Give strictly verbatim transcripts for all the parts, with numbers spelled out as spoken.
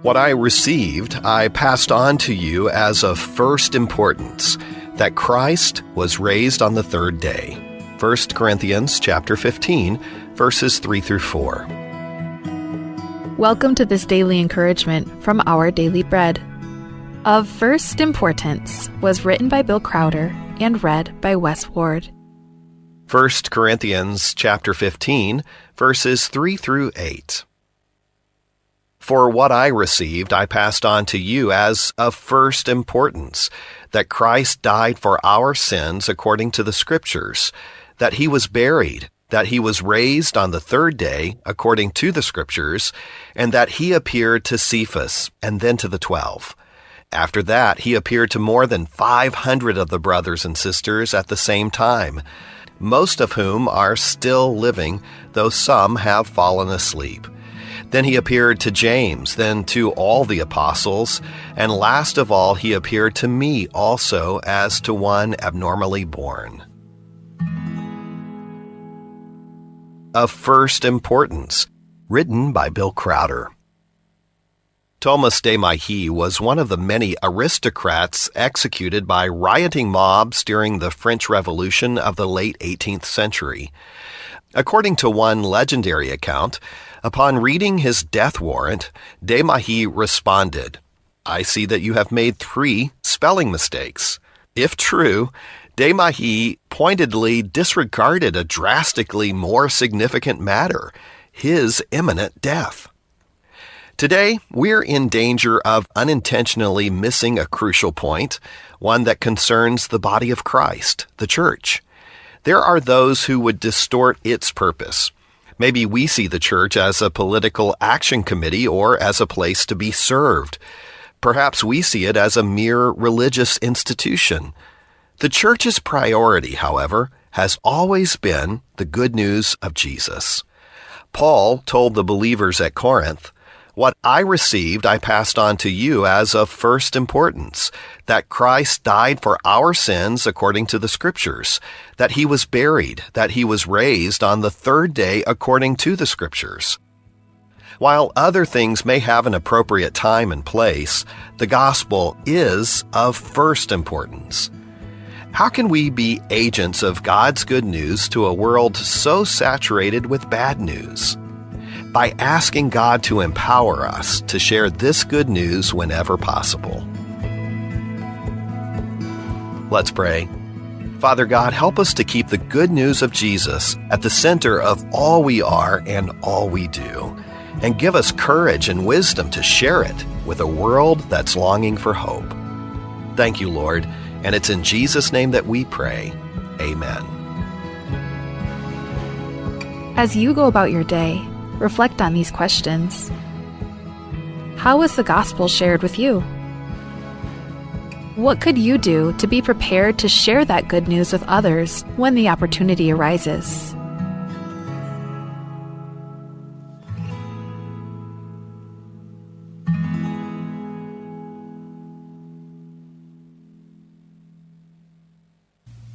What I received, I passed on to you as of first importance, that Christ was raised on the third day. First Corinthians chapter fifteen, verses three through four. Welcome to this daily encouragement from Our Daily Bread. Of First Importance was written by Bill Crowder and read by Wes Ward. First Corinthians chapter fifteen, verses three through eight. For what I received I passed on to you as of first importance, that Christ died for our sins according to the Scriptures, that he was buried, that he was raised on the third day according to the Scriptures, and that he appeared to Cephas, and then to the twelve. After that, he appeared to more than five hundred of the brothers and sisters at the same time, most of whom are still living, though some have fallen asleep. Then he appeared to James, then to all the apostles, and last of all he appeared to me also, as to one abnormally born. Of First Importance, written by Bill Crowder. Thomas de Mahy was one of the many aristocrats executed by rioting mobs during the French Revolution of the late eighteenth century. According to one legendary account, upon reading his death warrant, de Mahy responded, "I see that you have made three spelling mistakes." If true, de Mahy pointedly disregarded a drastically more significant matter, his imminent death. Today, we're in danger of unintentionally missing a crucial point, one that concerns the body of Christ, the church. There are those who would distort its purpose. Maybe we see the church as a political action committee or as a place to be served. Perhaps we see it as a mere religious institution. The church's priority, however, has always been the good news of Jesus. Paul told the believers at Corinth, "What I received I passed on to you as of first importance, that Christ died for our sins according to the Scriptures, that he was buried, that he was raised on the third day according to the Scriptures." While other things may have an appropriate time and place, the gospel is of first importance. How can we be agents of God's good news to a world so saturated with bad news? By asking God to empower us to share this good news whenever possible. Let's pray. Father God, help us to keep the good news of Jesus at the center of all we are and all we do, and give us courage and wisdom to share it with a world that's longing for hope. Thank you, Lord, and it's in Jesus' name that we pray. Amen. As you go about your day, reflect on these questions. How was the gospel shared with you? What could you do to be prepared to share that good news with others when the opportunity arises?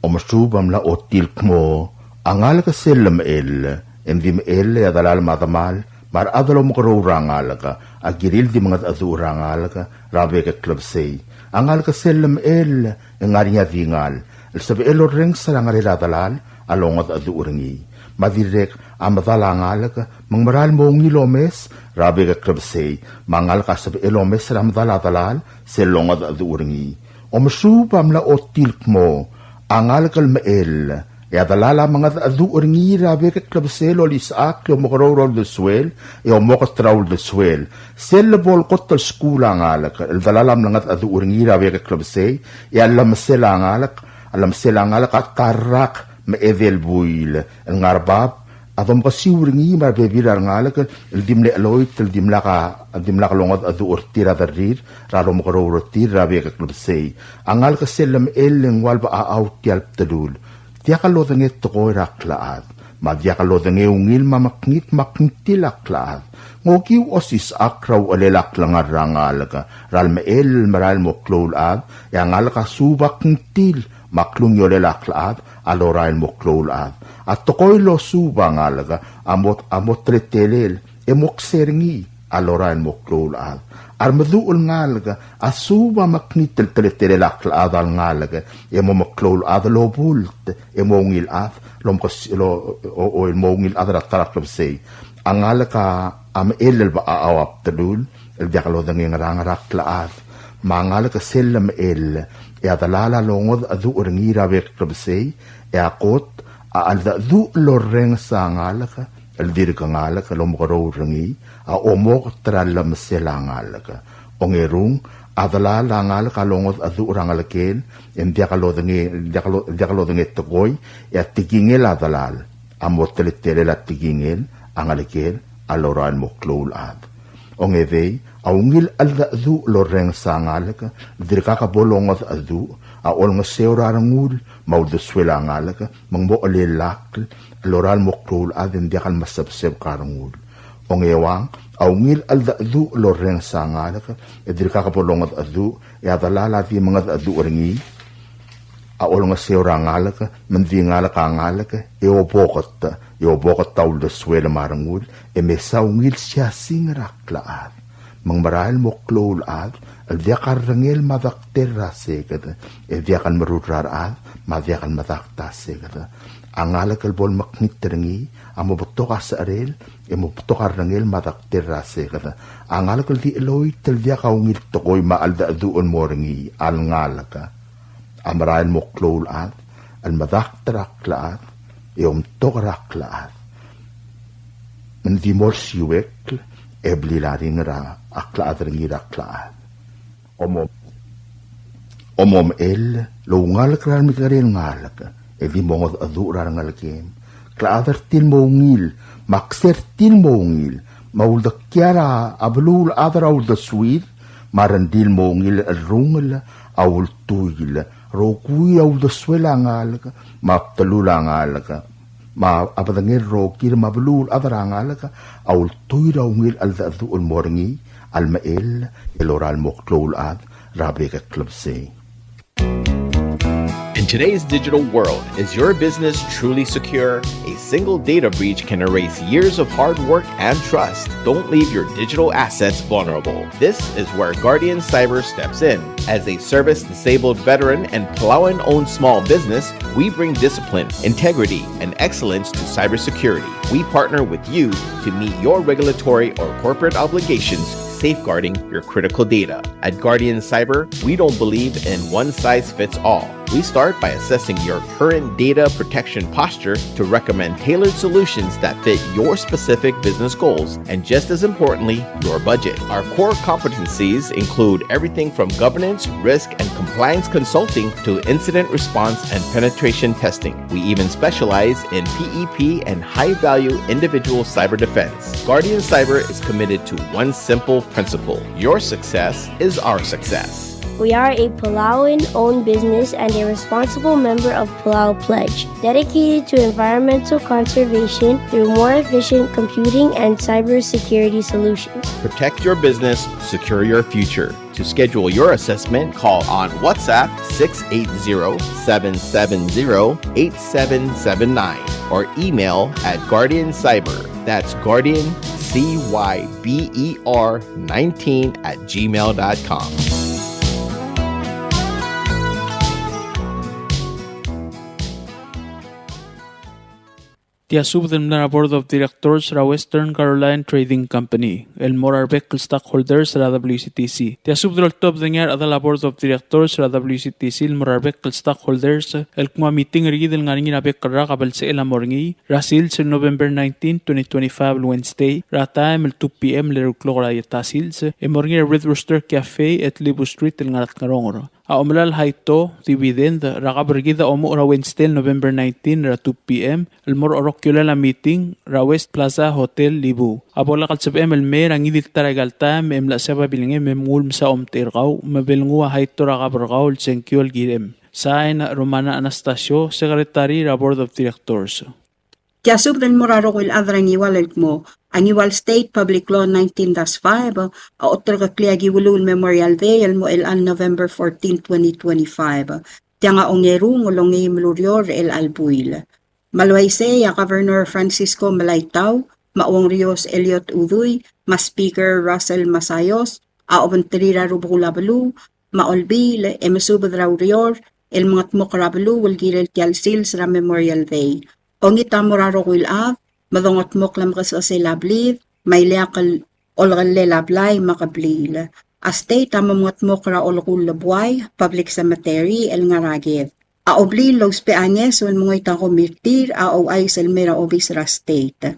Omesuub a mla ochotii el kmo a ngalek sel lemechell, e ng di mechell e a delal me a demal me a rechad el omekeroul er a ngalek a kirir el di mengedecheduch er a ngalek er a bek el klebesei. A ngalek sel lemechell e ng ngar er ngii a dingal el sebechel orrenges er a ngerel a delal a longedecheduch er ngii. Me a dirrek a medal a ngalek me ng meral mo ungil omes er a bek el klebesei, me a ngalek a sebechel omes er a medal a delal sel longedecheduch er ngii. Omesuub a mla ochotii el kmo a ngalek el mechell, e a delal a mengedecheduch er ngii er a bek el klebesei el olisechakl e omekeroul er a uldesuel e omokot er a uldesuel. Sel lebo el kot el skuul a ngalek el delal a mlengedecheduch er ngii er a bek el klebesei, e a llemesel a ngalek, a llemesel a ngalek a ta el rak me a edei el buil el ngar er a bab a domkesiu er ngii me a rebebil er a rengalek el di mle cheloit el dimlak a, dimlak longedecheduch er tir a derrir er a lomekeroul er tir er a bek el klebesei. A ngalek sel lemechell e ng ua le bechachau tia el bdelul. Diak lodengei a tekoi er a klechad, me a diak lodengei a ungil me a mekngit me a kngtil a klechad. Ng okiu osisechakl er a uchelel a klengar er a ngalek er a lemechell el merael el mo klou el chad, e a ngalek a suub a kngtil me a klungiolel a klechad a lorael el mo klou el chad. A tekoi el losuub a ngalek a mo, a mo teletelel e mo kser ngii. a lorael el mo klou el chad. A remeduch el ngalek a suub a mekngit el teletelel a klechad a lengalek e mo meklou el chad el obult e mo ungil chad el omkes-, el o-, o-, o-, el mo ungil chad er a ta er a klebesei. A ngalek a mechell el bechachau a bdelul el diak lodengei a ngerang er a klechad. Me a ngalek sel lemechell e a delal a longedecheduch er ngii er a bek el klebesei, e a kot a cheldecheduch el lorrenges a ngalek el dirk ngalek el omekeroul er ngii a omoket er a llemesel a ngalek. Ongerung, a delal a ngalek a longedecheduch er a ngelekel e ng diak lodengei, diak lo-, diak lodengei tekoi, e a tekingel a delal a mo teletelel a tekingel a ngelekel a lorael el mo klou el chad. Ongedei, a ungil cheldecheduch el lorrenges a ngalek el dirkak bo longedecheduch a olengeseu er a rengul me a uldesuel a ngalek me ng mo chelellakl el lorael el mo klou el chad e ng diak el mesebsebek a rengul. Ongeuang, a ungil cheldecheduch el lorrenges a ngalek el dirkak bo longedecheduch e a delal a di mengedecheduch er ngii a olengeseu er a ngalek me ng di ngalek a ngalek e oboket, e oboket a uldesuel me a rengul e mesa ungil siasing er a klechad. Me ng merael el mo klou el chad el diak a rrengel me a dekter er a seked, e diak el merur er a rechad me a diak el medakt a seked. A ngalek el bo lemekngit er ngii a mo betok a secherel e mo betok a rrengel me a dekter er a seked. A ngalek el di cheloit el diak a ungil tekoi me a cheldecheduch el mo er ngii a lengalek a merael el mo klou el chad el medakt er a klechad e omtok er a klechad. Me ng di mo olsiuekl e blil a ringel a klechad er ngii er a klechad. Omo-, omomechell el oungalek er a remekekerei el ngalek e di mongedecheduch er a rengelekem. Klechad er tir el mo ungil, me a kser tir el mo ungil, me a uldekial a beluulechad er a uldesuir, me a rengrir el mo ungil el cherrungel a ultuil, rokui a uldesuel a ngalek, me a bdelul a ngalek, me a bedengel rokir me a beluulechad er a ngalek a ultuil er a ungil cheldecheduch el mo er ngii a lemechell el lorael el mo klou el chad er a bek el klebesei. In today's digital world, is your business truly secure? A single data breach can erase years of hard work and trust. Don't leave your digital assets vulnerable. This is where Guardian Cyber steps in. As a service disabled veteran and Palauan-owned small business, we bring discipline, integrity, and excellence to cybersecurity. We partner with you to meet your regulatory or corporate obligations, safeguarding your critical data. At Guardian Cyber, we don't believe in one size fits all. We start by assessing your current data protection posture to recommend tailored solutions that fit your specific business goals and, just as importantly, your budget. Our core competencies include everything from governance, risk, and compliance consulting to incident response and penetration testing. We even specialize in P E P and high-value individual cyber defense. Guardian Cyber is committed to one simple principle: your success is our success. We are a Palauan-owned business and a responsible member of Palau Pledge, dedicated to environmental conservation through more efficient computing and cybersecurity solutions. Protect your business, secure your future. To schedule your assessment, call on WhatsApp six eight zero, seven seven zero, eight seven seven nine or email at Guardian Cyber. That's Guardian C Y B E R nineteen at gmail dot com. Tia subed el mla er a Board of Directors er a Western Caroline Trading Company el mo er a rebek el stockholders er a W C T C. Tia subed el oltobed er ngii a rechedal a Board of Directors er a W C T C el mo er a rebek el stockholders el kmo a meeting er kid el ngar er ngii er a bek el rak a belsechel a mo er ngii er a sils el November nineteen, twenty twenty-five el Wednesday er a taem el two P M el eru el klok er a ta sils e mo er ngii er a Red Rooster Cafe, Etlibu Street el ngar er a Tngeronger. A omelai el haito, dividend, er a kab er kid a omuchel er a Wednesday el November nineteen er a two P M el mo er a orokiolel a meeting er a West Plaza Hotel Libu. A bo lak el sebechem el mei er a ngii di el ta er aika el taem e mla sebechir a bilngem e mnguu el msa omtechei er kau me bo lenguu a haito er a kab er kau el sengkio el kirem. Sign, Romana Anastasio, Secretary er a Board of Directors. Tia subed el mo er a rokui el chad er a Ngiwal el kmo a Ngiwal State Public Law nineteen dash five a oterekeklii a Kiuluul Memorial Day el mo chelechang November fourteen, twenty twenty-five. Tiang a ongerung el ongeim el ureor er chelecha el buil. Me a le uaisei a Governor Francisco Melaitau me a Uongrios Elliot Udui me a Speaker Russell Masayos, a obengterir a rubekul a beluu, me a Olbiil, e mesubed er a ureor el mengedmokl er a beluu el kirel tia el sils er a Memorial Day. Ongit a mo er a rokui el chad, me dongedmokl a mekesechesel a blid, me a ileakl el olekellel a blai me a kebliil. A state a mo mengedmokl er a olekull el buai, public cemetery, el ngar er a ked. A obliil el ousbech a ngeso el mengoit a komi er tir a ouchais el mei er a obis er a state.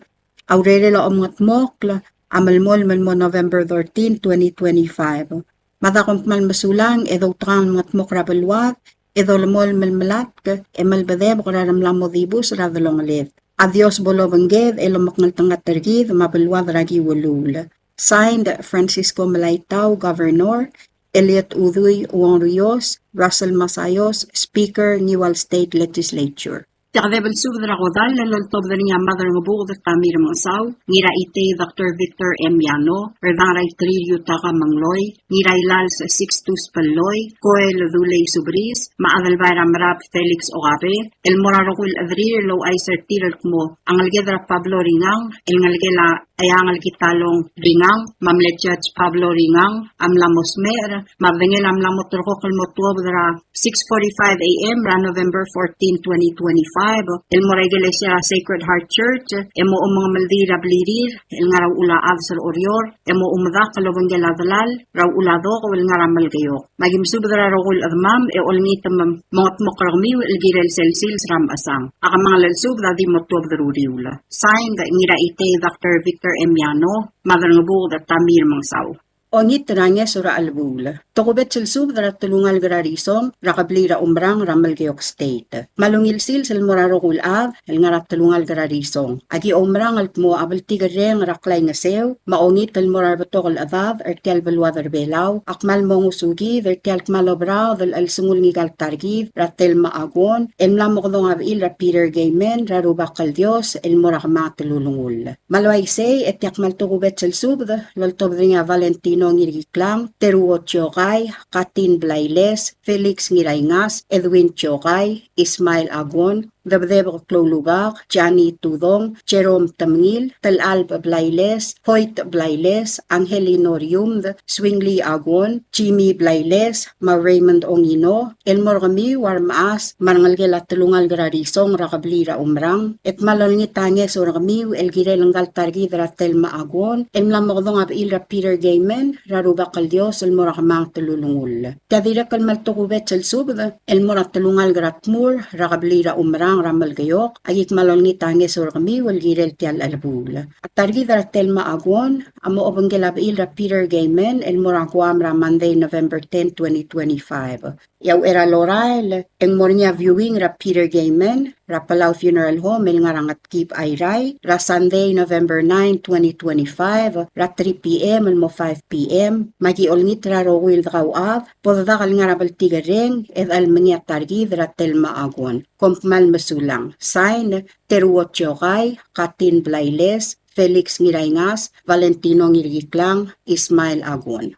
A urerel a omengedmokl a melemolem el mo November thirteen, twenty twenty-five. Mada kom kmal mesulang e doutekangel mengedmokl er a beluad, e dolemolem el melatk e melbedebek er a remla mo dibus er a delongeled. A Dios bo lobengked e lomekngeltengat er kid me a beluad er a Kiuluul. Signed, Francisco Melaitau, Governor, Elliot Udui Uongruios, Russell Masayos, Speaker, Ngiwal State Legislature. Tia kede belsubed er a kodall el oltobed er ngii a Maderangebuked Tamir Mengesau, Ngiraitei Doctor Victor M. Yano, Rdang er a Iterir Yutaka Mengloi, Ngirailals Sixtus Pelloi, Koel Dulei Subris, me a Adelbai er a Merab Felix Okabe, el mo er a rokui el chederir el ouchais er tir el kmo a ngeleked er a Pablo Ringang, el ngelekel a Eangel Kitalong Ringang, me a mle Judge Pablo Ringang, a mla mo smecher, me a bedengel a mla mo ulterekokl el mo tuobed er a six forty-five A M er a November fourteen, twenty twenty-five, el mo er a ikelesia er a Sacred Heart Church, e mo omengemeldiil er a blirir el ngar er a Uchul a Chades er Oreor, e mo oumedakl el obengkel a delal er a Uchul a Dokou el ngar er a Melekeok. Me aki mesubed er a rokui el chedemam e olengit me mengedmokl er kemiu el kirel sel sils er a mechesang. A kemanget el subed a di mo tuobed er uriul. Signed, Ngiraitei Doctor Victor M. Yano, Maderangebuked Tamir Mengesau. Ongit er a ngeso er a chelebuul. Tokubets el subed er a telungalek er a Risong er a kebliil er a Umerang er a Melekeok State. Me a ungil sils el mo er a rokui el chad el ngar er a telungalek er a Risong. Aki oumerang el kmo a bltikerreng er a klaingeseu me a ongit el mo er a rebetok el chedad er tia el beluad er Belau a kmal mo ngosukid er tia el kmal oberaod el chelsengul ngika el ta er kid er a Telma Aguon el mla mokedong a bechil er a Peter Gaiman er a Rubak el Dios el mo er a kemanget el ulengull. Me a le uaisei e tia kmal tokubets el subed el oltobed er ngii a Valentino Ngirkiklang, Teruo Tiokai, Katin Blailes, Felix Ngiraingas, Edwin Tiokai, Ismael Aguon, Debdeb Kloulubak, Jani Tudong, Jerome Temngil, Telalb Blailes, Hoyt Blailes, Angelino Riumd, Swingly Aguon, Jimmy Blailes, me a Raymond Ongino, el mo er kemiu a remechas me a rengelekel a telungalek er a Risong er a kebliil er a Umerang, e kmal olengit a ngeso er kemiu el kirel ngka el ta er kid er a Telma Aguon el mla mokedong a bechil er a Peter Gaiman er a Rubak el Dios el mo er a kemanget el ulengull. Tia dirrek el kmal tokubets el subed el mo er a telungalek er a Tmur er a kebliil er a Umerang er a Melekeok, aki kmal olengit a ngeso er kemiu el kirel tia el chelebuul. A ta er kid er a Telma Aguon a mo obengkel a bechil er a Peter Gaiman el mo er a Guam er a Monday, November ten, twenty twenty-five. E a uchei er a lorael e ng mo er ngii a viewing er a Peter Gaiman er a Palau Funeral Home el ngar er a Ngetkib, Airai, er a Sunday, November nine, twenty twenty-five, er a three P M el mo five P M. Me aki olengit er a rokui el dekauchad bo dedak el ngar er a bltikerreng e de chelmengii a ta er kid er a Telma Aguon. Kom kmal mesulang. Sign, Teruo Tiokai, Katin Blailes, Felix Ngiraingas, Valentino Ngirkiklang, Ismael Aguon.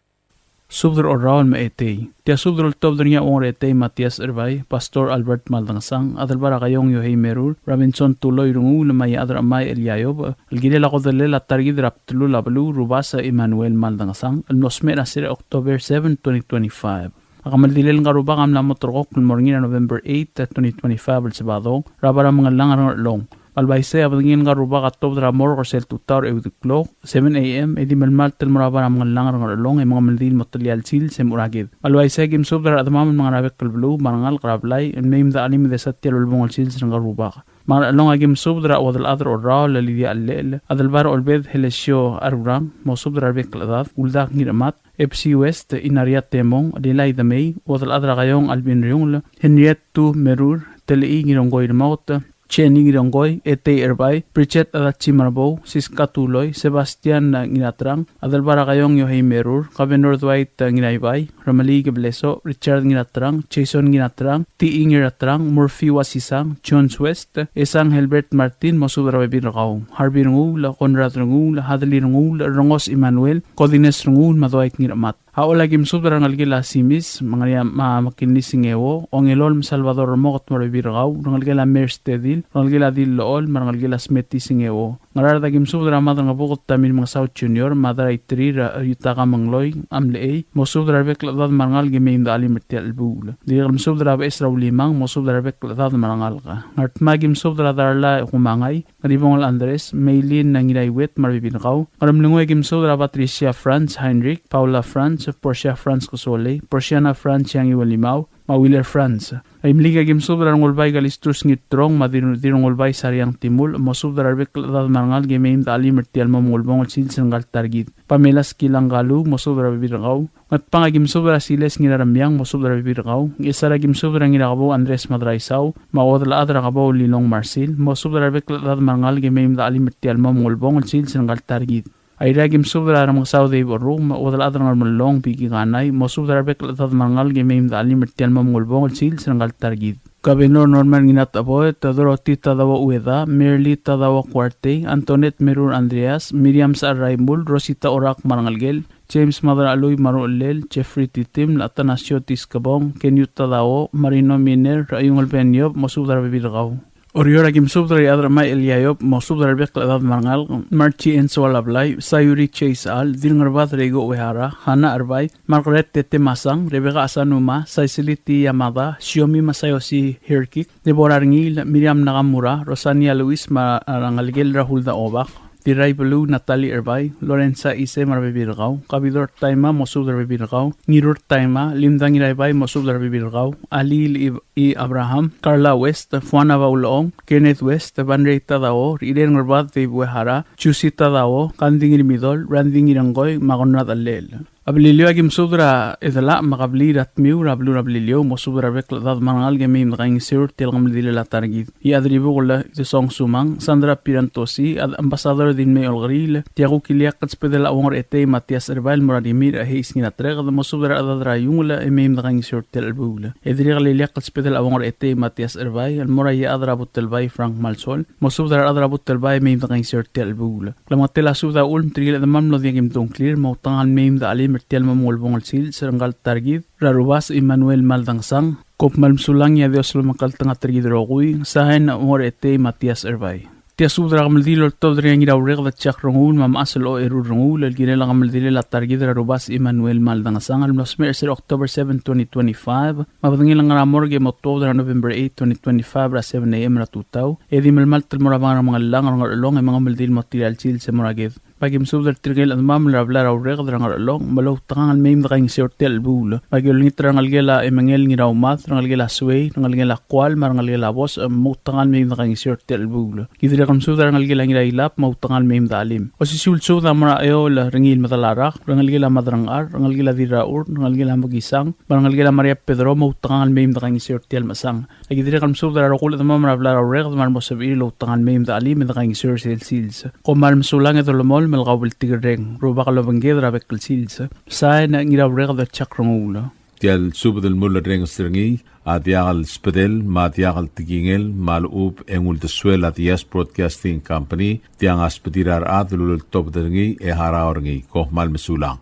Subed er a Orraol me a Etei. Tia subed el oltobed er ngii a Uong er a Etei Matias Erbai, Pastor Albert Maldangesang, Adelbai er a Kaiong Yohei Merur, Robinson Tuloi Renguul, me a Iechad er a Chemai Eliayob, el kirel a kodellel a ta er kid er a bdelul a beluu Rubasech Emmanuel Maldangesang el mlo smecher er a sera October seven, twenty twenty-five. A kemeldilel ngka el rubak a mla mo ulterekokl el mo er ngii er a November eight, twenty twenty-five el Sabadong er a Bai er a Mengellang er a Ngerchelong. Me a le uaisei a bedengel ngka el rubak a tuobed er a morgue er sel tutau er a euid el klok, seven A M, e di melemalt el mo er a Bai er a Mengellang er a Ngerchelong e mengemeldiil el mo telia el sils e mo er a ked. Me a le uaisei e aki mesubed er a rechedemam el ngar er a bek el beluu me a rengalek er a blai el mei me de chelim e desa tia el ulebongel sils er ngka el rubak. Me a Ngerchelong aki mesubed er a chuodel chad er a Orraol el Lidia Chellechel, Adelbai er a Olbed Helesio Arurang, mosubed er a rebek el chedad, Uldak Ngirchemat, Epsi West, Inaria Temong, Lilai Demei, chuodel chad er a Kaiong Alvin Riungel, Henriette Tu Merur, Telechii Ngirongkoi Remaut, Jenny Ngirongkoi, Etei Erbai, Bridget Adachi Marbou, Siska Tuloi, Sebastian Ngiraterang, Adelbai er a Kaiong Yohei Merur, Governor Dwight Ngiraibai, Remeliik Blesoch, Richard Ngiraterang, Jason Ngiraterang, Tii Ngiraterang, Murphy Wasisang, Jones West, Esang Helbert Martin, mosubed er a rebebil er kau, Harvey Renguul, Conrad Renguul, Hadley Renguul, Rengos Emmanuel, Kodines Renguul, me a Dwight Ngirchemat. A Ollei aki mesubed er a rengelekel a Simis, me a Ngeriam, me a Mekilni Singeo, Ongelol me a Salvador Remoket me a rebebil er kau, rengelekel a Mers Tedil, rengelekel a Dil Lool, me a rengelekel a Smeti Singeo. Ngaraard a ki mesubed er a Madrangebuked Tamir Mengesau Junior, Mad er a Iterir, Yutaka Mengloi, Amlechei, mosubed er a rebek el chedad me a rengalek e mei me de chelim er tia el chelebuul. Dirrek el mesubed er a Beches er a Ulimang, mosubed er a rebek el chedad me a rengalek. Ngardmau a ki mesubed er a Darla Kumangai, Ngeribongel Andres, Meilin Ngiraiwet me a rebebil er kau. Ngeremlengui a ki mesubed er a Patricia Franz Heinrich, Paula Franz, Portia Franz Kesolei, Portiana Franz Iangiuelimau, me a Willer Franz. Aimeliik a ki mesubed er a Rengulbai Kalistus Ngirturong me a Dir-, Dirrengulbai Sariang Timulch, mosubed er a rebek el chedad me a rengalek e mei me de chelim er tia el mo mengulebongel el sils er ngka el ta er kid. Pamela Skilang Kalu, mosubed er a rebebil er kau. Ngatpang a ki mesubed er a Siles Ngiraremiang, mosubed er a rebebil er kau. Ngchesar a ki mesubed er a Ngirakebou Andres Madraisau, me a Uodelchad er a Kebou Lilong Marsil, mosubed er a rebek el chedad me a rengalek e mei me de chelim er tia el mo mengulebongel el sils er ngka el ta er kid. Airai a ki mesubed er a Remengesau Dave Oruk, me a Uodelchad er a Ngermelong Biki Kanai, mosubed er a rebek el chedad me a rengalek e mei me de chelim er tia el mo mengulebongel el sils er ngka el ta er kid. Governor Norman Nginat Aboet, Dorothy Tadao Ueda, Merly Tadao Kuartei, Antoinette Merur Andreas, Miriam Sechar Raimul, Rosita Orak me a rengelekel, James Madrachelui me a ruchellel, Jeffrey Titiml, Atanasio Tiskebong, Keniu Tadao, Marino Miner, Raiungel Ben Yob, mosubed er a rebebil er kau. Oreor a ki mesubed er a Iechad er a Chemai Elia Yob, mosubed er a rebek el chedad me a rengalek, Marchi Ensoal Ablai, Sayuri Chase Al, Dirrengerbad Reiko Uehara, Hana Erbai, Margaret Tete Masang, Rebecca Asanuma, Cecily T. Yamada, Shiomi Masayoshi Hirkik, Deborah Rengiil, Miriam Nakamura, Rosania Luis me a rengelekel er a Hulda Obak, Dirraibeluu Natalie Erbai, Lorenza Ise me a rebebil er kau, Kabidor Taima, mosubed er a rebebil er kau, Ngirur Taima, Linda Ngiraibai, mosubed er a rebebil er kau, Alil Ib-, I. Abraham, Carla West, Fuana Baulong, Kenneth West, Banrei Tadao, Irene Ngerbad, Dave Uehara, Juicy Tadao, Kandi Ngirmidol, Randy Ngirengkoi, me a Konrad Allel. A Beliliou a ki mesubed er a Edelach me a kebliil er a Tmiu er a beluu er a Beliliou, mosubed er a rebek el chedad me a rengalek e mei me dekaingeseu er tia el kemeldilel a ta er kid. Iechad er a Ibukel Idesong Sumang, Sandra Pierantozzi, Ad-, Ambassador Dilmei Olkeriil, tia kuk ileakl el subedel a Uong er a Etei Matias Erbai el mo er a Rimirch Heis Ngiratereked, mosubed er a rechedad er a Iungel e mei me dekaingeseu er tia el chelebuul. E dirrek el ileakl el subedel a Uong er a Etei Matias Erbai el mo er a Iechad er a Butelbai Frank Malsol, mosubed er a rechad er a Butelbai e mei me dekaingeseu er tia el chelebuul. Klemengetel a subed a uchul me tirke el chedemam el mlo diak kim dungklir, moutekangel mei me de chelim er tia el mo mengulebongel el sils er ngka el ta er kid er a Rubasech Emmanuel Maldangesang. Kom kmal mesulang, e a Dios a lomekngeltengat er kid el rokui. Sain, Uong er a Etei Matias Erbai. Tia subed er a kemeldiil el oltobed er ngii a Ngiraureked Jack Renguul me a mechas el Ocherur Renguul el kirel a kemeldilel a ta er kid er a Rubasech Emmanuel Maldangesang el mlo smecher er se er a October seven, twenty twenty-five, me a bedengel a ngar er a morgue e mo tuobed er a November eight, twenty twenty-five er a seven A M er a tutau, e di melemalt el mo er a Bang er a Mengellang er a Ngerchelong e mengemeldiil el mo tia el sils e mo er a ked. Me a ki mesubed er tirke el chedemam el er a blai er a Ureked er a Ngerchelong me loutekangel mei me dekaingeseu er tia el chelebuul. Me a ki olengit er a rengelekel a Emengel Ngiraumad, rengelekel a Suei, rengelekel a Kual, me a rengelekel a Bos, e moutekangel mei me dekaingeseu er tia el chelebuul. Ki dirrek el mesubed er a rengelekel a Ngirailab, moutekangel mei me de chelim. Osisiu el subed a mo er a Eol Rengiil Medalarak, rengelekel a Madrangchar, rengelekel a Dirrachur, rengelekel a Mekisang, me a rengelekel a Maria Pedro, moutekangel mei me dekaingeseu er tia el mechesang. A ki dirrek el mesubed er a rokui el chedemam er a blai er a Ureked me a remo sebechir el outekangel mei me de chelim e dekaingeseu er sel sils. Kom kmal mesulang e dolemolem el kaubltikerreng. Rubak a lobengked er a bek el sils. Sain, Ngiraureked Jack Renguul. Tia el subed el mulerrenges er ngii a diak el subedel me a diak el tekingel me a lechub e ng uldesuel a Diaz Broadcasting Company, tiang a subedir a rechad el uleltobed er ngii e harau er ngii. Kom kmal mesulang.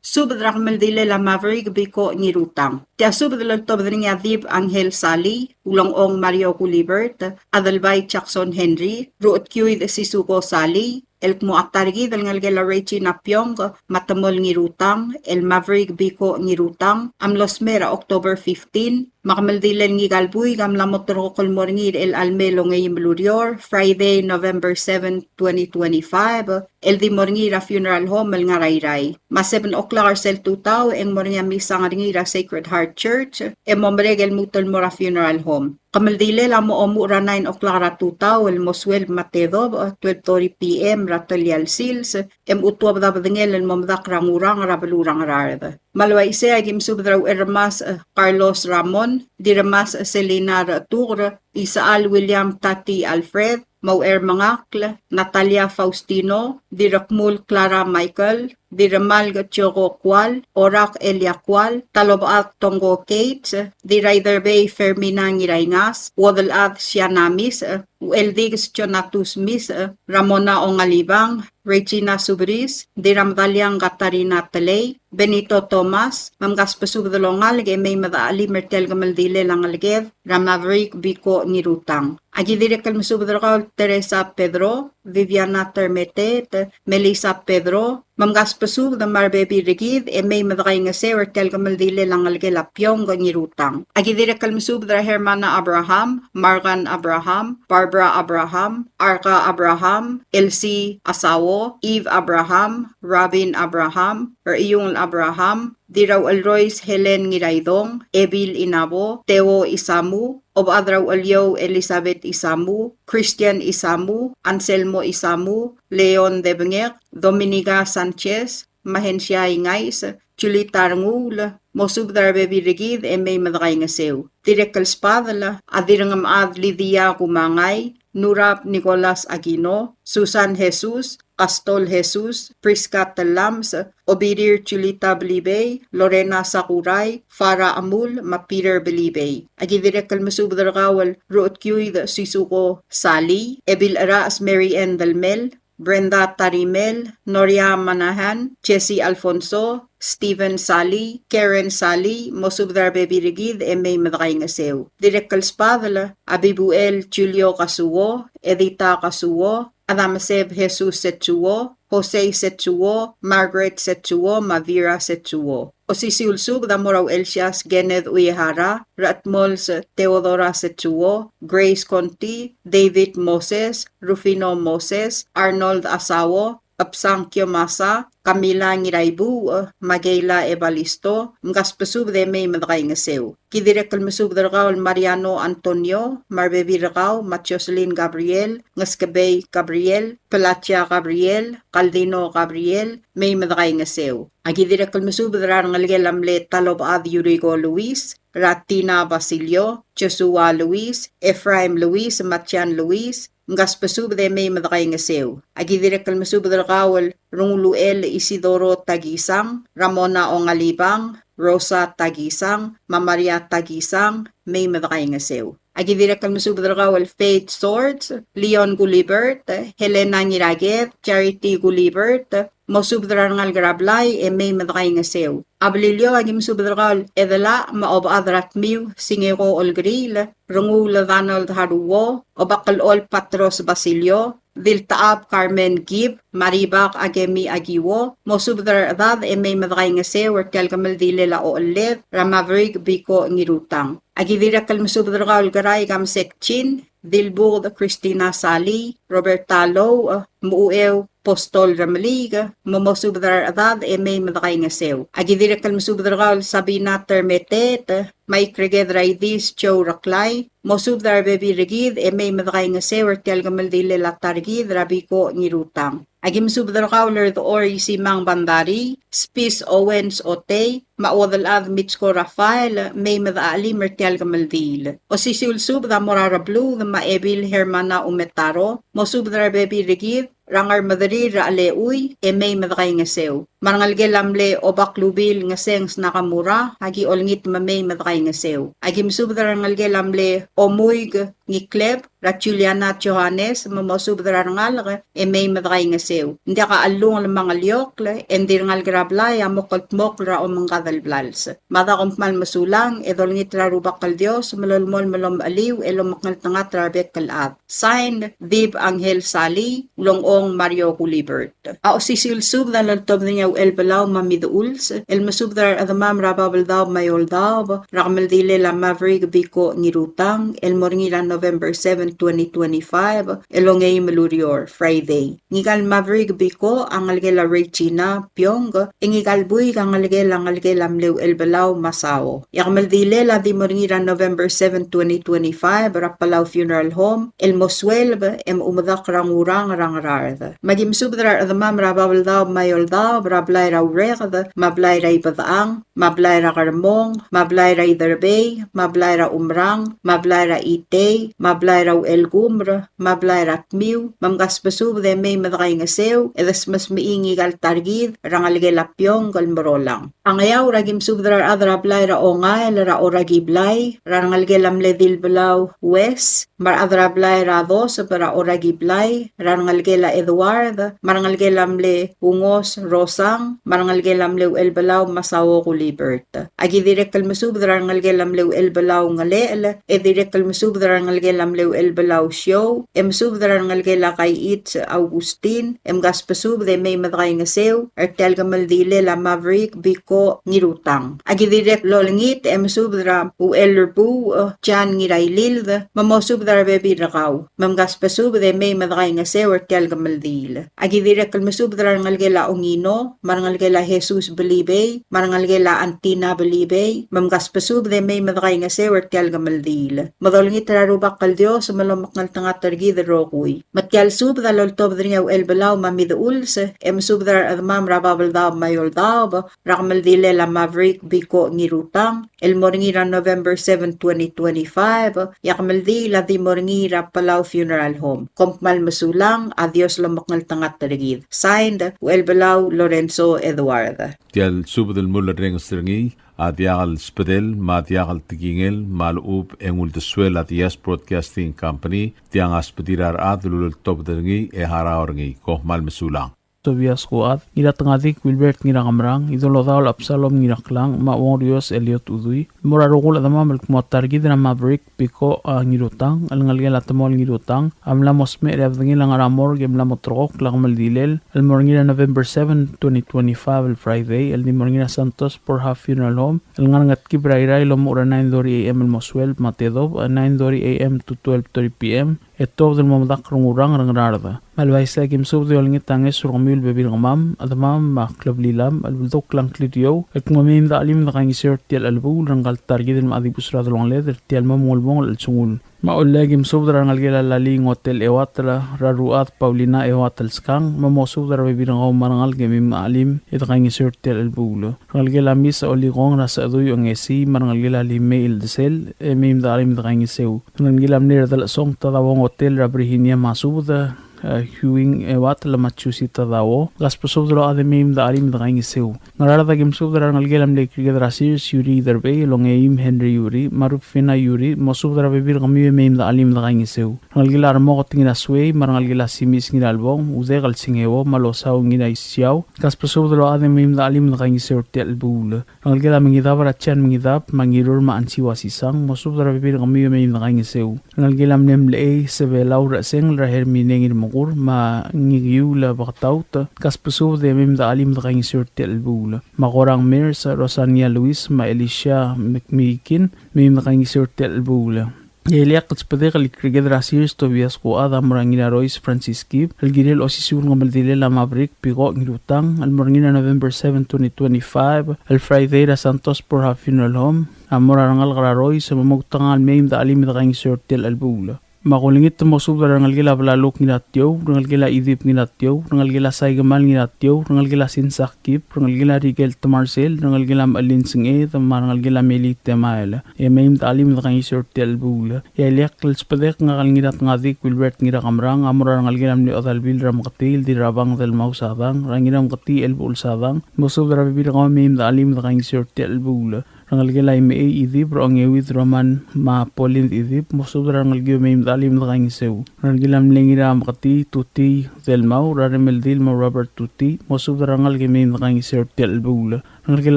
Subed er a kemeldilel a Maverick Biko Ngirutang. Tia subed el oltobed er ngii a Dib Angel Salii, Ulengchong Mario Gulibert, Adelbai Jackson Henry, Ruchedkiuid Sisuko Salii, el kmo a ta er kid el ngelekel a Regina Piong me a Temol Ngirutang, el Maverick Biko Ngirutang, a mlo smecher er a October fifteen, me a kemeldilel ngika el buik a mla mo terrekokl el mo er ngii er chelecha el mei el ongeim el ureor, Friday, November seven, twenty twenty-five, el di mo er ngii er a funeral home el ngar er a Irrai. Me a seven o'clock er sel tutau e ng mo er ngii a misang er ngii er a Sacred Heart Church, e mo merek el lmuut el mo er a funeral home. Kemeldilel a mo omuchel er a nine o'clock er a tutau el mo sueleb me a tedobech, twelve thirty P M er a telia el sils, e mochu tuobed a bedengel el mo medakl er a Ngurang er a beluu er a Ngaraard. Me a le uaisei a ki mesubed er a Ucherremasech Carlos Ramon, Dirremasech Selina Rechetuker, Isechal William Tati Alfred, me a Uchermengakl Natalia Faustino, Dirrekmul Clara Michael, Dirremalk Joko Kual, Orak Elia Kual, Talobechad Tongko Kate, Dirraiderbei Fermina Ngiraingas, Uodelchad Siana Misech, Ucheldikes Jonatus Misech, Ramona Ongalibang, Regina Subris, Dirramedaliang Katarina Telei, Benito Thomas, me mkasbesubed el ongalek e mei me de chelim er tia el kemeldilel a ngeleked er a Maverick Biko Ngirutang. A ki dirrek el mesubed er kau el Teresa Pedro, Viviana Termeteet, Melissa Pedro, me mkasbesubed me a rebebil er kid e mei me dekaingeseu er tia el kemeldilel a ngelekel a Piong Ngirutang. Aki dirrek el mesubed er a Hermana Abraham, Margan Abraham, Barbara Abraham, Arka Abraham, Elsie Asao, Eve Abraham, Robin Abraham, Reiungel Abraham, Dirrauchelrois Helen Ngiraidong, Ebil Inabo, Theo Isamu, Obechad er a Ucheliou Elizabeth Isamu, Christian Isamu, Anselmo Isamu, Leon Debengek, Dominica Sanchez, Mahensia Ingais, Julita Renguul, mosubed er a rebebil er kid e mei me dekaingeseu. Dirrek el sbadel a Dirrengemechad Lydia Kumangai, Nurab Nicholas Aquino, Susan Jesus, Kastol Jesus, Prisca Tellames, Obirir Julita Belibei, Lorena Sakurai, Farah Amul, me a Peter Belibei. Aki dirrek el mesubed er kau el Ruchedkiuid Sisuko Sali, Ebil Cherachs Mary Ann Delmel, Brenda Tarimel, Noria Manahan, Jesse Alfonso, Steven Sali, Karen Sali, mosubed er a rebebil er kid e mei me dekaingeseu. Dirrek el sbadel a Bibuel Julio Kasuo, Edita Kasuo, Adameseb Jesus Setsuo, Jose Setsuo, Margaret Setsuo, me a Vera Setsuo. Osisiu el subed a mo er a Uchelsias Kenneth Uehara, Ratmols Theodora Setsuo, Grace Conti, David Moses, Rufino Moses, Arnold Asao, Absang Kiomasa, Camila Ngiraibuuch, me a Keila Evalisto, mkasbesubed e mei me dekaingeseu. Ki dirrek el mesubed er kau el Mariano Antonio, me a rebebil er kau, me a Jocelyn Gabriel, Ngeskebei Gabriel, Pelatia Gabriel, Caldino Gabriel, mei me dekaingeseu. Aki dirrek el mesubed er a rengelekel a mle Talobechad Yuriko Luis, er a Tina Basilio, Joshua Luis, Ephraim Luis, me a Jan Luis, mkasbesubed e mei me dekaingeseu. Aki dirrek el mesubed er kau el Renguluchel Isidoro Takisang, Ramona Ongalibang, Rosa Takisang, me a Maria Takisang, mei me dekaingeseu. Aki dirrek el mesubed er kau el Faith Swords, Leon Gulibert, Helena Ngiraked, Charity Gulibert, mosubed er a rengalek er a blai e mei me dekaingeseu. A Beliliou aki mesubed er kau el Edelach me a Obechad er a Tmiu, Singeko Olkeriil, Renguul Donald Haruo, Obakelchol Patros Basilio, Diltechab Carmen Gibb, me a Ribak Akemi Akiwo, mosubed er a rechedad e mei me dekaingeseu er tia el kemeldilel a ochelled er a Maverick Biko Ngirutang. Aki dirrek el mesubed er kau el Kerai Kamsek Chin, Dilbuked Christina Sali, Roberta Louch, Mucheu Postol Remeliik, me mosubed er a rechedad e mei me dekaingeseu. Aki dirrek el mesubed er kau el Sabina Termeteet, me a Ikreked er a Idis Joe Reklai, mosubed er a rebebil er kid e mei me dekaingeseu er tia el kemeldilel a ta er kid er a Biko Ngirutang. Aki mesubed er kau el Rdechor Isimang Bandarii, Spis Owens Otei, me a Uodelchad Mitsko Rafael, mei me dechachelim er tia el kemeldiil. Osisiu el subed a mo er a Rebluud me a Ebil Hermana Umetaro, mosubed er a rebebil er kid er a Ngermederir er a Chelechui, e mei me dekaingeseu. Me a rengelekel a mle Obaklubil Ngesengs Nakamura, aki olengit me mei me dekaingeseu. Aki mesubed er a rengelekel a mle Omuik Ngikleb, er a Juliana Johannes, me mosubed er a rengalek e mei me dekaingeseu. Ng diak a chellungel me a ngeliokl, e ng di rengalek er a blai a mo kldmokl er a omengkad el blals. Me a dako kmal mesulang, e dolengit er a Rubak el Dios me lolemolem el omecheliu e lomekngeltengat er a rebek el chad. Signed, Dib Angel Sali, Ulengchong Mario Gulibert. A osisiu el subed a loltobed er ngii a Uchelbelau me a Midechuls el mesubed er a rechedemam er a Babeldaob me a Eouldaob er a kemeldilel a Maverick Biko Ngirutang el mo er ngii er a November seven, twenty twenty-five, el ongeim el ureor, Friday. Ngika el Maverick Biko a ngelekel a Regina Piong, e ngika el buik a ngelekel a ngelekel a mle Uchelbelau Masao. E a kemeldilel a di mo er ngii er a November seven, twenty twenty-five, er a Palau Funeral Home, el mo sueleb e mo medakl er a Ngurang er a Ngaraard. Me aki mesubed er a rechedemam er a Babeldaob me a Eouldaob er a blai er a Ureked, me a blai er a Ibedechang, me a blai er a Kermong, me a blai er a Iderbei, me a blai er a Umerang, me a blai er a Itei, me a blai er a Uchelkumer, me a blai er a Tmiu, me mkasbesubed e mei me dekaingeseu, e desmesmechii ngika el ta er kid er a ngelekel a Piong el merolang. A Ngeaur a ki mesubed er a rechad er a blai er a Ongael er a Orakiblai, er a rengelekel a mle Dilbelau Wes, me a rechad er a blai er a Doseb er a Orakiblai, er a rengelekel a Eduard, me a rengelekel a mle Ungos Rosang, me a rengelekel a mle Uchelbelau Masao Gulibert. A ki dirrek el mesubed er a rengelekel a mle Uchelbelau Ngelechel, e dirrek el mesubed er a rengelekel a mle Uchelbelau Siou, e mesubed er a rengelekel a Kaiich Augustin, e mkasbesubed e mei me dekaingeseu er tia el kemeldilel a Maverick Biko Ngirutang. A ki dirrek el olengit e mesubed er a Uchelbuuch Jan Ngirailild, me mosubed er a rebebil er kau, me mkasbesubed e mei me dekaingeseu er tia el kemeldiil. A ki dirrek el mesubed er a rengelekel a Ongino, me a rengelekel a Jesus Belibei, me a rengelekel a Antina Belibei, me mkasbesubed e mei me dekaingeseu er tia el kemeldiil. Me dolengit er a Rubak el Dios me lomekngeltengat er kid el rokui. Me tia el subed a loltobed er ngii a Uchelbelau me a Midechuls, e mesubed er a rechedemam er a Babeldaob me a Eouldaob, er a kemeldilel a Maverick Biko Ngirutang, el mo er ngii er a November seven, twenty twenty-five, e a kemeldiil a di mo er ngii er a Palau Funeral Home. Kom kmal mesulang, a Dios lomekngeltengat er kid. Signed, Uchelbelau Lorenzo Eduard. Tia el subed el mulerrenges er ngii a diak el sbedel me a diak el tekingel me a lechub e ng uldesuel a Diaz Broadcasting Company, tiang a sbedir a rechad el uleltobed er ngii e harau er ngii. Kom kmal mesulang. Tobias Kuad, Ngiratngadik Wilbert Ngirakemerang, Idolodaol Absalom Ngiraklang, me a Uongrios Eliot Udui, el mo er a rokui el chedemam el kmo a ta er kid er a Maverick Biko, a, Ngirutang, el ngelekel a Temol Ngirutang, a mla mo smecher e a bedengel a ngar er a morgue e mla mo terrekokl a kemeldilel, el mo er ngii er a November seven, twenty twenty-five, el Friday, el di mo er ngii er a Santos Borja Funeral Home, el ngar er a Ngetkib er a Irrai el omuchel er a nine thirty A M el mo suelb me a tedobech, a, nine thirty A M to twelve thirty P M, e tuobed el mo medakl er a Ngurang er a Ngaraard. Me a le uaisei e aki mesubed e olengit a ngeso er kemiu el bebil er kemam, chedemam me a kleblilam, el beldukl a ngklir er eou, el kmo mei me de chelim e de kaingeseu er tia el chelebuul er ngka el ta er kid el mla dibus er a delongeled er tia el mo mengelebongel el chelsengul. Me a Ollei e aki mesubed er a rengelekel a Laling Otel Ewatel, er a Ruad Paulina Ewatel Skang, me mosubed er a rebebil er kau me a rengalek e mei me de chelim e de kaingeseu er tia el chelebuul. Rengelekel a Mis Olikong er a Sechedui Ongesii, me a rengelekel a Limei Ildesel, e mei me de chelim e de kaingeseu. Rengelekel a mle Redelchesong Tadao Ngotel er a Virginia, mosubed, e, Huing Ewatel me a Jusi Tadao, kasbesubed el ochad e mei me de chelim e de kaingeseu. Ngaraard e aki mesubed er a rengelekel a mle Kirked er a Sers Yuri Derbei, el ongeim Henry Yuri, me a Rufina Yuri, mosubed er a rebebil er kemiu e mei me de chelim e de kaingeseu. Rengelekel a Remoket Ngirasuei, me a rengelekel a Simis Ngiralbong, Udek el Singeo, me a Losau Ngiraisiau, kasbesubed el ochad e mei me de chelim e de kaingeseu er tia el chelebuul. Rengelekel a Mengidab er a Jan Mengidab, me a Ngirur me a Ansiu Asisang, mosubed er a rebebil er kemiu e mei me de kaingeseu. Rengelekel a mle Mlechei Sebelau er a Chesengel er a Hermine Ngirmekur, me a Ngikiul Beketaut, kasbesubed e mei me de chelim e de kaingeseu er tia el chelebuul. Me a Korang Mers, Rosania Luis, me a Elisha Mekmikin, mei me de kaingeseu er tia el chelebuul. E a ileakl el sbedek el Kirked er a Sers Tobias Kuad a mo er a Ngirarois Francis Kib, el kirel osisiu el kemeldilel a Maverick Biko Ngirutang, el mo er ngii er a November seven, twenty twenty-five, el Friday er a Santos Borja Funeral Home, a mo er a rengalek er a Rois, me moutekangel el mei me de chelim e de kaingeseu er tia el chelebuul. Me a kulengit el mosubed er a rengelekel a Belaluk Ngiratiou, rengelekel a Idip Ngiratiou, rengelekel a Saikemal Ngiratiou, rengelekel a Sinsak Kib, rengelekel a Rikel Temarsel, rengelekel a Mechelin Senged, me a rengelekel a Meli Temael. E mei me de chelim e de kaingeseu er tia el chelebuul. E a ileakl el sbedek ngak el Ngiratngadik Wilbert Ngirakemerang, a mo er a rengelekel a mle Odalbil er a Meketii el Dirrabang Delmau Sadang, er a Ngirameketii Elbuchel Sadang, mosubed er a rebebil er kau e mei me de chelim e de kaingeseu er tia el chelebuul. Rengelekel a Imechei Idip, er a Ongeuid Roman me a Pauline Idip, mosubed er a rengelekiu e mei me de chelim e de kaingeseu. Rengelekel a mle Ngirameketii Tutii Delmau, er a Remeldil me a Robert Tutii, mosubed er a rengalek e mei me de kaingeseu er tia el chelebuul. Rengelekel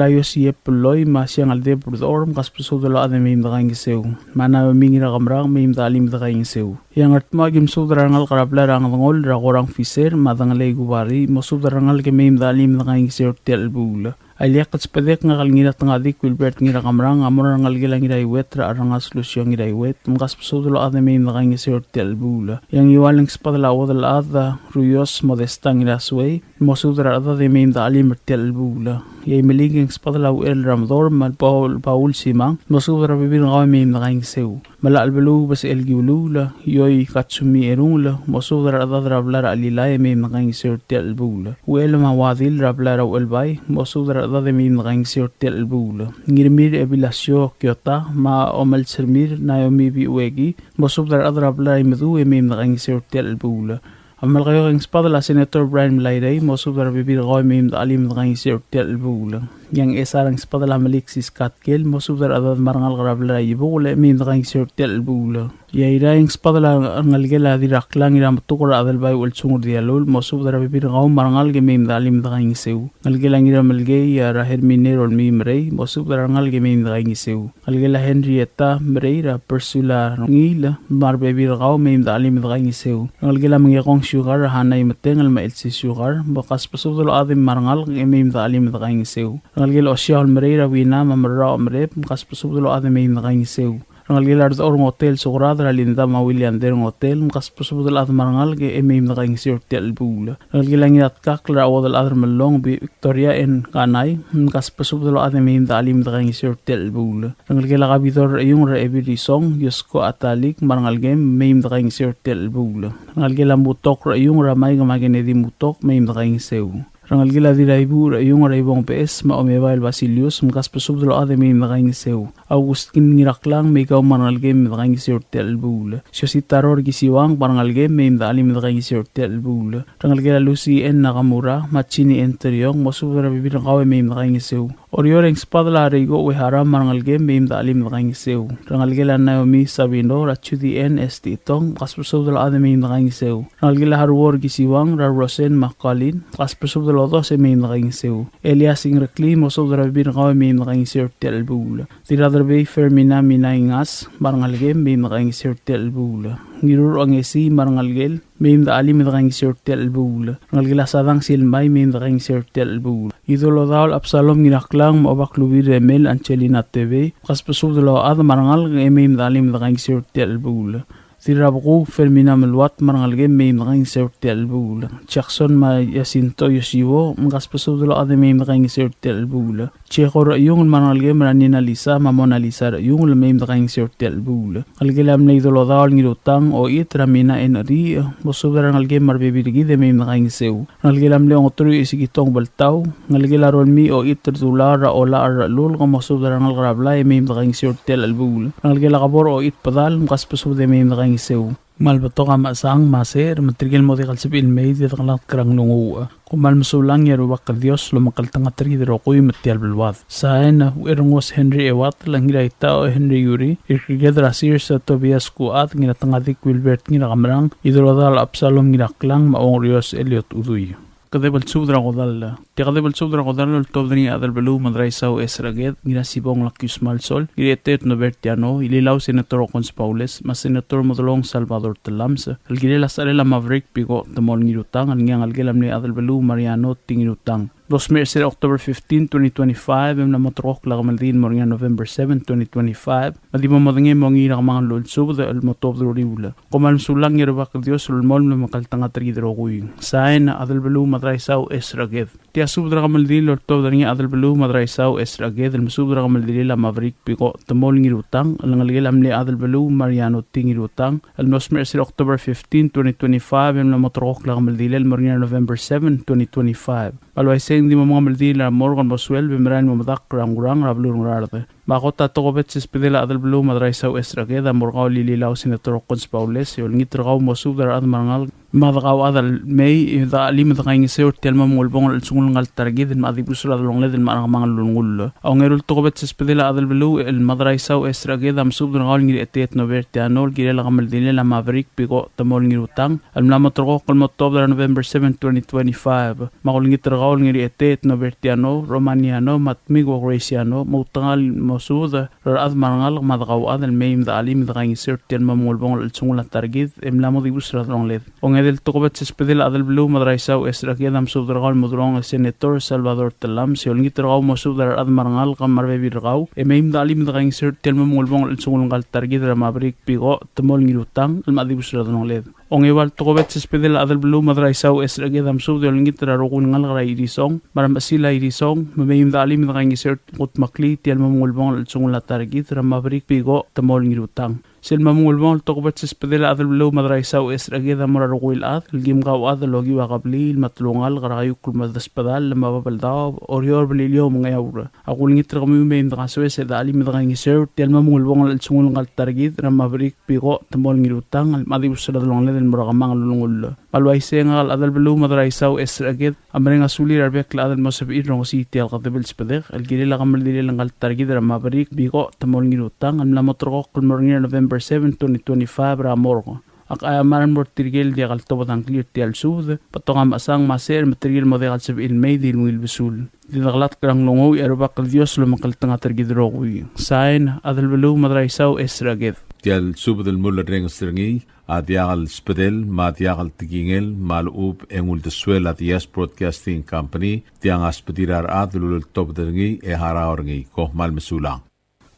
a Iosiep Loi me a Siangeldeb Rdechor, mkasbesubed el ochad e mei me de kaingeseu. Me a Naomi Ngirakemerang, mei me de chelim e de kaingeseu. E a Ngardmau e aki mesubed er a rengalek er a blai er a Ngedengoll, er a Korang Fisher me a Dengelei Kubari, mosubed er a rengalek e mei me de chelim e de kaingeseu er tia el chelebuul. A ileakl el sbedek ngak el Ngiratngadik Wilbert Ngirakemerang, a mo er a rengelekel a Ngiraiuet er a Cherrengas Lucio Ngiraiuet, mkasbesubed el ochad e mei me de kaingeseu er tia el chelebuul. E a Ngiwal e ng sbedel a Uodelchad Ruios Modesta Ngirasuei, mosubed er a rechedad e mei me de chelim er tia el chelebuul. E a Imeliik e ng sbedel a Uchel er a Medorm me a Paul, Paul Simang, mosubed er a rebebil er kau e mei me de kaingeseu. Me a Chelbeluu Besechel Kiuluul, Ioi Katsumi Erungel, mosubed er a rechedad er a blai er a Chelilai e mei me de kaingeseu er tia el chelebuul. Uchel me a Uadil er a blai er a Uchelbai, mosubed er a rechedad e mei me de kaingeseu er tia el chelebuul. Ngirmir Ebilasio Kiota, me a Omelsermir Naomi Biueki, mosubed er a rechedad er a blai er a Imeduu e mei me de kaingeseu er tia el chelebuul. A Melekeok e ng sbedel a Senator Brian Melairei, mosubed er a rebebil er kau e mei me de chelim e de kaingeseu er tia el chelebuul. Ngiang Esar e ng sbadel a Melik Siskatkel, mosubed er a rechedad me a rengalek er a blai er a Ibukel e mei me dekaingeseu er tia el chelebuul. Irrai e ng sbadel a rengelekel a Dirraklang Ngirametuker er a Adelbai Uchelsung er Dialul, mosubed er a rebebil er kau me a rengalek e mei me dechelim e dekaingeseu. Ngelekel a Ngiramelkei er a Hermine Rolmii Merei, mosubed er a rengalek e mei me dekaingeseu. Ngelekel a Henrietta Merei er a Persula Ngiil, me a rebebil er kau e mei me dechelim e dekaingeseu. Ngelekel a Mengekong Sugar er a Hanai Metengel me a Elsie Sugar, me kasbesubed el ochad me a rengalek e mei me dechelim e dekaingeseu. Ngelekel a Osiaol Merei er a Wina me a Merrau Merep, me kasbesubed el ochad e mei me dekaingeseu. Rengelekel a Rdechor Ngotel Sukrad er a Linda me a William Derngotel, me kasbesubed el chad me a rengalek e mei me dekaingeseu er tia el chelebuul. Rengelekel a Ngidatkakl er a Uodelchad er Mellong Victoria N. Kanai, me kasbesubed el chad e mei me dechelim e dekaingeseu er tia el chelebuul. Rengelekel a Kabidor er a Iung er a Ebil Risong Yosko Atalik me a rengalek e mei me dekaingeseu er tia el chelebuul. Rengelekel a Mutok er a Iung er a Maik me a Kennedy Mutok, mei me dekaingeseu. Rengelekel a Diraibuuch er a Iung er a Ibong Beches me a Omebael Basilius, me kasbesubed el ochad e mei me dekaingeseu. Augustin Ngiraklang, me kau me a rengalek e mei me dekaingeseu er tia el chelebuul. Siositaro er a Kisiwang me a rengalek e mei me dechelim e dekaingeseu er tia el chelebuul. Rengelekel a Lucy N. Nakamura me a Jeannie N. Teriong, mosubed er a rebebil er kau e mei me dekaingeseu. Oreor e ng sbadel a Reiko Uehara me a rengalek e mei me dechelim e dekaingeseu. Rengelekel a Naomi Sabino er a Judy N. Estitong, kasbesubed el ochad e mei me dekaingeseu. Rengelekel a Haruo er a Kisiwang er a Rosen me a Colin, kasbesubed el ochad e mei me dekaingeseu. Elias Ingrekli, mosubed er a rebebil er kau e mei me dekaingeseu er tia el chelebuul. Dirraderbei Fermina Minaingas me a rengalek e mei me dekaingeseu er tia el chelebuul. Ngirur Ongesii me a rengelekel, mei me dechelim e dekaingeseu er tia el chelebuul. Rengelekel a Sadang Silmai, mei me dekaingeseu er tia el chelebuul. Idolodaol Absalom Ngiraklang me a Obaklubil er a Emel Angelina Tebei, kasbesubed el ochad me a rengalek e mei me dechelim e dekaingeseu er tia el chelebuul. Dirrabekuu Fermina Meluat me a rengalek e mei me dekaingeseu er tia el chelebuul. Jackson me a Jacinto Yoshiwo, me kasbesubed el ochad e mei me dekaingeseu er tia el chelebuul. Jeko er a Iungel me a rengalek e, me a Nina Lisa me a Mona Lisa er a Iungel, mei me dekaingeseu er tia el chelebuul. Ngelekel a mle Idolodaol Ngirutang Oit er a Mina N. Ri, mosubed er a rengalek e me a rebebil er kid e mei me dekaingeseu. Ngelekel a mle Ongeteruich Isikitong Beltau, ngelekel a Rolmii Oit er a Dulau er a Olachel er a Chelulk, mosubed er a rengalek er a blai e mei me dekaingeseu er tia el chelebuul. Ngelekel a Kebor Oit Bedal, me kasbesubed e mei me dekaingeseu. Me a le betok a mechesang me a secher, me tirke el mo diak el sebechir el mei e di dekelatk er a nglunguuch. Kom kmal mesulang e a Rubak el Dios a lomekngeltengat er kid el rokui me tia el beluad. Sain, Ucherngos Henry Ewatel, Ngiraitau Henry Yuri, Irkiked er a Sers Tobias Kuad, Ngiratengadik Wilbert Ngirakemerang, Idolodaol Absalom Ngiraklang, me a Ongrios Eliot Udui. Kedeb el subed er a kodall. Tia kedeb el subed er a kodall el oltobed er ngii a Adelbeluu Madraisau S. Raked, Ngirasibong Lakius Malsol, Ngireteet Nobertiano, Ililau Senator Hokkons Baules, me a Senator Modelong Salvador Tellames, el kirel a secherel a Maverick Piko Temol Ngirutang, el ngii a ngelekel a mle Adelbeluu Mariano T. Ngirutang. Dos me a sel October fifteen, twenty twenty-five, e mla mo terrekokl a kemeldiil el mo er ngii a November seven, twenty twenty-five, me di mo medengei e mongiil er a kemanget el subed el mo tuobed er a uriul. Kom kmal mesulang e a Rubak el Dios a lolemolem el omekngeltengat er kid el rokui. Sain, Adelbeluu Madraisau S. Raked. Tia subed er a kemeldiil el oltobed er ngii a Adelbeluu Madraisau S. Raked el mesubed er a kemeldilel a Maverick Piko Temol Ngirutang, el ngelekel a mle Adelbeluu Mariano T. Ngirutang, el mlo smecher er sel October fifteen, twenty twenty-five, e mla mo terrekokl a kemeldilel el mo er ngii a November seven, twenty twenty-five. Me a le uaisei e ng di mo mengemeldiil er a morgue el mo sueleb e merael el mo medakl er a Ngurang er a beluu er a Ngaraard. Me a kot a tokubets el subedel a Adelbeluu Madraisau S. Raked a mo er kau el Ililau Senator Hokkons Baules, e olengit er kau mosubed er a rechad me a rengalek me a dekauchad el mei e dechelim e dekaingeseu er tia el mo mengulebongel el chelsengul ngka el ta er kid el mla dibus er a delongeled el mla er a kemanget el ulengull. A ongeru el tokubets el subedel a Adelbeluu el Madraisau S. Raked a mesubed er kau el Ngireteet Nobertiano el kirel a kemeldilel a Maverick Piko Temol Ngirutang, el mla mo terrekokl el mo tuobed er a November seven, twenty twenty-five. Me a kulengit er kau el Ngireteet Nobertiano, Romaniano, me a Tmiko Graciano, moutekangel mosubed er a rechad me a rengalek me a dekauchad el mei me dechelim e dekaingeseu er tia el mo mengulebongel el chelsengul a ta er kid e mla mo dibus er a delongeled. Ongedei el tokubets el subedel a Adelbeluu Madraisau S. Raked a mesubed er kau el Modelong el Senator Salvador Tellames, e olengit er kau mosubed er a rechad me a rengalek me a rebebil er kau e mei me dechelim e dekaingeseu er tia el mo mengulebongel el chelsengul ngka el ta er kid er a Maverick Piko Temol Ngirutang el mla dibus er a delongeled. Ongeua el tokubets el subedel a Adelbeluu Madraisau S. Raked a mesubed e olengit er a rokui el ngalek er a Irisong me a remechesil a Irisong, me mei me dechelim e dekaingeseu er a kutmeklii tia el mo mengulebongel el chelsengul a ta er kid er a Maverick Piko Temol Ngirutang. Sel mo mengulebongel el tokubets el subedel a Adelbeluu Madraisau S. Raked a mo er a rokui el chad el kim kauchad el okiu a kebliil me a telungalek er a Keiukl me a Desbedall me a Babeldaob, Oreor, Beliliou me a Ngeaur. A kulengit er kemiu e mei me dekasoes e dechelim e dekaingeseu er tia el mo mengulebongel el chelsengul ngka el ta er kid er a Maverick Piko Temol Ngirutang el mla dibus er a delongeled el mo er a kemanget el ulengull. Me a le uaisei e ngak el Adelbeluu Madraisau S. Raked a mereng a sulir a rebek el chad el mo sebechir el rongesii tia el kedeb el sbedek el kirel a kemeldilel ngka el ta er kid er a Maverick Biko Temol Ngirutang el mla mo terrekokl el mo er ngii er a November seven, twenty twenty-five er a morgue. Ak aia mera el mo er tirke el diak el tobed a ngklir er tia el subed, betok a mechesang me a secher me tirke el mo diak el sebechir el mei di ungil besul. Di dekelatk er a nglunguuch e a Rubak el Dios a lomekngeltengat er kid el rokui. Sain, Adelbeluu Madraisau S. Raked. Tia el subed el mulerrenges er ngii a diak el sbedel me a diak el tekingel me a lechub e ng uldesuel a Diaz Broadcasting Company, tiang a sbedir a rechad el uleltobed er ngii e harau er ngii. Kom kmal mesulang.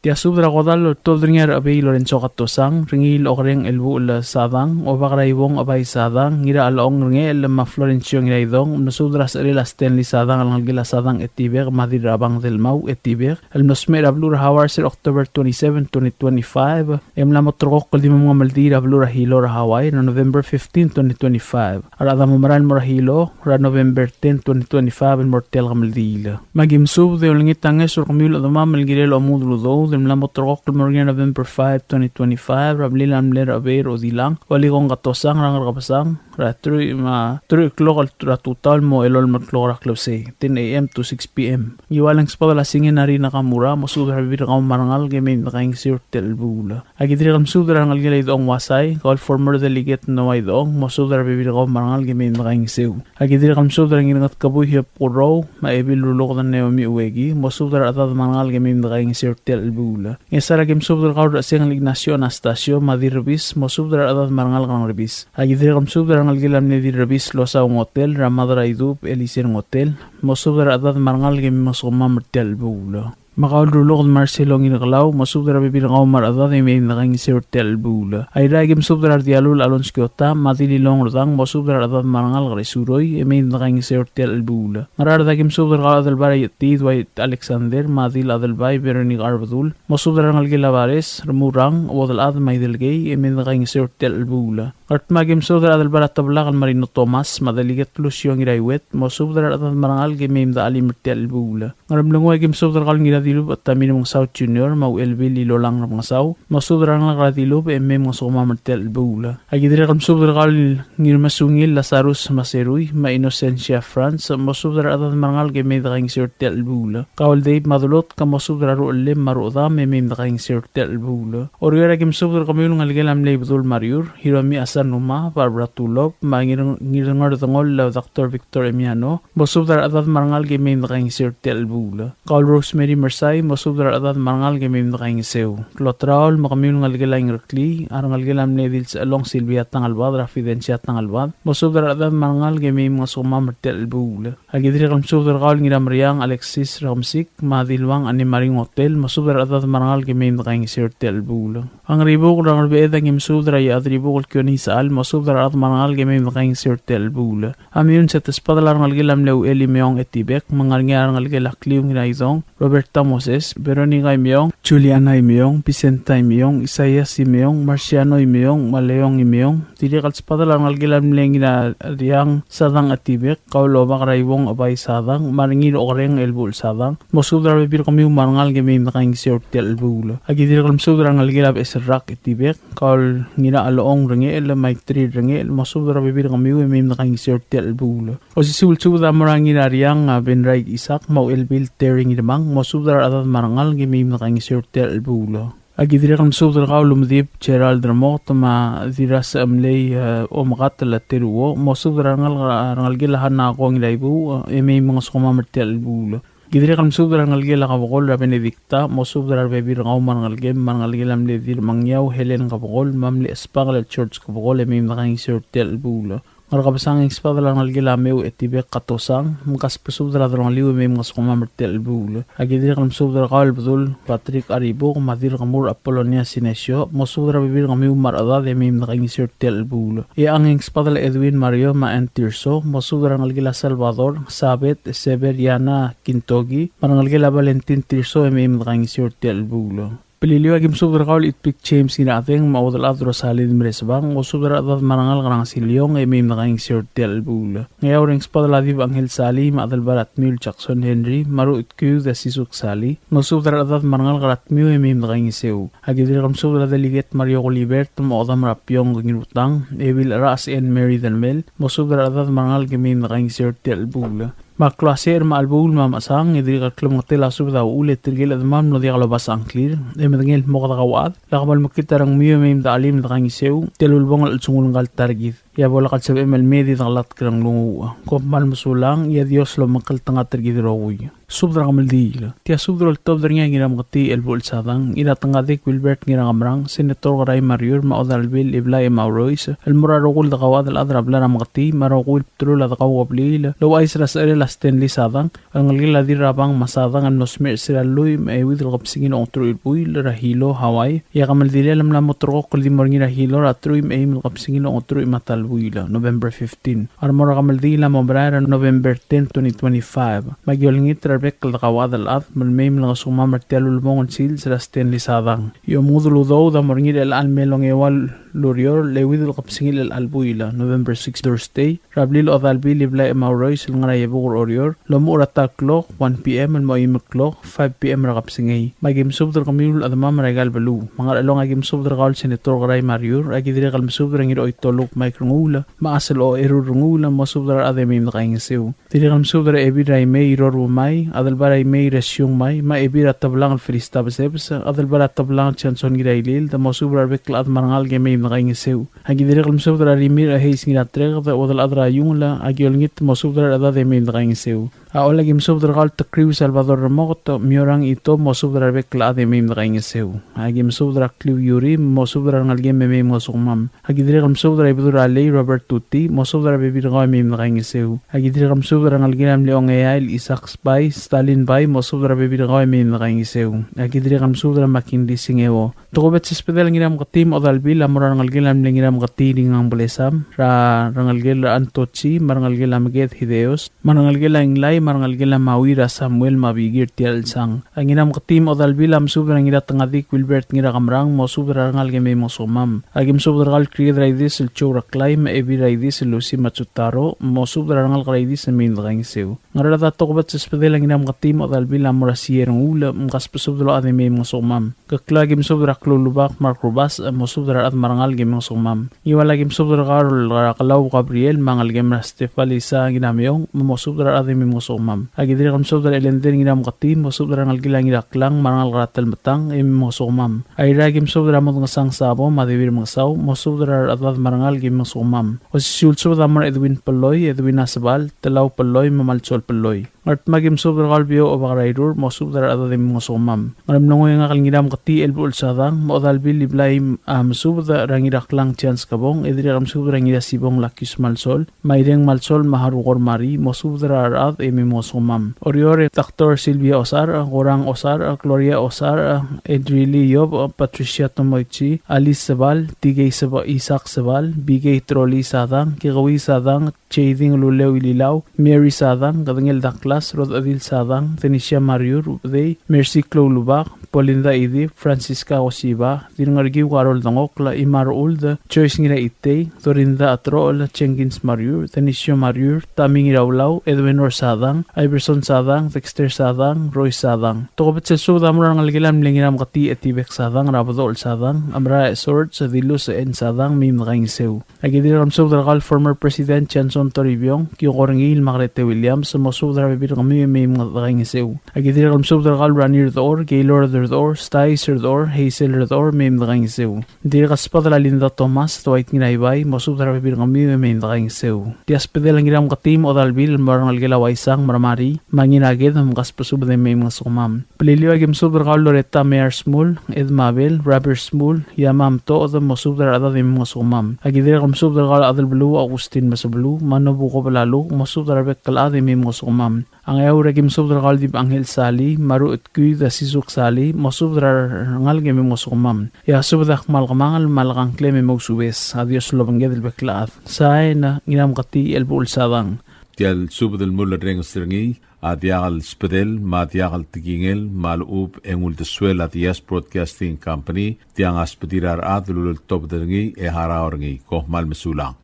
Tia subed er a kodall el oltobed er ngii a Rechebei Lorenzo Katosang, Rengiil Okereng Elbuchel Sadang, Obak er a Iuong Ebai Sadang, Ngirachelechong Rengechel me a Florencio Ngiraidong, mosubed er a secherel a Stanley Sadang el ngelekel a Sadang Etibek me a Dirrabang Delmau Etibek, el mlo smecher er a beluu er a Hawaii er sel October twenty-seven, twenty twenty-five, e mla mo terrekokl el di mo mengemeldiil er a beluu er a Hilo er a Hawaii er a November fifteen, twenty twenty-five. A rechad a mo merael el mo er a Hilo er a November ten, twenty twenty-five el mo er tia el kemeldiil. Me aki mesubed e olengit a ngeso er kemiu el chedemam el kirel a omudel udoud el mla mo terrekokl el mo er ngii er a November five, twenty twenty-five, er a blil a mle Rechebei er a Odilang, Olikong Katosang er a Ngerkebesang, er a truich me a, truich el klok er a tutau el mo elolem el klok er a klebesei, ten A M to six P M. Ngiual e ng sbedel a Singen Harry Nakamura, mosubed er a rebebil er kau me a rengalek e mei me dekaingeseu er tia el chelebuul. Aki dirrek el mesubed er a rengelekel a Idechong Wasai, kau el former delegate Noah Idechong, mosubed er a rebebil er kau me a rengalek e mei me dekaingeseu. Aki dirrek el mesubed er a Ngirngetkebui Hiob Kurou, me a Ebil Ruluked Naomi Ueki, mosubed er a rechedad me a rengalek e mei me dekaingeseu er tia el chelebuul. Ngchesar aki mesubed er kau el Recheseng el Ignacio Anastasio, me a Dirrebis, mosubed er a rechedad me a rengalek er a Ngerebis. Aki dirrek el mesubed er a rengelekel a mle Dirrebis Losau Ngotel, er a Mad er a Idub Elisir Ngotel, mosubed er a rechedad me a rengalek e mei mngosukemam er tia el chelebuul. Me kau el Ruluked Marcelo Ngirkelau, mosubed er a rebebil er kau me a rechedad e mei me dekaingeseu er tia el chelebuul. Airai aki mesubed er a Rdialul Alonso Kiota, me a Dililong Redang, mosubed er a rechedad me a rengalek er a Isuroi, e mei me dekaingeseu er tia el chelebuul. Ngaraard aki mesubed er kau el Adelbai er a Iechetiid Dwight Alexander, me a Dil Adelbai Veronica Arbedul, mosubed er a rengelekel a Bares, Remurang, Uodelchad, me a Idelkei, e mei me dekaingeseu er tia el chelebuul. Ngardmau aki mesubed er a Adelbai er a Teblak el Marino Thomas, me a Delegate Lucio Ngiraiuet, mosubed er a rechedad me a rengalek e mei me dechelim er tia el chelebuul. Ngeremlengui aki mesubed er kau el Ngiradilubech Tommy Remengesau Junior, me a Uchelbil Ilolang Remengesau, mosubed er a rengalek er a Dilubech e mei mngosukemam er tia el chelebuul. Aki dirrek el mesubed er kau el Ngirmesungil Lazarus Maserui, me a Innocencia Franz, mosubed er a rechedad me a rengalek e mei me dekaingeseu er tia el chelebuul. Kau el Dave Madulot, ke mosubed er a ruchellem me a ruchedam e mei me dekaingeseu er tia el chelebuul. Oreor aki mesubed er kemiu el ngelekel a mle Ibedul Mariur, Hiromi Asanuma, Barbara Tulop, me a Ngir-, Ngirngerdengoll el Doctor Victor Emiano, mosubed er a rechedad me a rengalek e mei me dekaingeseu er tia el chelebuul. Kau el Rosemary Mersai, mosubed er a rechedad me a rengalek e mei me dekaingeseu. Klotraol me kemiu el ngelekel a Ingereklii, a rengelekel a mle Dilsechelong Silvia Tangelbad, er a Fidencia Tangelbad, mosubed er a rechedad me a rengalek e mei mngosukemam er tia el chelebuul. Aki dirrek el mesubed er kau el Ngirameriang Alexis Rekemesik, me a Diluang Anne Marie Ngotel, mosubed er a rechedad me a rengalek e mei me dekaingeseu er tia el chelebuul. A Ngeribukel er a Ngerbeched aki mesubed er a Iechadribukel Kione Isechal, mosubed er a rechad me a rengalek e mei me dekaingeseu er tia el chelebuul. A Meyuns e te sbedel a rengelekel a mle Uchel Imeong Etibek, me ng ngar er ngii a rengelekel a Kliu Ngiraidong, Roberta Moses, Veronica Imeong, Juliana Imeong, Vicenta Imeong, Isaias Imeong, Marciano Imeong, me a Leong Imeong. Dirrek el sbedel a rengelekel a mle Ngirariang Sadang Etibek, kau el Obak er a Iuong Ebai Sadang, me a Rengiil Okereng Elbuchel Sadang, mosubed er a rebebil er kemiu me a rengalek e mei me dekaingeseu er tia el chelebuul. Aki dirrek el mesubed er a rengelekel a Beches el Rak Etibek, kau el Ngirachelechong Rengechel, Maitri Rengechel, mosubed er a rebebil er kemiu e mei me dekaingeseu er tia el chelebuul. Osisiu el subed a mo er a Ngirariang a Benraik Isak, me a Uchelbil Terry Ngirmang, mosubed er a rechedad me a rengalek e mei me dekaingeseu er tia el chelebuul. Aki dirrek el mesubed er kau el Umedib Gerald Remoket, me a Dirrasechemlei, e, Omekat el Teruo, mosubed er a rengal-, rengelekel a Hanako Ngiraibuuch, e mei mngosukemam er tia el chelebuul. Ki dirrek el mesubed er a rengelekel a Kebekol er a Benedicta, mosubed er a rebebil er kau me a rengelekem, me a rengelekel a mle Dirremengiau Helen Kebekol, me a mle Chesbangel el George Kebekol, e mei me dekaingeseu er tia el chelebuul. Ngerkebesang e ng sbedel a rengelekel a Meu Etibek Katosang, me kasbesubed er a delongeliu e mei mngosukemam er tia el chelebuul. Aki dirrek el mesubed er kau el Bedul Patrick Aribuk, me a Dirrekemur Apolonia Sinesio, mosubed er a rebebil er kemiu me a rechedad e mei me dekaingeseu er tia el chelebuul. E a Ngeng sbedel a Edwin Mario me a Ann Tirso, mosubed er a rengelekel a Salvador, Sabet, Severiana Kintoki, me a rengelekel a Valentin Tirso e mei me dekaingeseu er tia el chelebuul. Beliliou a ki mesubed er kau el Itpik James Ngirachedeng me a Uodelchad Rosalin Meresbang, mosubed er a rechedad me a rengalek er a Ngesiliong e mei me dekaingeseu er tia el chelebuul. Ngeaur e ng sbedel a Dib Angel Salii me a Adelbai er a Tmiu el Jackson Henry me a Ruchedkiud a Sisuk Salii, mosubed er a rechedad me a rengalek er a Tmiu e mei me dekaingeseu. A ki dirrek el mesubed er a Delegate Mario Gulibert me a Odam er a Piong Ngirutang, Ebil Rachas Ann Mary Delmel, mosubed er a rechedad me a rengalek e mei me dekaingeseu er tia el chelebuul. Me a klou a secher me a chelebuul me a mechesang e dirrek el klemengetel a subed a uchul e tirke el chedemam el mlo diak lobasech a ngklir e medengei el kmo kede kauchad, lak bo lemekngit a rengmiu e mei me dechelim e dekaingeseu tia el ulebongel el chelsengul ngka el ta er kid. E a bo lak el sebechem el mei e di dekelatk er a nglunguuch. Kom kmal mesulang, e a Dios lomekngeltengat er kid el rokui. Subed er a kemeldiil. Tia subed el oltobed er ngii a Ngiramketii Elbuchel Sadang, Ngiratengadik Wilbert Ngirakemrang, Senator Kerai Mariur, me a Odalbil Iblai Emaurois, el mo er a rokui el dekauchad el chad er a blai er a Meketii, me a rokui el bdelul a dekaukebliil, el ouchais er a secherel a Stanley Sadang, el ngelekel a Dirrabang me a Sadang, el mlo smecher er sel lluich me a euid el kebesengil a ongeteruich el buil, er a Hilo, Hawaii, e a kemeldilel a mla mo ulterekokl el di mo er ngii er a Hilo er a teruich me a eim el kebesengil a ongeteruich me a ta el buil, November fifteen. A remo er a kemeldiil a mo merael er a November ten, twenty twenty-five. Me aki olengit er a rebek el dekauchad el chad me le mei me lengesukemam er tia el ulebongel el sils er a Stanley Sadang. E omengudel udoud a mo er ngii er chelecha el mei el ongeua el ureor el euid el kebesengil er chelecha el buil, November six, Thursday, er a blil Odalbil Iblai Emaurois el ngar er a Iebukel er Oreor, el omuchel er a ta el klok, one P M, el mo eim el klok, five P M, er a kebesengei. Me aki mesubed er kemiu el chedemam er aika el beluu. Me a Ngerchelong a ki mesubed er kau el Senator Kerai Mariur, a ki dirrek el mesubed er a Ngiraoitoluk Mike Renguul, me a Chasel Ocherur Renguul, mosubed er a rechad e mei me dekaingeseu. Dirrek el mesubed er a Ebil er a Imei Rorumai, Adelbai er a Imei Resiungmai, me a Ebil er a Teblang el Felista Besebes, Adelbai er a Teblang Johnson Ngirailild, mosubed er a rebek el chad me a rengalek e mei me dekaingeseu. A ki dirrek el mesubed er a Rimirch Hayes Ngiratreked, Uodelchad er a Iungel, a ki olengit mosubed er a rechedad e mei me dekaingeseu. A Ollei a ki mesubed er kau el Tekriu Salvador Remoket, Miorang Ito, mosubed er a rebek el chad e mei me dekaingeseu. A ki mesubed er a Kliu Iuri, mosubed er a rengelekem e mei mngesukemam. A ki dirrek el mesubed er a Ibedul er a Lei Robert Tuti, mosubed er a rebebil er kau e mei me dekaingeseu. A ki dirrek el mesubed er a rengelekel a mle Ongeai el Isaac Bai, Stalin Bai, mosubed er a rebebil er kau e mei me dekaingeseu. A ki dirrek el mesubed er a McKinley Singeo. Tokubets el subedel a Ngiramketii me a Odalbil a mo er a rengelekel a mle Ngiramketii Ringang Belesam, er a rengelekel a Antochi, me a rengelekel a Meked Hideos, me a rengelekel a Inglai, me a rengelekel a Maui er a Samuel me a Bikir Tialsang. A Ngiramketii me a Odalbil a mesubed er a Ngiratengadik Wilbert Ngirakemrang, mosubed er a rengalek e mei mngesukemam. A ki mesubed er kau el Kried er a Idis el Joe Reklai, me a Ebil er a Idis el Lucy Matsutaro, mosubed er a rengalek er a Idis e mei me dekaingeseu. Ngercheled a tokubets el subedel a Ngiramketii me a Odalbil a mo er a Sierrenguul, mkasbesubed el ochad e mei mngesukemam. Keklau a ki mesubed er a Kloulubak Mark Rubasech, mosubed er a rechad me a rengalek e mei mngesukemam. Ngiwal a ki mesubed er kau el Kelau Gabriel, me a ngelekem er a Stefalisa Ngirameong, me mosubed er a rechad e mei mngesukemam. A ki dirrek el mesubed er a Elender Ngiramketii, mosubed er a rengelekel a Ngiraklang, me a rengalek er a Telmetang, e mei mngesukemam. Airai a ki mesubed er a Modngesang Sabo, me a Debir Mengesau, mosubed er a rechedad me a rengalek e mei mngesukemam. Osisiu el subed a mo er a Edwin Peloi, Edwin Asebal, Telau Peloi, me a Malsol Peloi. Ngardmau a ki mesubed er kau el Bio Obak er a Irur, mosubed er a rechedad e mei mngesukemam. Ngeremlengui e ngak el Ngiramketii Elbuchel Sadang, me a Odalbil Iblai a mesubed er a Ngiraklang Chance Kebong, e dirrek el mesubed er a Ngirasibong Lakius Malsol, me a Ireng Malsol, me a Harukor Mari, mosubed er a rechad e mei mngesukemam. Oreor e Doctor Sylvia Osarch, Gorang Osarch, Gloria Osarch, Edrili Yob, Patricia Tomoichi, Alice Sebal, T K Seba-, Isaac Sebal, B K Troli Sadang, Kekewii Sadang, Chading Luleu Ililau, Mary Sadang, Kedengel Douglas, Rodadil Sadang, Thenesia Mariur, Ubedei, Mercy Kloulubak, Paulinda Idip, Francisca Osiba, Dirngerkiu Karol Dengokl, Imar Uld, Joyce Ngiraitei, Dorinda Atrochel, Jenkins Mariur, Thenesia Mariur, Tami Ngiraulau, Edwin Ror Sadang, Iverson Sadang, Dexter Sadang, Roy Sadang. Tokubets el subed a mo er a rengelekel a mle Ngiramketii Etibek Sadang, er a Bedochel Sadang, Amra Sorge, Dilus N. Sadang, mei me dekaingeseu. A ki dirrek el mesubed er kau el former President Johnson Toribiong, Kioko Rengiil, Margaret Williams, mosubed er a rebebil er kemiu e mei me dekaingeseu. A ki dirrek el mesubed er kau el Rani Rdechor, Gaylord Rdechor, Stais Rdechor, Hazel Rdechor, mei me dekaingeseu. Dirrek el subedel a Linda Thomas, Dwight Ngiraibai, mosubed er a rebebil er kemiu e mei me dekaingeseu. Tia subedel a Ngiramketii me a Odalbil el mo er a rengelekel a Uaisang, me a Mari, me a Ngiraked, mkasbesubed e mei mngesukemam. Beliliou a ki mesubed er kau el Loretta Meyer Smul, Ed Mabel, Robert Smul, Yamam Toched, mosubed er a rechedad e mei mngesukemam. A ki dirrek el mesubed er kau el Adelbeluu Augustin Mesebeluu, me a Nobuko Belaluk, mosubed er a rebek el chad e mei mngesukemam. A Ngeaur a ki mesubed er kau el Dib Angel Sali, me a Ruchedkiud a Sisuk Sali, mosubed er a rengalek e mei mngesukemam. E a subed a kmal kemanget me a lak a ngklem e mousubes. A Dios lobengked el bek el chad. Sain, Ngiramketii Elbuchel Sadang. Tia el subed el mulerrenges er ngii a diak el sbedel me a diak el tekingel me a lechub e ng uldesuel a Diaz Broadcasting Company. Tiang a sbedir a rechad el uleltobed er ngii e harau er ngii. Kom kmal mesulang.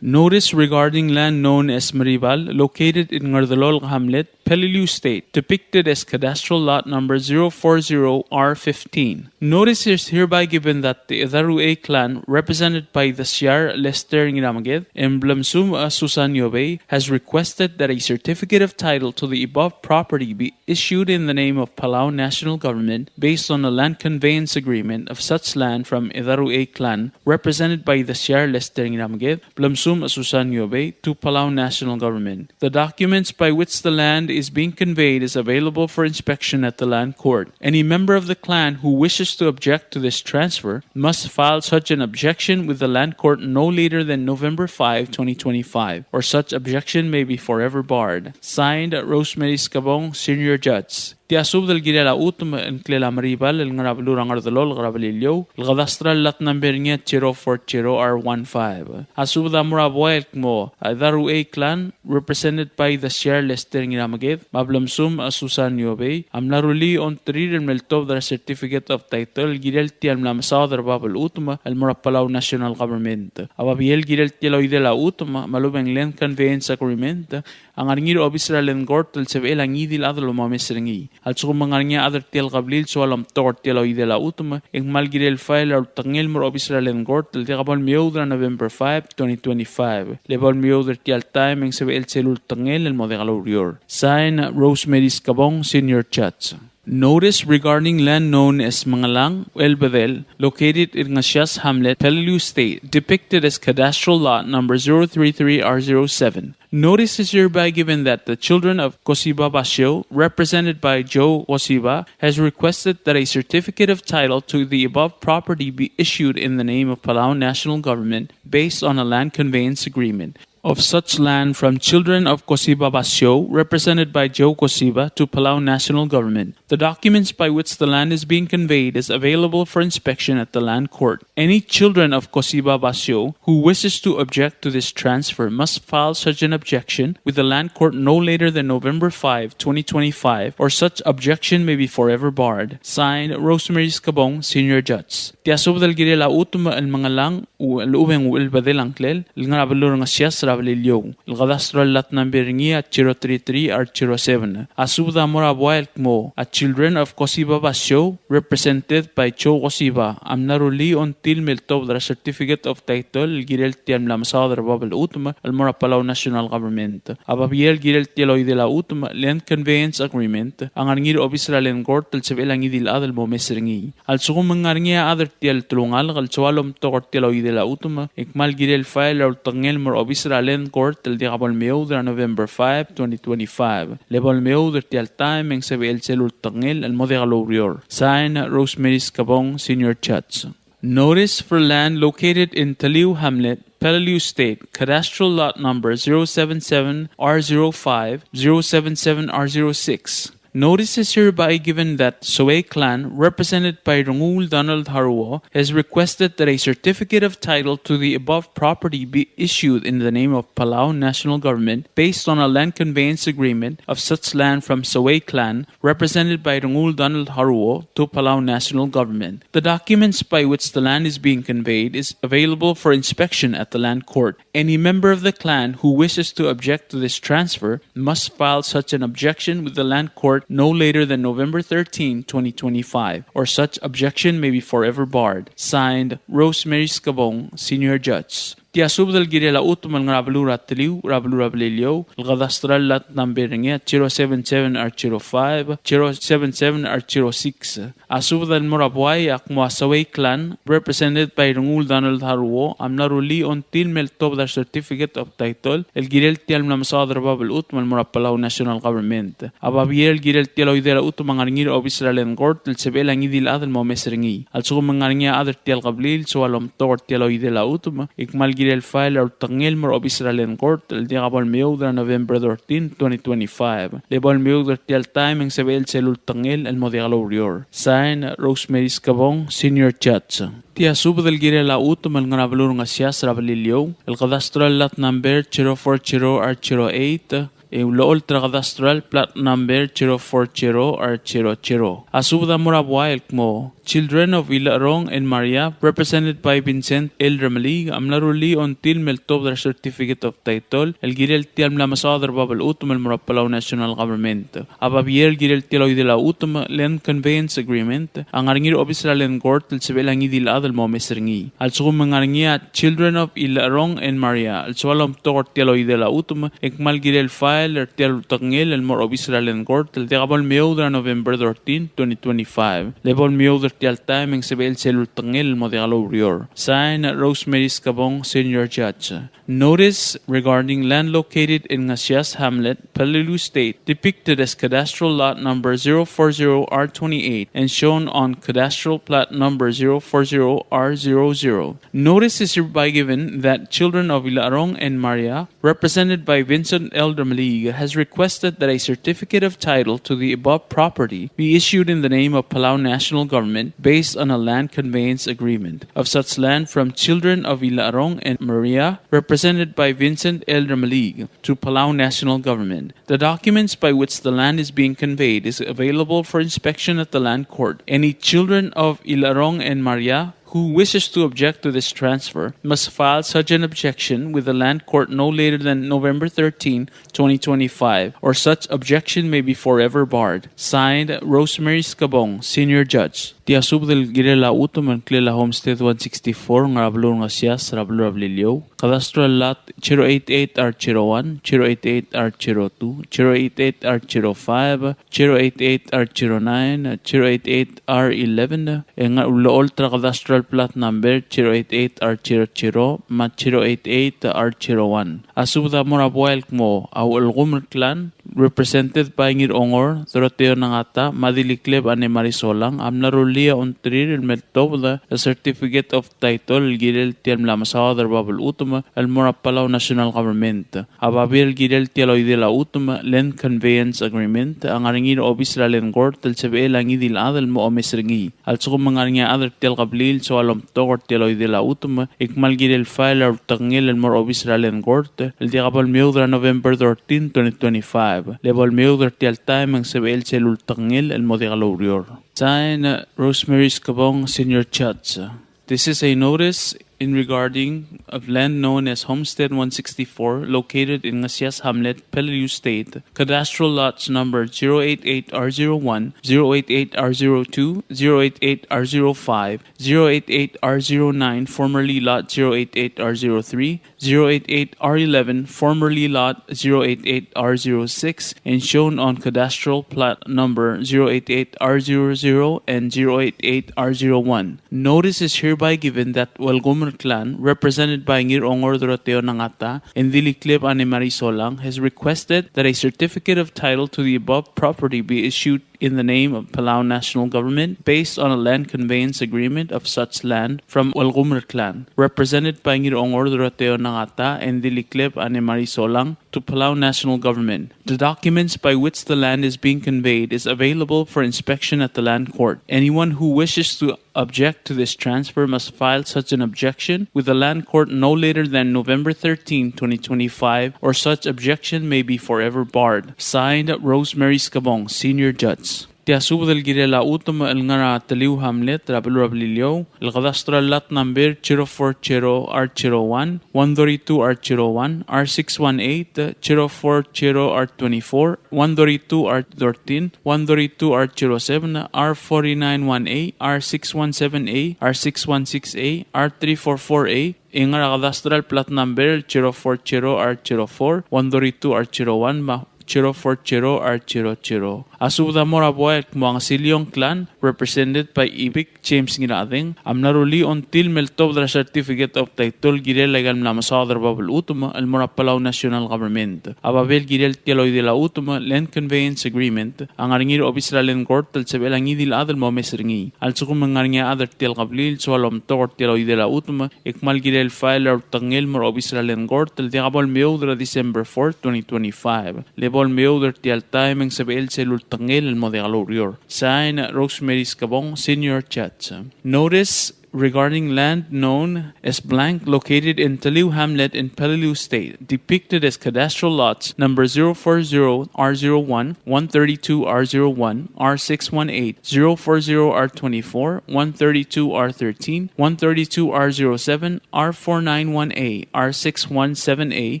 Notice regarding land known as Meribal, located in Ngerdelolk Hamlet, Peleliu State, depicted as cadastral lot number zero four zero R fifteen. Notice is hereby given that the Edaruei clan, represented by the Siar Lester Ngiramaged and Blemsum, uh, Susan Yobei, has requested that a certificate of title to the above property be issued in the name of Palau National Government based on a land conveyance agreement of such land from Edaruei clan, represented by the Siar Lester Ngiramaged, Blemsum, Susan Yobei, to Palau National Government. The documents by which the land is being conveyed is available for inspection at the Land Court. Any member of the clan who wishes to object to this transfer must file such an objection with the Land Court no later than November five, twenty twenty-five, or such objection may be forever barred. Signed, Rosemary Skebong, Senior Judge. Tia subed el kirel a chutem el ngklel a Meribal el ngar er a beluu er a Ngerdelolk er a Beliliou, el cadastral lot number er ngii a zero four zero R one five. A subed a mo er a buai el kmo a Edaruei clan, represented by the Siar Lester Ngiramaged me a Blemsum, a Susan Yobei, a mla rullii a ongtir el me ltobed er a certificate of title el kirel tia el mla mesaod er a bab el chutem el mo er a Palau National Government. A babier el kirel tia el oidel a chutem me a lobeng land conveyance agreement a ngar er ngii er a obis er a Land Court el sebechel a ngii di el chad el omes er ngii. A lsekum ng ngar er ngii a chad er tia el kebliil el soal omtok er tia el oidel a chutem, e ng kmal kirel file er a ultekngel el mo er a obis er a Land Court el diak bo lemeoud er a November five, twenty twenty-five. Le bo lemeoud er tia el taem e ng sebechel sel ultekngel el mo diak loureor. Sign, Rosemary Skebong, Senior Judge. Notice regarding land known as Mengelang Elbedel, located in Ngesias Hamlet, Peleliu State, depicted as cadastral lot number zero three three R zero seven. Notice is hereby given that the children of Kosiba Basio, represented by Joe Kosiba, has requested that a certificate of title to the above property be issued in the name of Palau National Government based on a land conveyance agreement of such land from children of Kosiba Basio, represented by Joe Kosiba, to Palau National Government. The documents by which the land is being conveyed is available for inspection at the Land Court. Any children of Kosiba Basio who wishes to object to this transfer must file such an objection with the Land Court no later than November five, twenty twenty-five, or such objection may be forever barred. Signed, Rosemary Skebong, Senior Judge. Tia subed el kirel a chutem el Mengelang, u-, el Ubeng Elbedel a ngklel, el ngar er a beluu er a Ngesias er a Beliliou. El cadastral lot number er ngii a zero three three R zero seven. A subed a mo er a buai el kmo a children of Kosiba Basio, represented by Joe Kosiba, a mla rullii a ongtil me ltobed er a certificate of title el kirel tia el mla mesaod er a bab el chutem el mo er a Palau National Government. A babier el kirel tia el oidel a chutem, land conveyance agreement, a ngar er ngii er a obis er a Land Court el sebechel a ngii di el chad el mo omes er ngii. A lsekum ng ngar er ngii a chad er tia el telungalek el soal omtok er tia el oidel a chutem, e ng kmal kirel file er a ultekngel el mo er a obis er a Land Court el diak bo lemeoud er a November five, twenty twenty-five. Le bo lemeoud er tia el taem e ng sebechel sel ultekngel el mo diak loureor. Sign, Rosemary Skebong, Senior Judge. Notice for land located in Taliu Hamlet, Peleliu State, cadastral lot number zero seven seven R zero five, zero seven seven R zero six. Notice is hereby given that Soei clan, represented by Rengul Donald Haruo, has requested that a certificate of title to the above property be issued in the name of Palau National Government based on a land conveyance agreement of such land from Soei clan, represented by Rengul Donald Haruo, to Palau National Government. The documents by which the land is being conveyed is available for inspection at the Land Court. Any member of the clan who wishes to object to this transfer must file such an objection with the Land Court no later than November thirteen, twenty twenty-five, or such objection may be forever barred. Signed, Rosemary Skebong, Senior Judge. Tia subed el kirel a chutem el ngar er a beluu er a Taliu, er a beluu er a Beliliou, el cadastral lot number er ngii a zero seven seven R zero five, zero seven seven R zero six. A subed el mo er a buai a kmo a Soei clan, represented by Rengul Donald Haruo, a mla rullii a ongtil me ltobed a certificate of title el kirel tia el mla mesaod er a bab el chutem el mo er a Palau National Government. A babier el kirel tia el oidel a chutem a ngar er ngii er a obis er a Land Court el sebechel a ngii di el chad el mo omes er ngii. A lsekum ng ngar er ngii a chad er tia el kebliil el soal omtok er tia el oidel a chutem, e ng kmal kirel file er a ultekngel el mo er a obis er a Land Court el diak bo lemeoud er a November thirteen, twenty twenty-five. Le bo lemeoud er tia el taem e ng sebechel sel ultekngel el mo diak loureor. Sign, Rosemary Skebong, Senior Judge. Tia subed el kirel a chutem el ngar er a beluu er a Ngesias er a Beliliou, el cadastral lot number zero four zero R zero eight, e ulecholt er a cadastral plat number zero four zero R zero zero. A subed a mo er a buai el kmo Children of Ilecherong and Maria, represented by Vincent L. Remeliik, a mla rullii a ongtil me ltobed er a certificate of title el kirel tia el mla mesaod er a bab el chutem el mo er a Palau National Government. A babier el kirel tia el oidel a chutem, land conveyance agreement, a ngar er ngii er a obis er a Land Court el sebechel a ngii di el chad el mo omes er ngii. A lsekum e ng ngar er ngii a Children of Ilecherong and Maria el soal omtok er tia el oidel a chutem, e kmal kirel file er tia el ultekngel el mo er a obis er a Land Court el diak bo lemeoud er a November thirteen, twenty twenty-five. Le bo lemeoud er tia el taem e ng sebechel sel ultekngel el mo diak loureor. Sign, Rosemary Skebong, Senior Judge. Notice regarding land located in Ngasias Hamlet, Peleliu State, depicted as cadastral lot number zero four zero R twenty-eight and shown on cadastral plat number zero four zero R zero zero. Notice is hereby given that Children of Ilecherong and Maria, represented by Vincent L. Remeliik, has requested that a certificate of title to the above property be issued in the name of Palau National Government based on a land conveyance agreement of such land from Children of Ilecherong and Maria, represented by Vincent L. Remeliik, to Palau National Government. The documents by which the land is being conveyed is available for inspection at the Land Court. Any Children of Ilecherong and Maria who wishes to object to this transfer must file such an objection with the Land Court no later than November thirteen, twenty twenty-five, or such objection may be forever barred. Signed, Rosemary Skebong, Senior Judge. Tia subed el kirel a chutem el ngklel a Homestead one sixty-four, ngar er a beluu er a Ngasias, er a beluu er a Beliliou. Cadastral lot zero eight eight R zero one, zero eight eight R zero two, zero eight eight R zero five, zero eight eight R zero nine, zero eight eight R eleven, e ng ulecholt er a cadastral plat number zero eight eight R zero zero me a zero eight eight R zero one. A subed a mo er a buai el kmo a Uelkumer Clan, represented by Ngirongor Doroteo Nangata me a Dilikleb Anne Marie Solang, a mla rullii a ongtirir el me ltobed a certificate of title el kirel tia el mla mesaod er a bab el chutem el mo er a Palau National Government. A babier el kirel tia el oidel a chutem, land conveyance agreement, a ngar er ngii er a obis er a Land Court el sebechel a ngii di el chad el mo omes er ngii. A lsekum e ng ngar er ngii a chad er tia el kebliil el soal omtok er tia el oidel a chutem, e kmal kirel file a ultekngel el mo er a obis er a Land Court el diak bo lemeoud er a November thirteen, twenty twenty-five. Le bo lemeoud er tia el taem e ng sebechel sel ultekngel el mo diak loureor. Sign, Rosemary Skebong, Senior Judge. This is a notice in regarding of land known as Homestead one sixty-four, located in Ngasias Hamlet, Peleliu State, cadastral lots number zero eight eight R zero one, zero eight eight R zero two, zero eight eight R zero five, zero eight eight R zero nine, formerly lot zero eight eight R zero three, zero eight eight R eleven, formerly lot zero eight eight R zero six, and shown on cadastral plat number zero eight eight R zero zero and zero eight eight R zero one. Notice is hereby given that Uelkumer Clan, represented by Ngirongor Doroteo Nangata and Dilikleb Anne Marie Solang, has requested that a certificate of title to the above property be issued in the name of Palau National Government based on a land conveyance agreement of such land from Uelkumer Clan, represented by Ngirongor Doroteo Nangata and Dilikleb Anne Marie Solang, to Palau National Government. The documents by which the land is being conveyed is available for inspection at the Land Court. Anyone who wishes to object to this transfer must file such an objection with the Land Court no later than November thirteen, twenty twenty-five, or such objection may be forever barred. Signed, Rosemary Skebong, Senior Judge. Tia subed el kirel a chutem el ngar er a Teliu Hamlet er a beluu er a Beliliou, el cadastral lot number zero four zero R zero one, one thirty-two R zero one, R six one eight, zero four zero R twenty-four, one thirty-two R thirteen, one thirty-two R zero seven, R forty-nine one A, R six one seven A, R six one six A, R three four four A, e ngar er a cadastral plat number zero four zero R zero four, one thirty-two R zero one, me a zero four zero R zero zero. A subed a mo er a buai el kmo a Ngesiliong Clan, represented by Ibik James Ngirachedeng, a mla rullii a ongtil me ltobed er a certificate of title el kirel aika el mla mesaod er a bab el chutem el mo er a Palau National Government. A babier el kirel tia el oidel a chutem, land conveyance agreement, a ngar er ngii er a obis er a Land Court el sebechel a ngii di el chad el mo omes er ngii. A lsekum e ng ngar er ngii a chad er tia el kebliil el soal omtok er tia el oidel a chutem, e kmal kirel file a ultekngel el mo er a obis er a Land Court el diak bo lemeoud er a December fourth, twenty twenty-five. Le bo lemeoud er tia el taem e ng sebechel sel ultekngel el mo diak loureor. Sign, Rosemary Skebong, Senior Judge. Notice regarding land known as blank located in Taliu Hamlet in Peleliu State, depicted as cadastral lots number zero four zero R zero one, one thirty-two R zero one, R six one eight, zero four zero R twenty-four, one thirty-two R thirteen, one thirty-two R zero seven, R four nine one A, R six one seven A,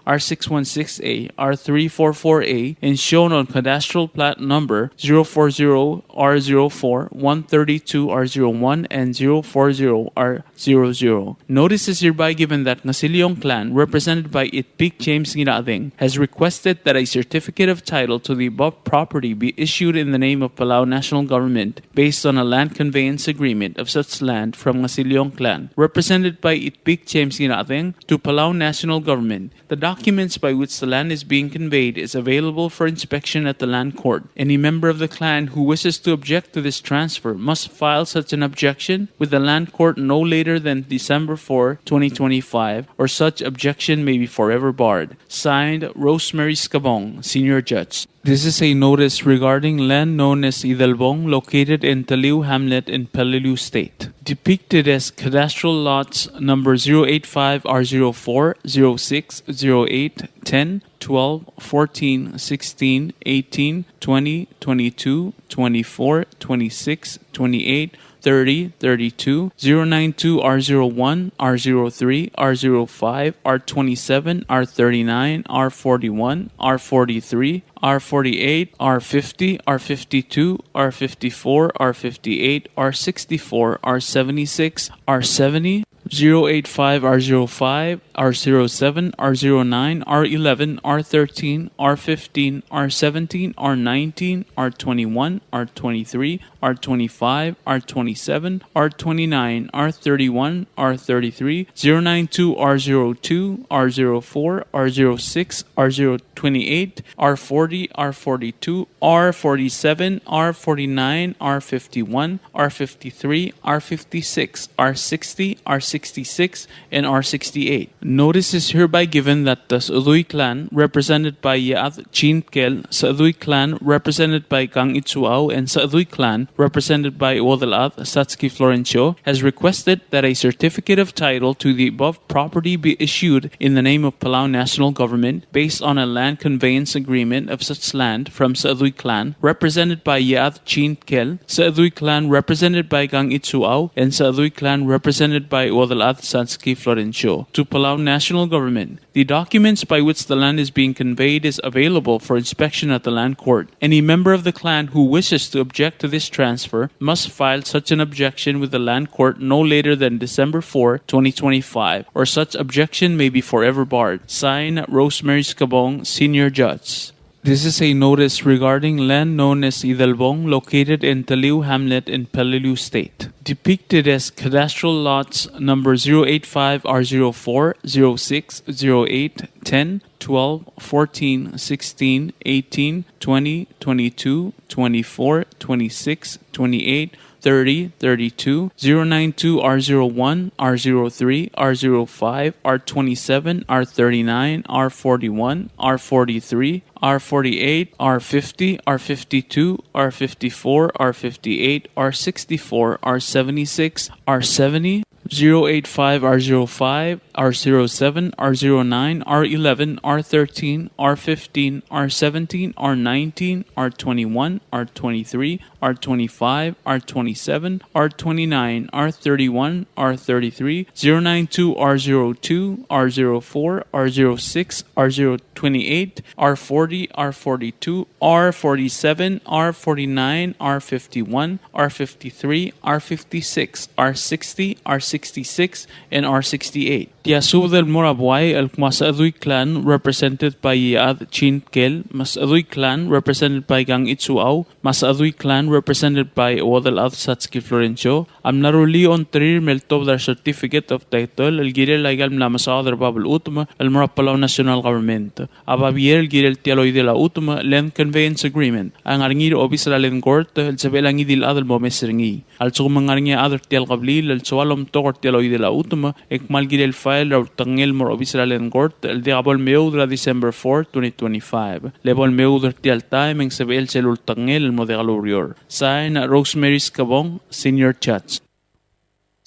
R six one six A, R three four four A, and shown on cadastral plat number zero four zero R zero four, one thirty-two R zero one, and zero four zero R zero zero. Notice is hereby given that Ngasiliong Clan, represented by Itpik James Ngirachedeng, has requested that a certificate of title to the above property be issued in the name of Palau National Government based on a land conveyance agreement of such land from Ngasiliong Clan, represented by Itpik James Ngirachedeng, to Palau National Government. The documents by which the land is being conveyed is available for inspection at the Land Court. Any member of the clan who wishes to object to this transfer must file such an objection with the Land Court no later than December fourth, twenty twenty-five, or such objection may be forever barred. Signed, Rosemary Skebong, Senior Judge. This is a notice regarding land known as Idelbong, located in Taliu Hamlet in Peleliu State, depicted as cadastral lots number zero eight five R zero four, zero six, zero eight, ten, twelve, fourteen, sixteen, eighteen, twenty, twenty-two, twenty-four, twenty-six, twenty-eight, thirty, thirty-two, zero nine two R zero one, R zero three, R zero five, R twenty-seven, R thirty-nine, R forty-one, R forty-three, R forty-eight, R fifty, R fifty-two, R fifty-four, R fifty-eight, R sixty-four, R seventy-six, R seventy, zero eight five R zero five, R zero seven, R zero nine, R eleven, R thirteen, R fifteen, R seventeen, R nineteen, R twenty-one, R twenty-three, R twenty-five, R twenty-seven, R twenty-nine, R thirty-one, R thirty-three, zero nine two, R zero two, R zero four, R zero six, R zero twenty-eight, R forty, R forty-two, R forty-seven, R forty-nine, R fifty-one, R fifty-three, R fifty-six, R sixty, R sixty-six, and R sixty-eight. Notice is hereby given that the Sechedui Clan, represented by Iechad Chin Tkel, Sechedui Clan, represented by Kang Itsuau, and Sechedui Clan, represented by Uodelchad Satski Florencio, has requested that a certificate of title to the above property be issued in the name of Palau National Government based on a land conveyance agreement of such land from Sechedui Clan, represented by Iechad Chin Tkel, Sechedui Clan, represented by Kang Itsuau, and Sechedui Clan, represented by Uodelchad Satski Florencio, to Palau National Government. The documents by which the land is being conveyed is available for inspection at the Land Court. Any member of the clan who wishes to object to this transfer must file such an objection with the Land Court no later than December fourth, twenty twenty-five, or such objection may be forever barred. Signed, Rosemary Skebong, Senior Judge. This is a notice regarding land known as Idelbong, located in Taliu Hamlet in Peleliu State, depicted as cadastral lots number zero eight five R zero four, zero six, zero eight, ten, twelve, fourteen, sixteen, eighteen, twenty, twenty-two, twenty-four, twenty-six, twenty-eight, thirty, thirty-two, zero nine two R zero one, R zero three, R zero five, R twenty-seven, R thirty-nine, R forty-one, R forty-three, R forty-eight, R fifty, R fifty-two, R fifty-four, R fifty-eight, R sixty-four, R seventy-six, R seventy, zero eight five R zero five, R zero seven, R zero nine, R eleven, R thirteen, R fifteen, R seventeen, R nineteen, R twenty-one, R twenty-three, R twenty-five, R twenty-seven, R twenty-nine, R thirty-one, R thirty-three, zero nine two R zero two, R zero four, R zero six, R zero twenty-eight, R forty, R forty-two, R forty-seven, R forty-nine, R fifty-one, R fifty-three, R fifty-six, R sixty, R sixty-six, and R sixty-eight. Tia subed el mo er a buai el kmo a Sechedui Clan, represented by Iechad Chin Tkel, me a Sechedui Clan, represented by Kang Itsuau, me a Sechedui Clan, represented by Uodelchad Satski Florencio, a mla rullii a ongtirir me ltobed er a certificate of title el kirel aika el mla mesaod er a bab el chutem el mo er a Palau National Government. A babier el kirel tia el oidel a chutem, Land Conveyance Agreement, a ngar er ngii er a obis er a Land Court el sebechel a ngii di el chad el mo omes er ngii. A lsekum e ng ngar er ngii a chad er tia el kebliil el soal omtok er tia el oidel a chutem, e kmal kirel file er a ultekngel el mo er a obis er a Land Court el diak bo lemeoud er a December four, twenty twenty-five. Le bo lemeoud er tia el taem e ng sebechel sel ultekngel el mo diak loureor. Sign, Rosemary Skebong, Senior Judge.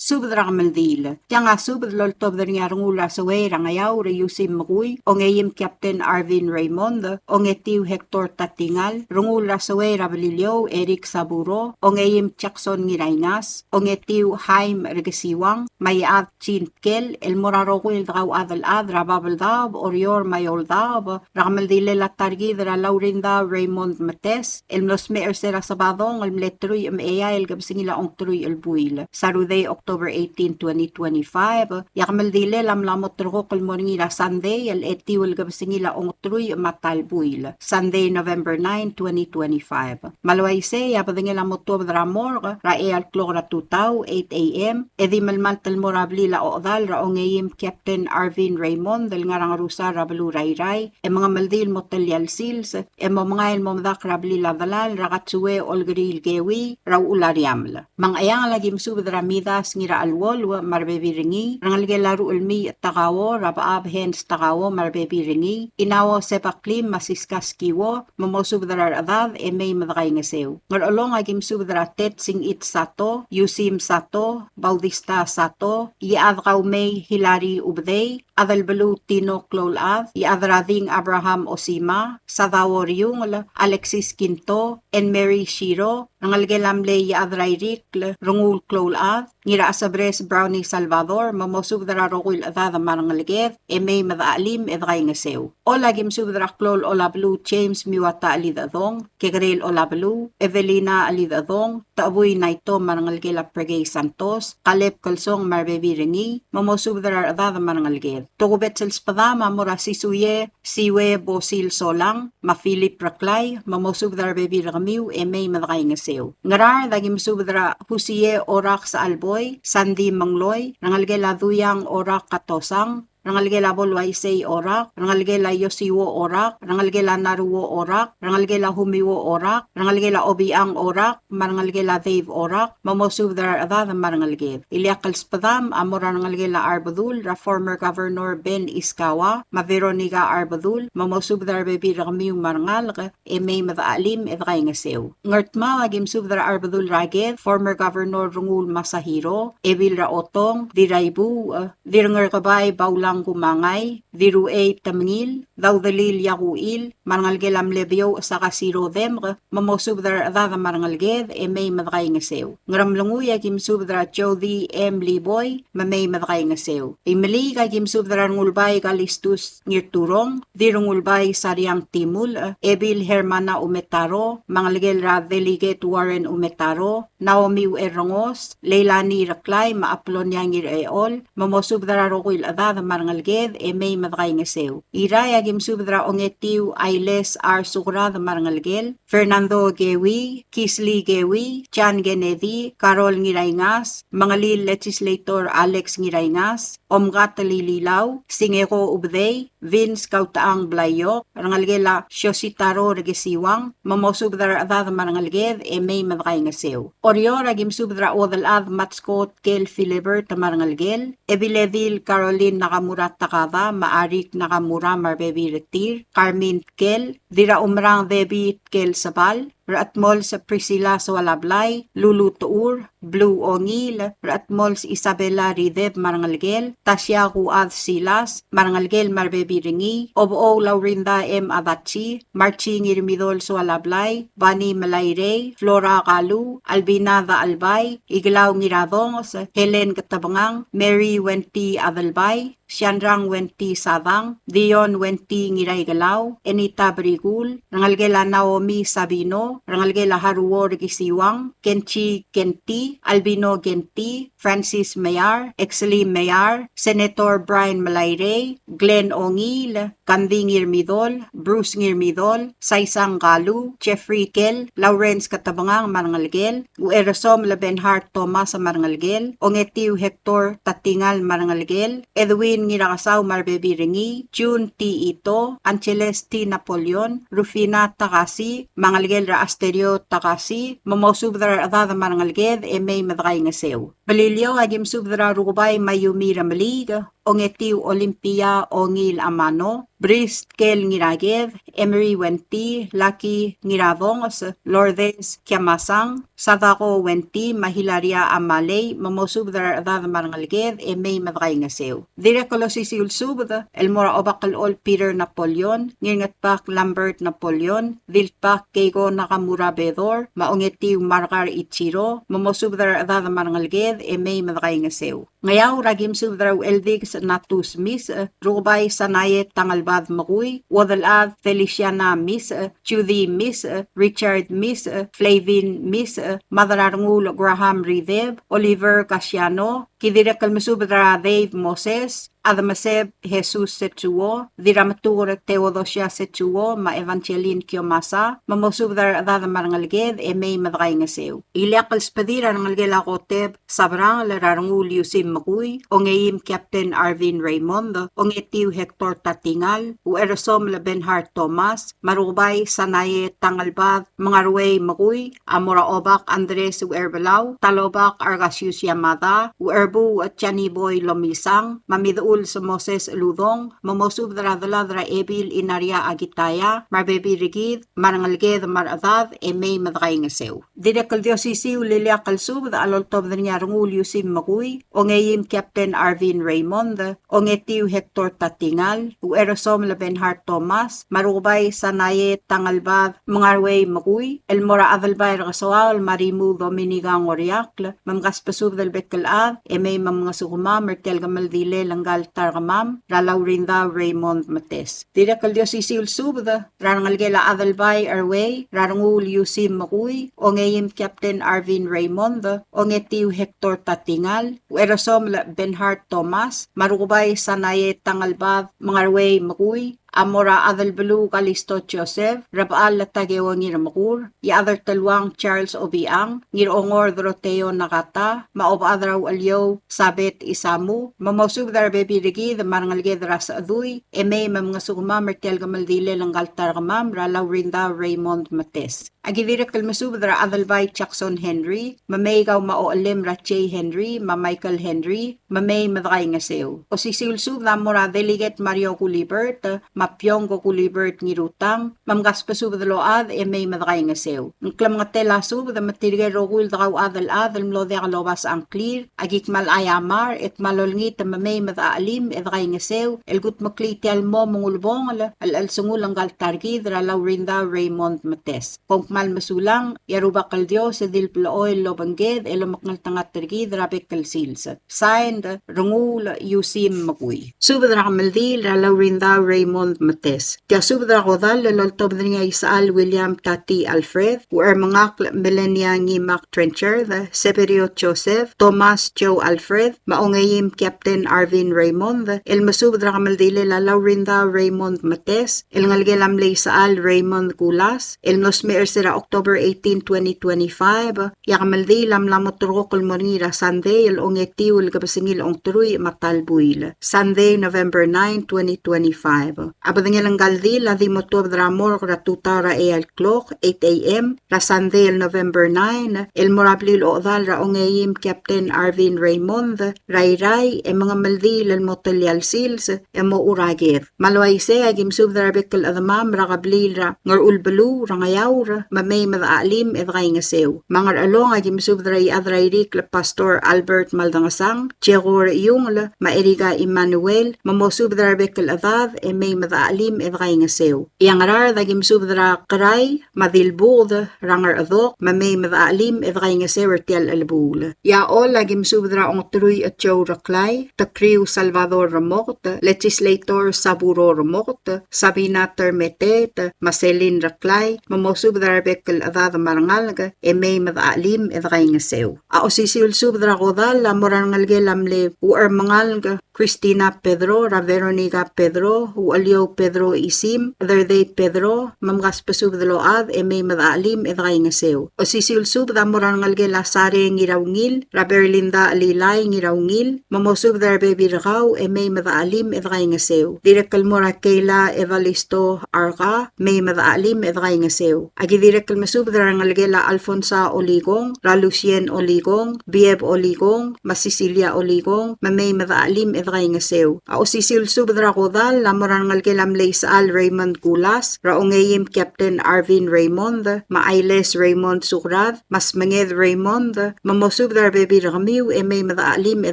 Subed er a kemeldiil. Tiang a subed el oltobed er ngii a Rengul er a Sewei er a Ngeaur, Iusim Mekui, ongeim Captain Arvin Raymond, ongetiu Hector Tatingal, Rengul er a Sewei er a Beliliou, Eric Saburo, ongeim Jackson Ngiraingas, ongetiu Haim Rekesiuang, me a Iechad Chin Tkel, el mo er a rokui el dekauchad el chad er a bab el daob, Oreor me a eou el daob, er a kemeldilel a ta er kid er a Laurinda Raymond Metes, el mlo smecher er se er a Sabadong el mle teruich me a eai el kebesengil a ongeteruich el buil. Saturday, October eighteen, twenty twenty-five, e a kemeldilel a mla mo terrekokl el mo er ngii er a Sunday el etiu el kebesengil a ongeteruich me a ta el buil. Sunday, November nine, twenty twenty-five. Me a le uaisei, e a bedengel a mo tuobed er a morgue er a eai el klok er a tutau, eight A M, e di melemalt el mo er a blil a ochedal er a ongeim Captain Arvin Raymond el ngar er a Ngerusar er a beluu er a Irrai, e mengemeldiil el mo telia el sils, e mo mengai el mo medakl er a blil a delal er a Katsue Olkeriil Keui er a Uchul a Riamel. Me a Ngcheangel a ki mesubed er a Midas Ngiracheluolu me a rebebil er ngii, rengelekel a Ruchelmiich Takao, er a Bechab Hans Takao me a rebebil er ngii, Inao Sebaklim me a Siska Skiwo, me mosubed er a rechedad e mei me dekaingeseu. Ngerchelong a ki mesubed er a Ted Singich Sato, Yusim Sato, Bautista Sato, Iechad Kaumei Hilary Ubedei, Adelbeluu Tino Kloulechad, Iechad er a Ding Abraham Osima, Sadao Riungel, Alexis Kinto, Anne Mary Shiro, rengelekel a mle Iechad er a Irikl Rengul Kloulechad, Ngirachesebres Brownie Salvador, me mosubed er a rokui el chedad me a rengeleked, e mei me dechachelim e dekaingeseu. Chol a ki mesubed er a klou el Olabeluu James Miwata Chelidechedong, Kekerel Olabeluu, Evelina Chelidechedong, Techebui Naito me a rengelekel a Pregei Santos, Kaleb Kelsong me a rebebil er ngii, me mosubed er a rechedad me a rengeleked. Tokubets el sbedam a mo er a Sisuie Siue Bosil Solang, me a Philip Reklai, me mosubed er a rebebil er kemiu e mei me dekaingeseu. Ngaraard a ki mesubed er a Husie Orak Sechalboi, Sandy Mengloi, rengelekel a Duyang Orak Katosang, rengelekel a Boluaisei Orak, rengelekel a Yosiwo Orak, rengelekel a Naruo Orak, rengelekel a Humiwo Orak, rengelekel a Obiang Orak, me a rengelekel a Dave Orak, me mosubed er a rechedad me a rengeleked. Ileakl el sbedam a mo er a rengelekel a Arbedul er a former Governor Ben Iskawa, me a Veronica Arbedul, me mosubed er a rebebil er kemiu me a rengalek, e mei me dechachelim e dekaingeseu. Ngardmau a ki mesubed er a Arbedul er a Ked, former Governor Rengul Masahiro, Ebil er a Otong, Diraibuuch, Dirngerkebai Baulang Kumangai, Diruchei Temengil, Daudelil Iakuchil, me a rengelekel a mle Biouch Sakasiro Demk, me mosubed er a rechedad me a rengeleked e mei me dekaingeseu. Ngeremlengui a ki mesubed er a Jody M. Liboi, me mei me dekaingeseu. Imeliik a ki mesubed er a Rengulbai Kalistus Ngirturong, Dirrengulbai Sariang Timulch, Ebil Hermana Umetaro, me a ngelekel er a Delegate Warren Umetaro, Naomi Uerrengos, Leilani Reklai, me a Apolonia Ngirechol, me mosubed er a rokui el chedad me a rengeleked e mei me dekaingeseu. Irrai a ki mesubed er a Ongetiu Ailes R. Sukrad me a rengelekel, Fernando Kewi, Kisli Kewi, John Kennedy, Carol Ngiraingas, Mengelil Legislator Alex Ngiraingas, Omkatel Ililau, Singeko Ubedei, Vince Kautechang Blaiok, rengelekel a Shositaro Rekesiwang, me mosubed er a rechedad me a rengeleked e mei me dekaingeseu. Oreor a ki mesubed er a Uodelchad Matsko Tkel Philibert me a rengelekel, Ebiledil Caroline Nakamura Takada, me a Arik Nakamura me a rebebil er tir, Carmen Tkel, Dirraumerang Debbie Tkel Sebal, Rechetmols Priscilla Soalablai, Lulu Techur, Blue Ongil, Rechetmols Isabella Rideb me a rengelekel, Tasia Kuad Silas me a rengelekel me a rebebil er ngii, Obechou Laurinda M. Adachi, Marchi Ngirmidol Soalablai, Bani Melairei, Flora Kalu, Albina Dachelbai, Ikelau Ngiradonges, Helen Ketebengang, Mary Wenty Adelbai, Siandrang Wenty Sadang, Dion Wenty Ngiraikelau, Enita Brikul, rengelekel a Naomi Sabino, rengelekel a Haruo Rekisiwang, Kenchi Kenti, Albino Kenti, Francis Meyar, Exley Meyar, Senator Brian Melairei, Glenn Ongil, Kandi Ngirmidol, Bruce Ngirmidol, Saisang Kalu, Jeffrey Kel, Lawrence Ketebengang me a rengelekel, Ueresom Lebenhard Thomas me a rengelekel, Ongetiu Hector Tatingal me a rengelekel, Edwin Ngirakesau me a rebebil er ngii, June T. Ito, Angeles T. Napoleon, Rufina Takasi, me a ngelekel er a Asterio Takasi, me mosubed er a rechedad me a rengeleked e mei me dekaingeseu. Beliliou a ki mesubed er a Rukebai Mayumi Remeliik, Ongetiu Olympia Ongil Amano, Bris Tkel Ngiraked, Emery Wenti, Lucky Ngirabongs, Lourdes Kiamasang, Sadako Wenti, me a Hilaria Amalei, me mosubed er a rechedad me a rengeleked e mei me dekaingeseu. Dirrek el osisiu el subed el mo er a Obakelchol Peter Napoleon, Ngirngetbak Lambert Napoleon, Dilbak Keiko Nakamura Bedor, me a Ongetiu Margar Ichiro, me mosubed er a rechedad me a rengeleked e mei me dekaingeseu. Ngeaur a ki mesubed er a Ucheldikes Natus Misech, Rukebai Sanae Tangelbad Mekui, Uodelchad Feliciana Misech, Judy Misech, Richard Misech, Flavin Misech, Madrarngul Graham Rideb, Oliver Casiano, ki dirrek el mesubed er a Dave Moses, Adameseb Jesus Setsuo, Dirametuker Theodosia Setsuo, me a Evangeline Kiomasa, me mosubed er a rechedad me a rengeleked e mei me dekaingeseu. Ileakl el sbedir a rengelekel a Koteb Sabrang el er a Rengul Iusim Mekui, Ongeim Captain Arvin Raymond, Ongetiu Hector Tatingal, Ucherosomel Benhard Thomas, me a Rukebai Sanae Tangelbad Mengaruei Mekui, a mo er a Obak Andres Ucherbelau, Talobak Argasius Yamada, Ucherbuuch Chaniboi Lomisang, me a Midechul Moses Uludong, me mosubed er a delad er a Ebil Inaria Akitaya, me a rebebil er kid, me a rengeleked me a rechedad, e mei me dekaingeseu. Dirrek el di osisiu el ileakl el subed a loltobed er ngii a Rengul Iusim Mekui, Ongeim Captain Arvin Raymond, Ongetiu Hector Tatingal, Ucherosomel Benhard Thomas, me a Rukebai Sanae Tangelbad Mengaruei Mekui, el mo er a Adelbai er Kesoaol me a Rimu Dominica Ngoriakl, me mkasbesubed el bek el chad, e mei me mngesukemam er tia el kemeldilel ngka el ta er kemam, er a Laurinda Raymond Metes. Dirrek el di osisiu el subed er a rengelekel a Adelbai er Uei, er a Rengul Iusim Mekui, Ongeim Captain Arvin Raymond, Ongetiu Hector Tatingal, Ucherosomel Benhard Thomas, me a Rukebai Sanae Tangelbad Mengaruei Mekui, a mo er a Adelbeluu Kalisto Joseph, Rebechall Takeo Ngirmekur, Iechad er Teluang Charles Obichang, Ngirongor Doroteo Nakata, me a Obechad er a Ucheliou Sabet Isamu, me mosubed er a rebebil er kid me a rengeleked er a Sechedui, e mei me mngesukemam er tia el kemeldilel ngka el ta er kemam, er a Laurinda Raymond Metes. A ki dirrek el mesubed er a Adelbai Jackson Henry, me mei kau me a ochellem er a Jay Henry, me a Michael Henry, me mei me dekaingeseu. Osisiu el subed a mo er a Delegate Mario Gulibert, me a Piongko Gulibert Ngirutang, me mkasbesubed el ochad e mei me dekaingeseu. Ng klemengetel a subed me tirke el rokui el dekauchad el chad el mlo diak lobasech a ngklir, a ki kmal aiamar, e kmal olengit me mei me dechachelim e dekaingeseu, el kudmeklii tia el mo me ng ulebongel el chelsengul ngka el ta er kid er a Laurinda Raymond Metes. Kom kmal mesulang, e a Rubak el Dios e di leblechoel el obengked e lomekngeltengat er kid er a bek el sils. Signed, Renguul Iusim Mekui. Subed er a kemeldiil er a Laurinda Raymond Metes. Tia subed er a kodall el oltobed er ngii a Isechal William Tati Alfred, Uchermengakl Melania Ngimak Trenchard, Severio Joseph, Thomas Joe Alfred, me a Ongeim Captain Arvin Raymond, el mesubed er a kemeldilel a Laurinda Raymond Metes, el ngelekel a mle Isechal Raymond Kulas, el mlo smecher er se er a October eighteen, twenty twenty-five, e a kemeldiil a mla mo terrekokl el mo er ngii er a Sandei el ongetiu el kebesengil a ongeteruich me a ta el buil. Sandei, November nine, twenty twenty-five. A bedengel ngka el dil a di mo tuobed er a morgue er a tutau er a eai el klok, eight A M, er a Sandei el November nine, el mo er a blil ochedal er a Ongeim Captain Arvin Raymond, er a Irrai, e mengemeldiil el mo telia el sils, e mo er a ked. Me a le uaisei a ki mesubed er a rebek el chedemam er a kebliil er a Ngerchul beluu er a Ngeaur, me mei me dechachelim e dekaingeseu. Me a Ngerchelong a ki mesubed er a Iechad er a Irikl el Pastor Albert Maldangesang, Jekor Iungel, me a Erika Emmanuel, me mosubed er a rebek el chedad e mei me dechachelim e dekaingeseu. E a Ngaraard a ki mesubed er a Kerai, me a Dilbuked er a Ngerchedok, me mei me dechachelim e dekaingeseu er tia el chelebuul. E a Choll a ki mesubed er a Ongeteruich Joe Reklai, Tekriu Salvador Remoket, Legislator Saburo Remoket, Sabina Termeteet, me a Selin Reklai, me mosubed er a rebek el chedad me a rengalek, e mei me dechachelim e dekaingeseu. A osisiu el subed er a kodall a mo er a rengelekel a mle Uchermengalek Christina Pedro, er a Veronica Pedro, Ucheliou Pedro Isim, Chederdei Pedro, me mkasbesubed el ochad e mei me dechachelim e dekaingeseu. Osisiu el subed a mo er a rengelekel a Sare Ngiraungil, er a Berlinda Chelilai Ngiraungil, me mosubed er a rebebil er kau e mei me dechachelim e dekaingeseu. Dirrek el mo er a Keila Evalisto Arka, mei me dechachelim e dekaingeseu. A ki dirrek el mesubed er a rengelekel a Alfonsa Olikong, er a Lucien Olikong, Bieb Olikong, me a Cecilia Olikong, me mei me dechachelim e dekaingeseu. A osisiu el subed er a kodall a mo er a rengelekel a mle Isechal Raymond Kulas, er a ongeim Captain Arvin Raymond, me a Ailes Raymond Sukrad, me a Smenged Raymond, me mosubed er a rebebil er kemiu e mei me dechachelim e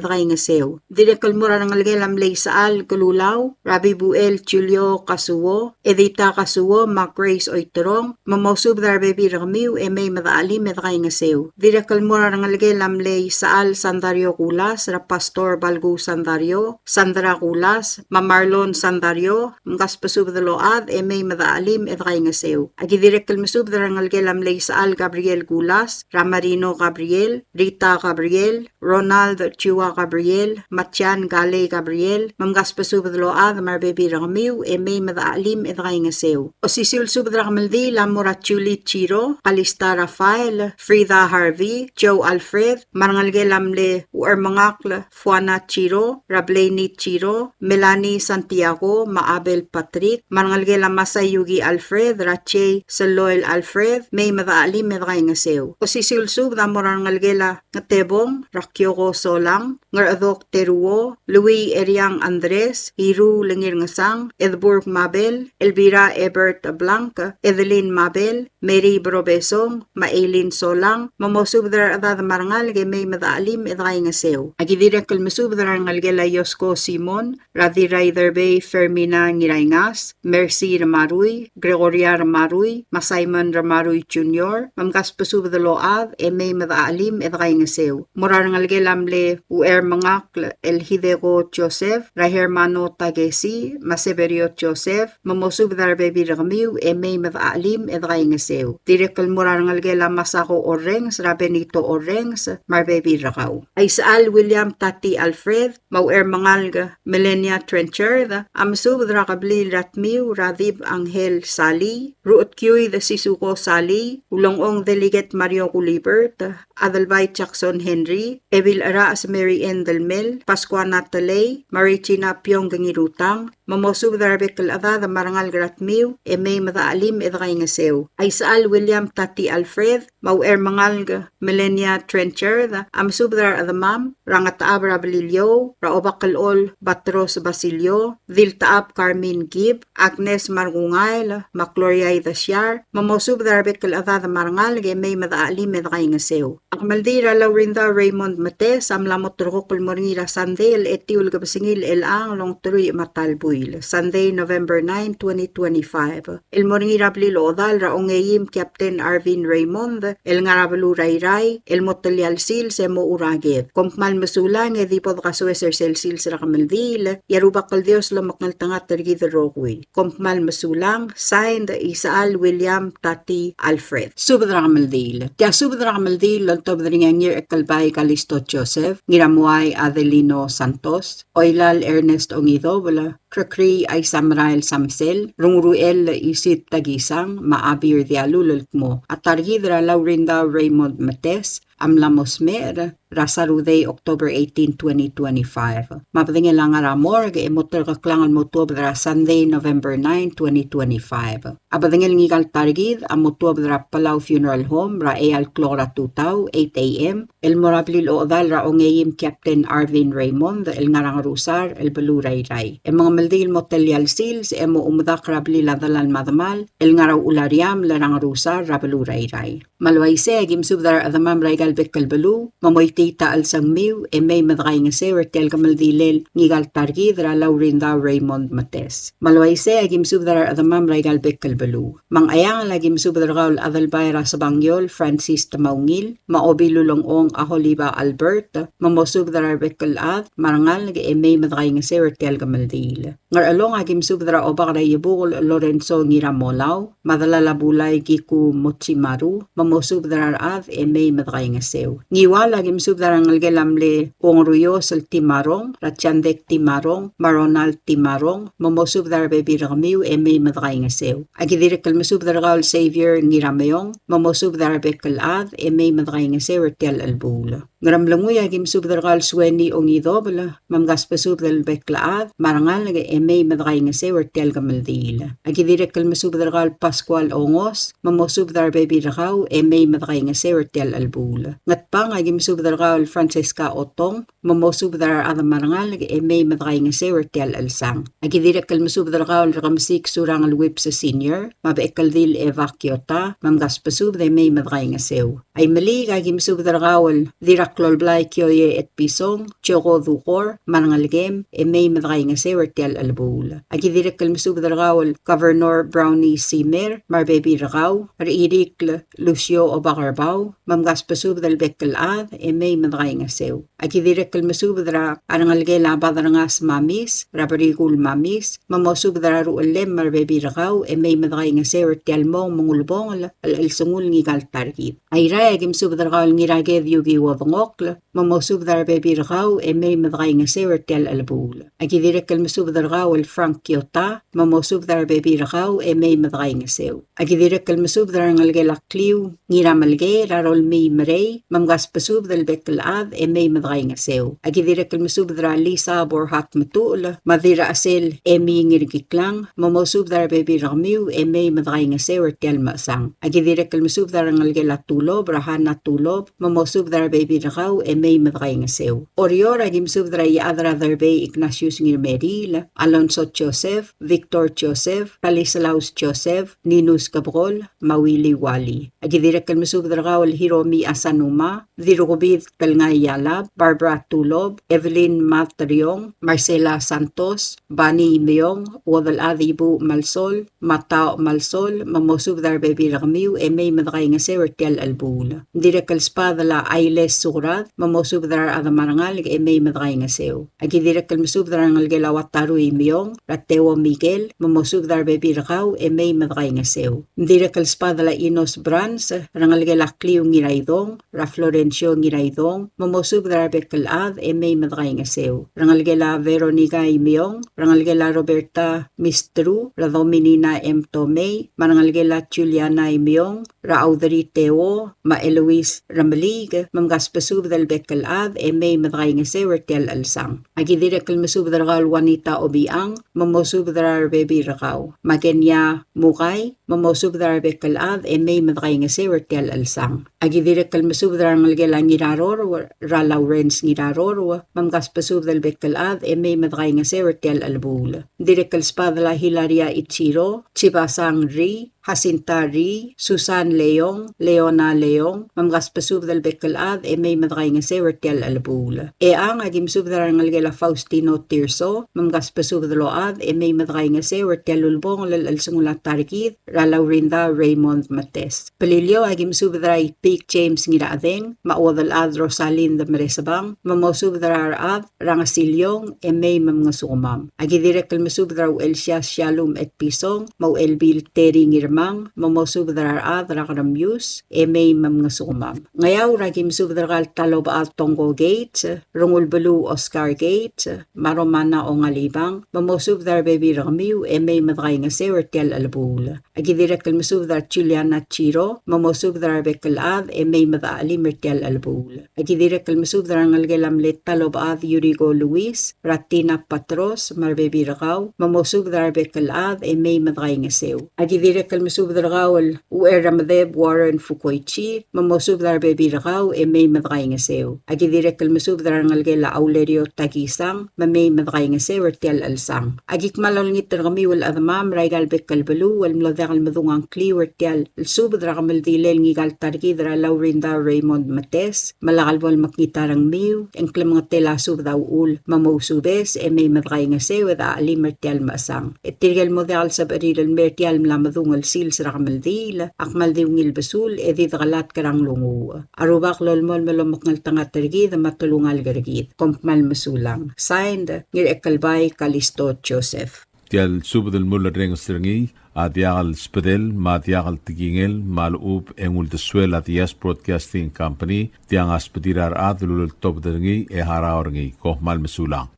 dekaingeseu. Dirrek el mo er a rengelekel a mle Isechal Kelulau, er a Bibuel Julio Kasuo, Edita Kasuo, me a Grace Oiterong, me mosubed er a rebebil er kemiu e mei me dechachelim e dekaingeseu. Dirrek el mo er a rengelekel a mle Isechal Sandario Kulas, er a Pastor Balku Sandario, Sandra Kulas, me a Marlon Sandario, mkasbesubed el ochad e mei me dechachelim e dekaingeseu. Aki dirrek el mesubed er a rengelekel a mle Isechal Gabriel Kulas, er a Marino Gabriel, Rita Gabriel, Ronald Chua Gabriel, me a Chan Galei Gabriel, me mkasbesubed el ochad me a rebebil er kemiu e mei me dechachelim e dekaingeseu. Osisiu el subed er a kemeldiil a mo er a Julie Chiro, Kalista Rafael, Frida Harvey, Joe Alfred, me a rengelekel a mle Uchermengakl Fuana Chiro, er a Blaney Chiro, Melanie Santiago, me a Abel Patrick, me a rengelekel a Masayuki Alfred, er a Jay Seloel Alfred, mei me dechachelim e dekaingeseu. Osisiu el subed a mo er a rengelekel a Ngetebong, er a Kioko Solang, Ngerchedok Teruo, Louis Eriang Andres, Iru Lengirngesang, Edburg Mabel, Elvira Ebert Blanc, Edeline Mabel, Mary Brobesong, me a Eileen Solang, me mosubed er a rechedad me a rengalek e mei me dechachelim e dekaingeseu. Aki dirrek el mesubed er a rengelekel a Iosko Simon, er a Dirraiderbei Fermina Ngiraingas, Mercy Remarui, Gregoria Remarui, me a Simon Remarui Junior, me mkasbesubed el ochad e mei me dechachelim e dekaingeseu. Mo er a rengelekel a mle Uchermengakl el Hideko Joseph, er a Hermano Takesi, me a Severio Joseph, me mosubed er a rebebil er kemiu e mei me dechachelim e dekaingeseu. Dirrek el mo er a rengelekel a Masako Orrenges, er a Benito Orrenges, me a rebebil er kau. A Isechal William Tati Alfred, me a Uchermengalek Melania Trenchard, a mesubed er a kebliil er a Tmiu, er a Dib Angel Sali, Ruchetkiuid Sisuko Sali, Ulengchong Delegate Mario Gulibert, Adelbai Jackson Henry, Ebil Cherachs Mary Ann Delmel, Pascua Natalie, me a Regina Piong Ngirutang, me mosubed er a rebek el chedad me a rengalek er a Tmiu, e mei me dechachelim e dekaingeseu. A Isechal William Tati Alfred, me a Uchermengalek Melania Trenchard, a mesubed er a rechedemam, er a Ngetechab er a Beliliou, er a Obak el Chol Batros Basilio, Diltechab Carmen Gibb, Agnes Markungail, me a Gloria Idesiar, me mosubed er a rebek el chedad me a rengalek e mei me dechachelim e dekaingeseu. A kemeldiil er a Laurinda Raymond Metes a mla mo ulterekokl el mo er ngii er a Sandei el etiu el kebesengil el chelechang el ongeteruich me a ta el buil, Sunday, November nine, twenty twenty-five. El mo er ngii er a blil ochedal er a ongeim Captain Arvin Raymond, el ngar er a beluu er a Irrai, el mo telia el sils e mochu er a ked. Kom kmal mesulang e di bo dekasoes er sel sils er a kemeldiil, e a Rubak el Dios lomekngeltengat er kid el rokui. Kom kmal mesulang, signed, Isechal William Tati Alfred. Subed er a kemeldiil. Tia subed er a kemeldiil el oltobed er ngii a Ngirchekelbai Kalisto Joseph, Ngiramuai Adelino Santos, Oilal Ernest Ongidobel, Krekrii Aisamerael Samsel, Rungruel Isit Takisang, me a Abir Dialul el kmo a ta er kid er a Laurindau Raymond Metes a mla mo smecher er a Saturday, October eighteen, twenty twenty-five. Me a bedengel a ngar er a morgue e mo terkeklang el mo tuobed er a Sunday, November nine, twenty twenty-five. A bedengel ngika el ta er kid a mo tuobed er a Palau Funeral Home er a eai el klok er a tutau, eight A M, el mo er a blil ochedal er a ongeim Captain Arvin Raymond el ngar er a Ngerusar el beluu er a Irrai. E mengemeldiil el mo telia el sils e mo oumdak er a blil a delal me a demal el ngar er a Uchul a Riamel er a Ngerusar er a beluu er a Irrai. Me a le uaisei e aki mesubed er a rechedemam er aika el bek el beluu, me moitii a chelsengmiu e mei me dekaingeseu er tia el kemeldilel ngika el ta er kid er a Laurindau Raymond Metes. Me a le uaisei e aki mesubed er a rechedemam er aika el bek el beluu. Me a Ngcheangel e aki mesubed er kau el Adelbai er a Sebangiol Francis Temaungil, me a Obilulengchong Aholiba Albert, me mosubed er a rebek el chad me a rengalek e mei me dekaingeseu er tia el kemeldiil. Ngerchelong e aki mesubed er a Obak er a Iebukel Lorenzo Ngiramolau, me a delal a Bulai Kiku Mochimaru, me mosubed er a rechad e mei me dekaingeseu. Ngiwal e aki mesubed er a rengelekel a mle Ongeruios el Timarong, er a Chandek Timarong, me a Ronald Timarong, me mosubed er a rebebil er kemiu e mei me dekaingeseu. Aki dirrek el mesubed er kau el Xavier Ngirameong, me mosubed er a rebek el chad e mei me dekaingeseu er tia el chelebuul. Ngeremlengui a ki mesubed er kau el Sueni Ongidobel, me mkasbesubed el bek el chad me a rengalek e mei me dekaingeseu er tia el kemeldiil. A ki dirrek el mesubed er kau el Pascual Ongos, me mosubed er a rebebil er kau e mei me dekaingeseu er tia el chelebuul. Ngatpang a ki mesubed er kau el Francesca Otong, me mosubed er a rechad me a rengalek e mei me dekaingeseu er tia el chelsang. A ki dirrek el mesubed er kau el Rekemesik Surangel Whipps Senior, me a Bechekeldil Eva Kiota, me mkasbesubed e mei me dekaingeseu. Aimeliik a ki mesubed er kau el Dirraklolblai Kioie Etpison, Joko Dukor, me a rengelekem, e mei me dekaingeseu er tia el chelebuul. A ki dirrek el mesubed er kau el Governor Brownie Simer, me a rebebil er kau, er Irikl Lucio Obakerbau, me mkasbesubed el bek el chad, e mei me dekaingeseu. A ki dirrek el mesubed er a rengelekel a Baderngas Mamis, er a Berikul Mamis, me mosubed er a ruchellem me a rebebil er kau, e mei me dekaingeseu er tia el mong me ng ulebongel el chelsengul ngika el ta er kid. Airai a ki mesubed er kau el Ngiraked Yuki Uodengokl, me mosubed er a rebebil er kau, e mei me dekaingeseu er tia el chelebuul. A ki dirrek el mesubed er kau el Frank Kiota, me mosubed er a rebebil er kau, e mei me dekaingeseu. A ki dirrek el mesubed er a rengelekel a Kliu Ngiramelkei, er a Rolmii Merei, me mkasbesubed el bek el chad, e mei me dekaingeseu. A ki dirrek el mesubed er a Lisa Borhat Metuchel, me a Dirrachesel Emi Ngirkiklang, me mosubed er a rebebil er kemiu, e mei me dekaingeseu er tia el mechesang. A ki dirrek el mesubed er a rengelekel a Tulob, er a Hana Tulob, me mosubed er a rebebil er kau, e mei me dekaingeseu. Oreor a ki mesubed er a Iechad er a Derbei Ignatius Ngirmeriil, Alonso Joseph, Victor Joseph, Stanislaus Joseph, Ninus Kebekol, me a Willy Wally. A ki dirrek el mesubed er kau el Hiromi Asanuma, Dirrukebid Telngai Yalab, Barbara Tulob, Evelyn Matriong, Marcela Santos, Bani Imeong, Uodelchad Ibuuch Malsol, me a Taoch Malsol, me mosubed er a rebebil er kemiu, e mei me dekaingeseu er tia el chelebuul. Ng dirrek el sbadel a Ailes Sukrad, me mosubed er a rechad me a rengalek, e mei me dekaingeseu. A ki dirrek el mesubed er a rengelekel a Wataru Imeong, er a Teo Mikel, me mosubed er a rebebil er kau, e mei me dekaingeseu. Ng dirrek el sbadel a Inos Brans, er a rengelekel a Kliu Ngiraidong, er a Florencio Ngiraidong, me mosubed er a rebek el chad, e mei me dekaingeseu. Rengelekel a Veronica Imeong, rengelekel a Roberta Mistru, er a Dominina M. Tomei, me a rengelekel a Juliana Imeong, er a Audrey Teo, me a Eloise Remeliik, me mkasbesubed el bek el chad, e mei me dekaingeseu er tia el chelsang. A ki dirrek el mesubed er kau el Juanita Obichang, me mosubed er a rebebil er kau. Me a Kenia Mukai, me mosubed er a rebek el chad, e mei me dekaingeseu er tia el chelsang. A ki dirrek el mesubed er a rengelekel a Ngirarorou, er a Lawrence Ngirarorou, me mkasbesubed el bek el chad, e mei me dekaingeseu er tia el chelebuul. Ng dirrek el sbadel a Hilaria Ichiro, Chibasang Ri, Jacinta Ri, Susan Leong, Leona Leong, me mkasbesubed el bek el chad, e mei me dekaingeseu er tia el chelebuul. Echang a ki mesubed er a rengelekel a Faustino Tirso, me mkasbesubed el ochad, e mei me dekaingeseu er tia el ulebongel el chelsengul a ta er kid, er a Laurinda Raymond Metes. Beliliou a ki mesubed er a Itpik James Ngirachedeng, me a Uodelchad Rosalind Meresebang, me mosubed er a rechad er a Ngesiliong, e mei me mngesukemam. A ki dirrek el mesubed er a Uchelsias Shalom Etpison, me a Uchelbil Terry Ngirmang, me mosubed er a rechad er a Keremius, e mei me mngesukemam. Ngeaur a ki mesubed er kau el Talobechad Tongko Gates, Rengulbeluu Oscar Gates, me a Romana Ongalibang, me mosubed er a rebebil er kemiu, e mei me dekaingeseu er tia el chelebuul. A ki dirrek el mesubed er a Juliana Chiro, me mosubed er a rebek el chad, e mei me dechelim er tia el chelebuul. A ki dirrek el mesubed er a rengelekel a mle Talobechad Yuriko Luis, er a Tina Patros, me a rebebil er kau, me mosubed er a rebek el chad, e mei me dekaingeseu. A ki dirrek el mesubed er kau el Ucherremedeb Warren Fukoichi, me mosubed er a rebebil er kau, e mei me dekaingeseu. A ki dirrek el mesubed er a rengelekel a Aulerio Takisang, me mei me dekaingeseu er tia el chelsang. A ki kmal olengit er kemiu el chedemam er aika el bek el beluu el mlo diak el medung a ngkliu er tia el subed er a kemeldilel ngika el ta er kid er a Laurinda Raymond Metes, me lak el bo lemekngit a rengmiu, e ng klemengetel a subed a uchul, me mousubes, e mei me dekaingeseu e dechelim er tia el mechesang. E tirke el mo diak el sebechir el mei er tia el mla medung el sils er a kemeldiil, a kmal di ungil besul, e di dekelatk er a nglunguuch. A Rubak lolemolem el omekngeltengat er kid me a telungalek er kid. Kom kmal mesulang. Signed, Ngirchekelbai Kalisto Joseph. Tia el subed el mulerrenges er ngii a diak el sbedel me a diak el tekingel me a lechub e ng uldesuel a Diaz Broadcasting Company, tiang a sbedir a rechad el uleltobed er ngii e harau er ngii. Kom kmal mesulang.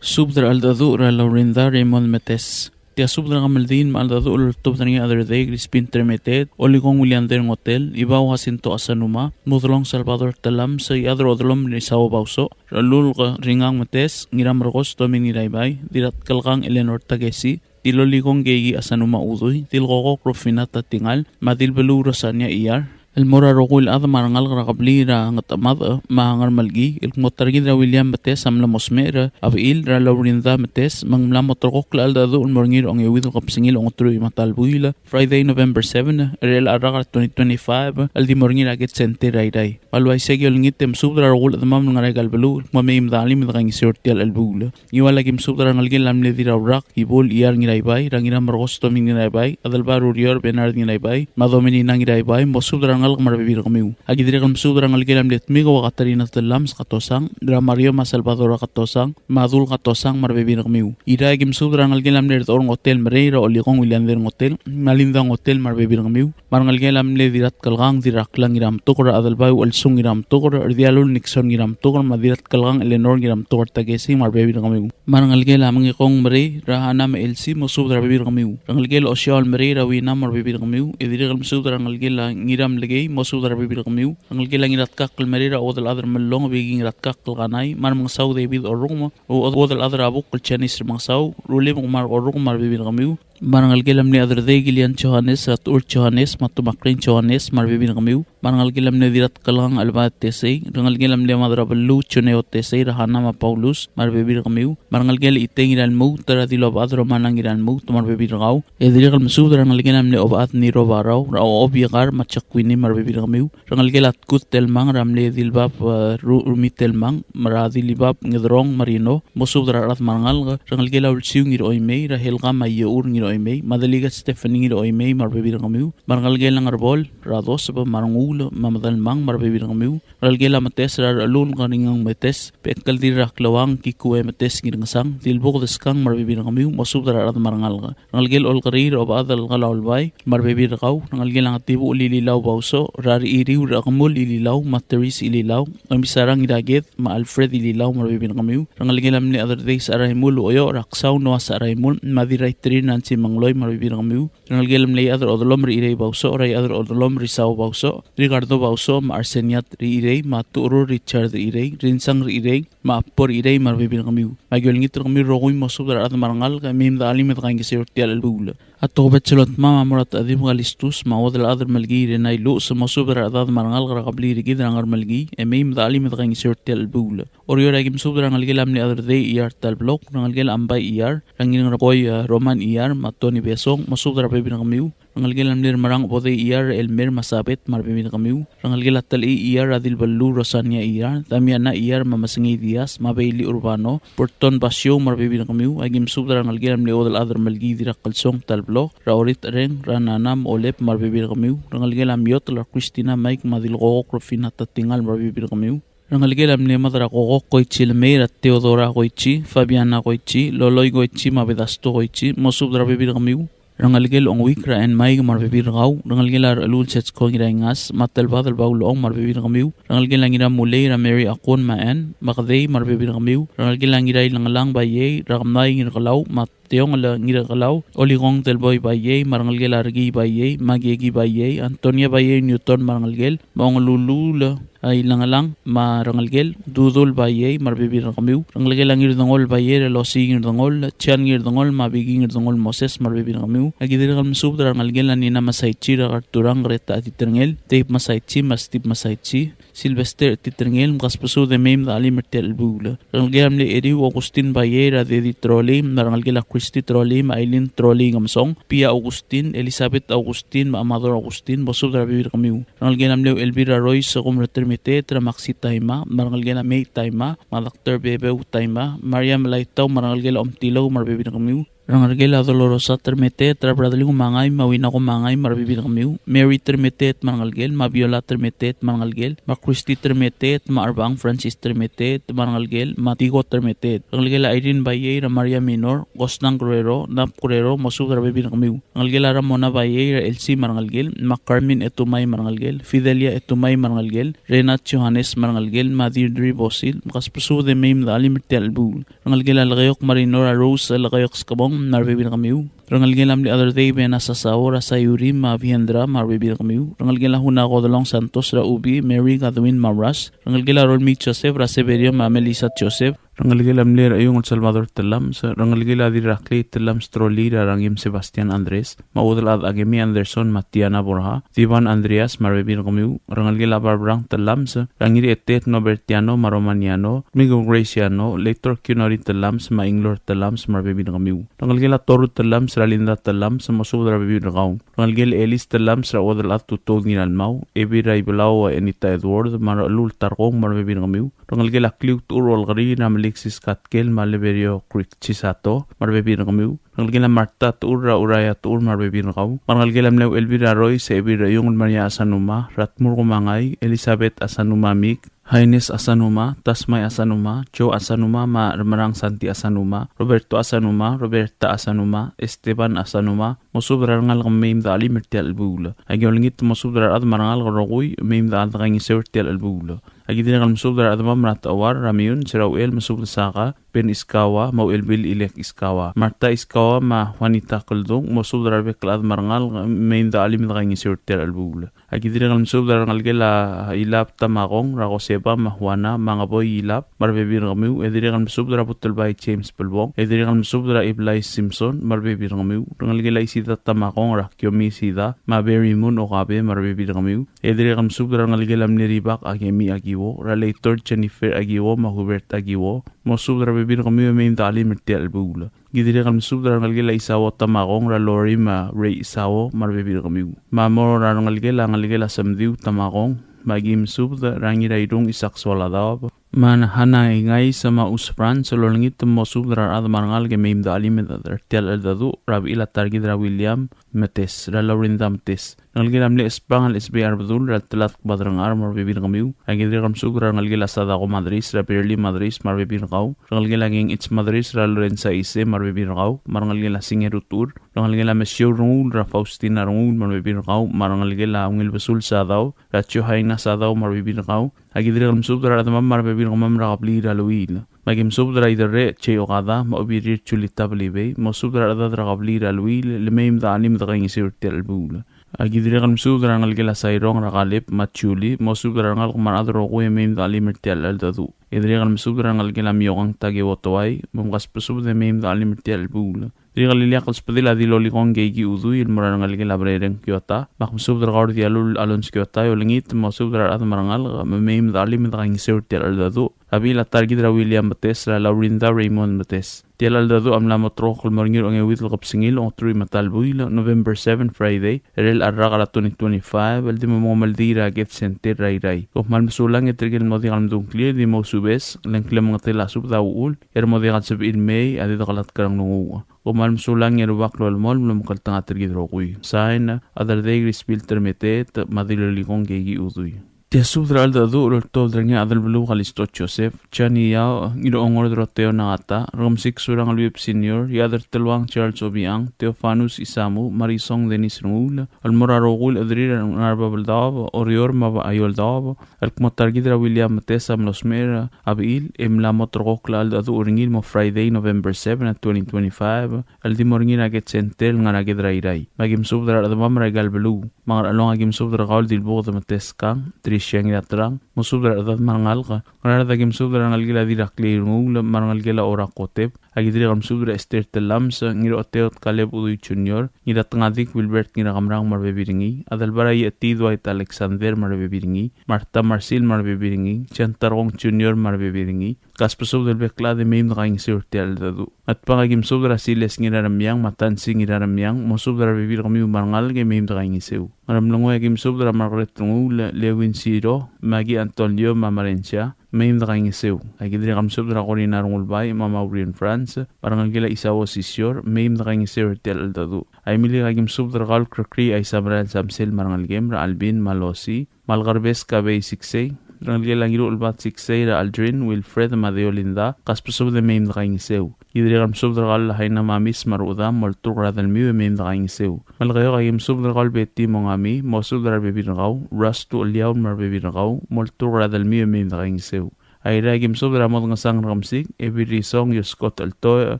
Subed er a cheldecheduch er a Laurinda Raymond Metes. Tia subed er a kemeldiil me a cheldecheduch el oltobed er ngii a Chederdei Crispin Termeteet, Olikong William Derngotel, Ibau Jacinto Asanuma, Mudelong Salvador Telam, Sechadrodelom Lisao Bausoch, Rechululk Ringang Metes, Ngiramerkos Domin Ngiraibai, Dirratkelkang Eleanor Takesi, Dilolikong Keiki Asanuma Udui, Dilkokok Rufina Tatingal, me a Dilbeluu Rosania Iyar, el mo er a rokui el chad me a rengalek er a kebliil er a Ngetchemadech me a Ngermelkii, el kmo ta er kid er a William Metes a mla mo smecher a bechil er a Laurinda Metes, me ng mla mo terrekokl a cheldecheduch el mo er ngii er a ongeuid el kebesengil a ongeteruich me a ta el buil, Friday, November seven, er chelecha el rak er a twenty twenty-five, el di mo er ngii er a Ked Center er a Irrai. Me a le uaisei e ki olengit e mesubed er a rokui el chedemam el ngar er aika el beluu, el kmo mei me de chelim e de kaingeseu er tia el chelebuul. Ngiual a ki mesubed er a rengelekel a mle Dirraurak Ibul Iyar Ngiraibai, er a Ngiramerkos Domin Ngiraibai, Adelbai er Urior Bernard Ngiraibai, me a Dominina Ngiraibai, mosubed er a rengalek me a rebebil er kemiu. A ki dirrek el mesubed er a rengelekel a mle Tmiko Katarina Tellames Katosang, er a Mario me a Salvador Katosang, me a Dul Katosang me a rebebil er kemiu. Irrai a ki mesubed er a rengelekel a mle Redechor Ngotel Merei, er a Olikong William Derngotel, me a Linda Ngotel me a rebebil er kemiu. Me a rengelekel a mle Dirratkelkang Dirraklang Ngirametuker, er a Adelbai Uchelsung Ngirametuker, er a Dialul Nixon Ngirametuker, me a Dirratkelkang Eleanor Ngirametuker Takesi me a rebebil er kemiu. Me a rengelekel a Mengekong Merei, er a Hana me a Elsie, mosubed er a rebebil er kemiu. Rengelekel a Osiaol Merei, er a Wina me a rebebil er kemiu. E dirrek el mesubed er a rengelekel a Ngiramlekei, mosubed er a rebebil er kemiu. Rengelekel a Ngiratkakl Merei, er a Uodelchad er a Mellong, Beiki Ngiratkakl Kanai, me a Remengesau David Orrukem, Uodelchad er a Buk el Janice Remengesau, Rulibek me a Orrukem me a rebebil er kemiu. Me a rengelekel a mle Chederdei Kilian Johannes, er a Techur Johannes, me a Tumakrein Johannes, me a rebebil er kemiu. Me a rengelekel a mle Dirratkelkang Alba Tesei, rengelekel a mle Madrabeluu Juneo Tesei, er a Hana me a Paulus, me a rebebil er kemiu. Me a rengelekel a Itei Ngiralmuut, er a Dilobechad Romana Ngiralmuut, me a rebebil er kau. E dirrek el mesubed er a rengelekel a mle Obechad Niro Barau, er a Obiekar me a Jakwini, me a rebebil er kemiu. Rengelekel a Tkud Telmang, er a mle Dilbab, eh, Ru-, Rumi Telmang, me a Dilibab Ngederong Marino, mosubed er a rechad me a rengalek. Rengelekel a Ulsiu Ngiroimei, er a Helga me a Ieur Ngiroimei, me a Delegate Stephanie Ngiroimei, me a rebebil er kemiu. Me a rengelekel a Ngerbol, er a Doseb, me a Renguul, me a Medelmang, me a rebebil er kemiu. Rengelekel a Metes, er a Rechelulk Ringang Metes, Bechekeldil er a Kleuang Kikue Metes Ngirngesang, Dilbuk Deskang, me a rebebil er kemiu, mosubed er a rechad me a rengalek. Rengelekel Olkeriil, er a Obechad el Kalaulbai, me a rebebil er kau. Rengelekel a Ngetibuchel Ililau Bausoch, er a Rechiriu er a Kemul Ililau, me a Teris Ililau, Omisarang Iraked, me a Alfred Ililau, me a rebebil er kemiu. Rengelekel a mle Chederdei Secharaimul Uoyo, er a Ksau Noah Secharaimul, me a Dirraiterir Nancy Mengloi, me a rebebil er kemiu. Rengelekel a mle Iechad er a Odelom er a Irei Bausoch, er a Iechad er a Odelom er a Isau Bausoch, Ricardo Bausoch, me a Arseniat er a Irei, me a Tucherur Richard er a Irei, Rinsang er a Irei, me a Apor er a Irei, me a rebebil er kemiu. Me a ki olengit er kemiu el rokui mosubed er a rechad me a rengalek, e mei me de chelim e de kaingeseu er tia el chelebuul. A tokubets el otmam a mo er a Techedib Kalistus, me a Uodelchad er a Melkii Renai Luches, mosubed er a rechedad me a rengalek er a kebliil er kid er a Ngermelkii, e mei me de chelim e de kaingeseu er tia el chelebuul. Oreor a ki mesubed er a rengelekel a mle Chederdei Iyar Talblok, rengelekel a Mbai Iyar, er a Ngirngerekoi, eh, Roman Iyar, me a Tony Besong, mosubed er a rebebil er kemiu. Rengelekel a mle Remerang Bodei Iyar, Elmer me a Sabet, me a rebebil er kemiu. Rengelekel a Telechii Iyar, er a Dilbeluu Rosania Iyar, Damiana Iyar, me a Mesengei Diaz, me a Bailey Urbano, Burton Basio, me a rebebil er kemiu. A ki mesubed er a rengelekel a mle Uodelchad er a Melkii Dirrakelsong Talblok, er a Orit Reng, er a Nana me a Olep, me a rebebil er kemiu. Rengelekel a Miotl, er a Christina Mike, me a Dilkokok Rufina Tatingal, me a rebebil er kemiu. Rengelekel a mle Mad er a Kokok Koichi Lemei, er a Theodora Koichi, Fabiana Koichi, Loloi Koichi, me a Bedasto Koichi, mosubed er a rebebil er kemiu. Rengelekel Ongwik, er a Enmaik, me a rebebil er kau. Rengelekel a Rechelul Setsko Ngiraingas, me a Telbadel Baulong, me a rebebil er kemiu. Rengelekel a Ngiramulei, er a Mary Akon me a Ann, me a Kedei, me a rebebil er kemiu. Rengelekel a Ngirailengelang Baiei, er a Kemai Ngirkelau, me a Teongel Ngirkelau, Olikong Telboi Baiei, me a rengelekel a Rekii Baiei, me a Kiekii Baiei, Antonia Baiei Newton, me a rengelekel, me a Ongelulul, a, Ilengelang, me a rengelekel, Dudul Baiei, me a rebebil er kemiu, rengelekel a Ngirdengol Baiei, er a Losii Ngirdengol, Chian Ngirdengol, me a Biki Ngirdengol Moses, me a rebebil er kemiu. A ki dirrek el mesubed er a rengelekel a Nina Masaichi, er a Karturang, Greta Titerngel, Dave Masaichi, me a Steve Masaichi, Sylvester Titerngel, mkasbesubed e mei me de chelim er tia el chelebuul. Rengelekel a mle Eriu Augustin Baiei, er a Dedi Trolii, me a rengelekel a Christy Trolii, me a Aileen Trolii Ngemesong, Pia Augustin, Elizabeth Augustin, me a Amador Augustin, mosubed er a rebebil er kemiu. Rengelekel a mle Elvira Royce Sekum, er a Termeteet, er a Maxi Taima, me a rengelekel a Mei Taima, me a Doctor Bebeu Taima, Maria Melaitau, me a rengelekel a Omtilou, me a rebebil er kemiu. Rengelekel a Dolorosa Termeteet, er a Bradley Kumangai, me a Wina Kumangai, me a rebebil er kemiu. Mary Termeteet, me a rengelekel, me a Viola Termeteet, me a rengelekel, me a Christy Termeteet, me a Arbang Francis Termeteet, me a rengelekel, me a Tigo Termeteet. Rengelekel a Irene Baiei, er a Maria Minor, Gosnang Guerrero, Nap Guerrero, mosubed er a rebebil er kemiu. Rengelekel a Ramona Baiei, er a Elsie, me a rengelekel, me a Carmen Etumai, me a rengelekel, Fidelia Etumai, me a rengelekel, Renat Johannes, me a rengelekel, me a Deirdre Bosil, mkasbesubed e mei me de chelim er tia el chelebuul. Rengelekel a Lekeok Marinor, a Rose Lekeok Skebong, me a rebebil er kemiu. Rengelekel a mle Chad er a Dave, Bena Sasao, er a Sayuri me a Vihendra me a rebebil er kemiu. Rengelekel a Huna Kodelong Santos, er a Ubi, Mary, Godwin me a Rush. Rengelekel a Rolmii Joseph, er a Severio me a Melissa Joseph. Rengelekel a mle Rechiungl Salvador Tellames. Rengelekel a Dirraklei Tellames Troli, er a Rangim Sebastian Andres me a Uodelchad Akemi Anderson me a Tiana Borja, Divan Andreas me a rebebil er kemiu. Rengelekel a Barbrang Tellames, er a Ngirietet Nobertiano me a Romaniano, Migo Graciano, Leitor Kiunori Tellames me a Inglor Tellames me a rebebil er kemiu. Rengelekel a Toru Tellames, er a Linda Tellames, mosubed er a rebebil er kau. Rengelekel a Elis Tellames, er a Uodelchad Tutou Ngiralmau, Ebil er a Ibelau Enita Edward me a Rechelul Tarkong me a rebebil er kemiu. Rengelekel a Kliu Techur Olkeriil, er a Meliksis Katkel me a Leberio Creek Chisato me a rebebil er kemiu. Rengelekel a Marta Techur, er a Uraia Techur me a rebebil er kau. Me a rengelekel a mle Uchelbil er a Rois, Ebil er a Iungel Maria Asanuma, er a Tmur Kumangai, Elizabeth Asanuma Mik, Haines Asanuma, Tasmai Asanuma, Joe Asanuma me a Remerang Santi Asanuma, Roberto Asanuma, Roberta Asanuma, Esteban Asanuma, mosubed er a rengalek me mei me de chelim er tia el chelebuul. Aki olengit mosubed er a rechad me a rengalek el rokui, mei me de chelim de kaingeseu er tia el chelebuul. Aki dirrek el mesubed er a rechedemam er a Techouar, er a Meyuns, er a Uchel, mesubed Saka, Ben Iskawa, me a Uchelbil Ilek Iskawa. Marta Iskawa me a Juanita Keldung, mosubed er a rebek el chad me a rengalek, mei me de chelim de kaingeseu er tia el chelebuul. Aki dirrek el mesubed er a rengelekel a Ilab Tamakong, er a Joseba me a Juana me a Ngeboi Ilab me a rebebil er kemiu, e dirrek el mesubed er a Butelbai James Belbong, e dirrek el mesubed er a Iblai Simpson me a rebebil er kemiu, rengelekel a Isida Tamakong, er a Kiomi Isida me a Berimun Okabe me a rebebil er kemiu, e dirrek el mesubed er a rengelekel a mle Ribak Akemi Akiwo, er a Leitor Jennifer Akiwo me a Hubert Akiwo, mosubed er a rebebil er kemiu e mei me de chelim er tia el chelebuul. Ki dirrek el mesubed er a rengelekel a Isao Tamakong, er a Lori me a Rei Isao me a rebebil er kemiu. Me a mo er a rengelekel a, ngelekel a Semdiu Tamakong, me aki mesubed er a Ngirairung Isak Soaladaob me a Hana Ingais me a Us Franz, el olengit mosubed er a rechad me a rengalek e mei me de chelim er tia el cheldecheduch er a bechil a ta er kid er a William Metes, er a Laurinda Metes. Rengelekel a mle Espangel Esbei Arbedul, er a Telatk Baderengchar me a rebebil er kemiu. Aki dirrek el mesubed er a rengelekel a Sadako Madris, er a Berli Madris me a rebebil er kau. Rengelekel a Ngengich Madris, er a Lorenza Ise me a rebebil er kau. Me a rengelekel a Singeru Tur. Rengelekel a Mesiou Renguul, er a Faustina Renguul me a rebebil er kau. Me a rengelekel a Ungil Besul Sadau, er a Johaina Sadau me a rebebil er kau. Aki dirrek el mesubed er a rechedemam me a rebebil er kemam er a kebliil er a Luil. Me aki mesubed er a Iderrech Jei Okada me a Obirir Julita Belibei, mosubed er a rechedad er a kebliil er a Luil, le mei me de chelim de kaingeseu er tia el chelebuul. Aki dirrek el mesubed er a rengelekel a Sairong, er a Kaleb me a Julie, mosubed er a rengalek me a rechad el rokui e mei me de chelim er tia el cheldecheduch. E dirrek el mesubed er a rengelekel a Miokang Takeo Toai, me mkasbesubed e mei me de chelim er tia el chelebuul. Dirrek el ileakl el subedel a Dilolikong Keiki Udui el mo er a rengelekel a Berereng Kiota, me ak mesubed er kau er Dialul Alons Kiota e olengit mosubed er a rechad me a rengalek, me mei me de chelim de kaingeseu er tia el cheldecheduch er a bechil a ta er kid er a William Metes, er a Laurinda Raymond Metes. Tia el cheldecheduch a mla moterekokl el mo er ngii er a ongeuid el kebesengil, ongeteruich me a ta el buil, November seven, Friday, er chelecha el rak er a twenty twenty-five, el di mo mengemeldiil er a Ked Center er a Irrai. Kom kmal mesulang e tirke el mo diak el medung a ngklir, di mousubes, le ng klemengetel a subed a uchul, e re mo diak el sebechir el mei a di dekelatk er a nglunguuch. Kom kmal mesulang e a Rubak a lolemolem el omekngeltengat er kid el rokui. Sain, Aderdei Krispil Termeteet, me a Dilolikong Keiki Udui. Tia subed er a cheldecheduch el oltobed er ngii a Adelbeluu Kalisto Joseph, Johnny Yao, Ngirongor Doroteo Nagata, Rekemesik Surangel Whipps Senior, Iechad er Teluang Charles Obichang, Theofanus Isamu, Marisong Dennis Renguul, el mo er a rokui el chederir el ngar er a Babeldaob, Oreor me a Eouldaob, el kmo ta er kid er a William Metes a mlo smecher a bechil, e mla moterekokl a cheldecheduch er ngii el mo Friday, November seven, twenty twenty-five, el di mo er ngii er a Ked Center el ngar er a Ked er a Irrai. Me aki mesubed er a rechedemam er aika el beluu. Me a Ngerchelong aki mesubed er kau el Dilbuked Metes Kang, Tricia Ngiraterang, mosubed er a rechedad me a rengalek. Ngaraard aki mesubed er a rengelekel a Dirraklei Renguul, me a rengelekel a Ora Kotep. Aki dirrek el mesubed er a Esther Tellames, Ngirocheteot Kaleb Udui Junior, Ngiratengadik Wilbert Ngirakemrang me a rebebil er ngii, Adelbai er a Iechetii Dwight Alexander me a rebebil er ngii, Martha Marsil me a rebebil er ngii, Siantarkong Junior me a rebebil er ngii, kasbesubed el bek el chad e mei me dekaingeseu er tia el cheldecheduch. Ngatpang aki mesubed er a Siles Ngiraremiang me a Tansi Ngiraremiang, mosubed er a rebebil er kemiu me a rengalek e mei me dekaingeseu. Ngeremlengui aki mesubed er a Margaret Renguul, Lewin Siro, Maggie Antonio me a Marensia, mei me dekaingeseu. Aki dirrek el mesubed er a Corina Rengulbai me a Maureen France, me a rengelekel a Isao Sisior, mei me dekaingeseu er tia el cheldecheduch. Aimeliik aki mesubed er kau el Krekrii Aisamerael Samsel me a rengelekem er a Alvin me a Losi, me a Lekerbes Kabei Siksei, rengelekel a Ngiruchelbad Siksei er a Aldrin, Wilfred me a Deolinda, kasbesubed e mei me dekaingeseu. Ki dirrek el mesubed er kau el Haina Mamis me a rechedam, molturk er a delmiu e mei me dekaingeseu. Melekeok aki mesubed er kau el Betty Mongami, mosubed er a rebebil er kau, Ras Tucheliaur me a rebebil er kau, molturk er a delmiu e mei me dekaingeseu. Airai, aki msubed er a Modngesang Rekemesik, Ebil Risong, Yoskot Cheltoech,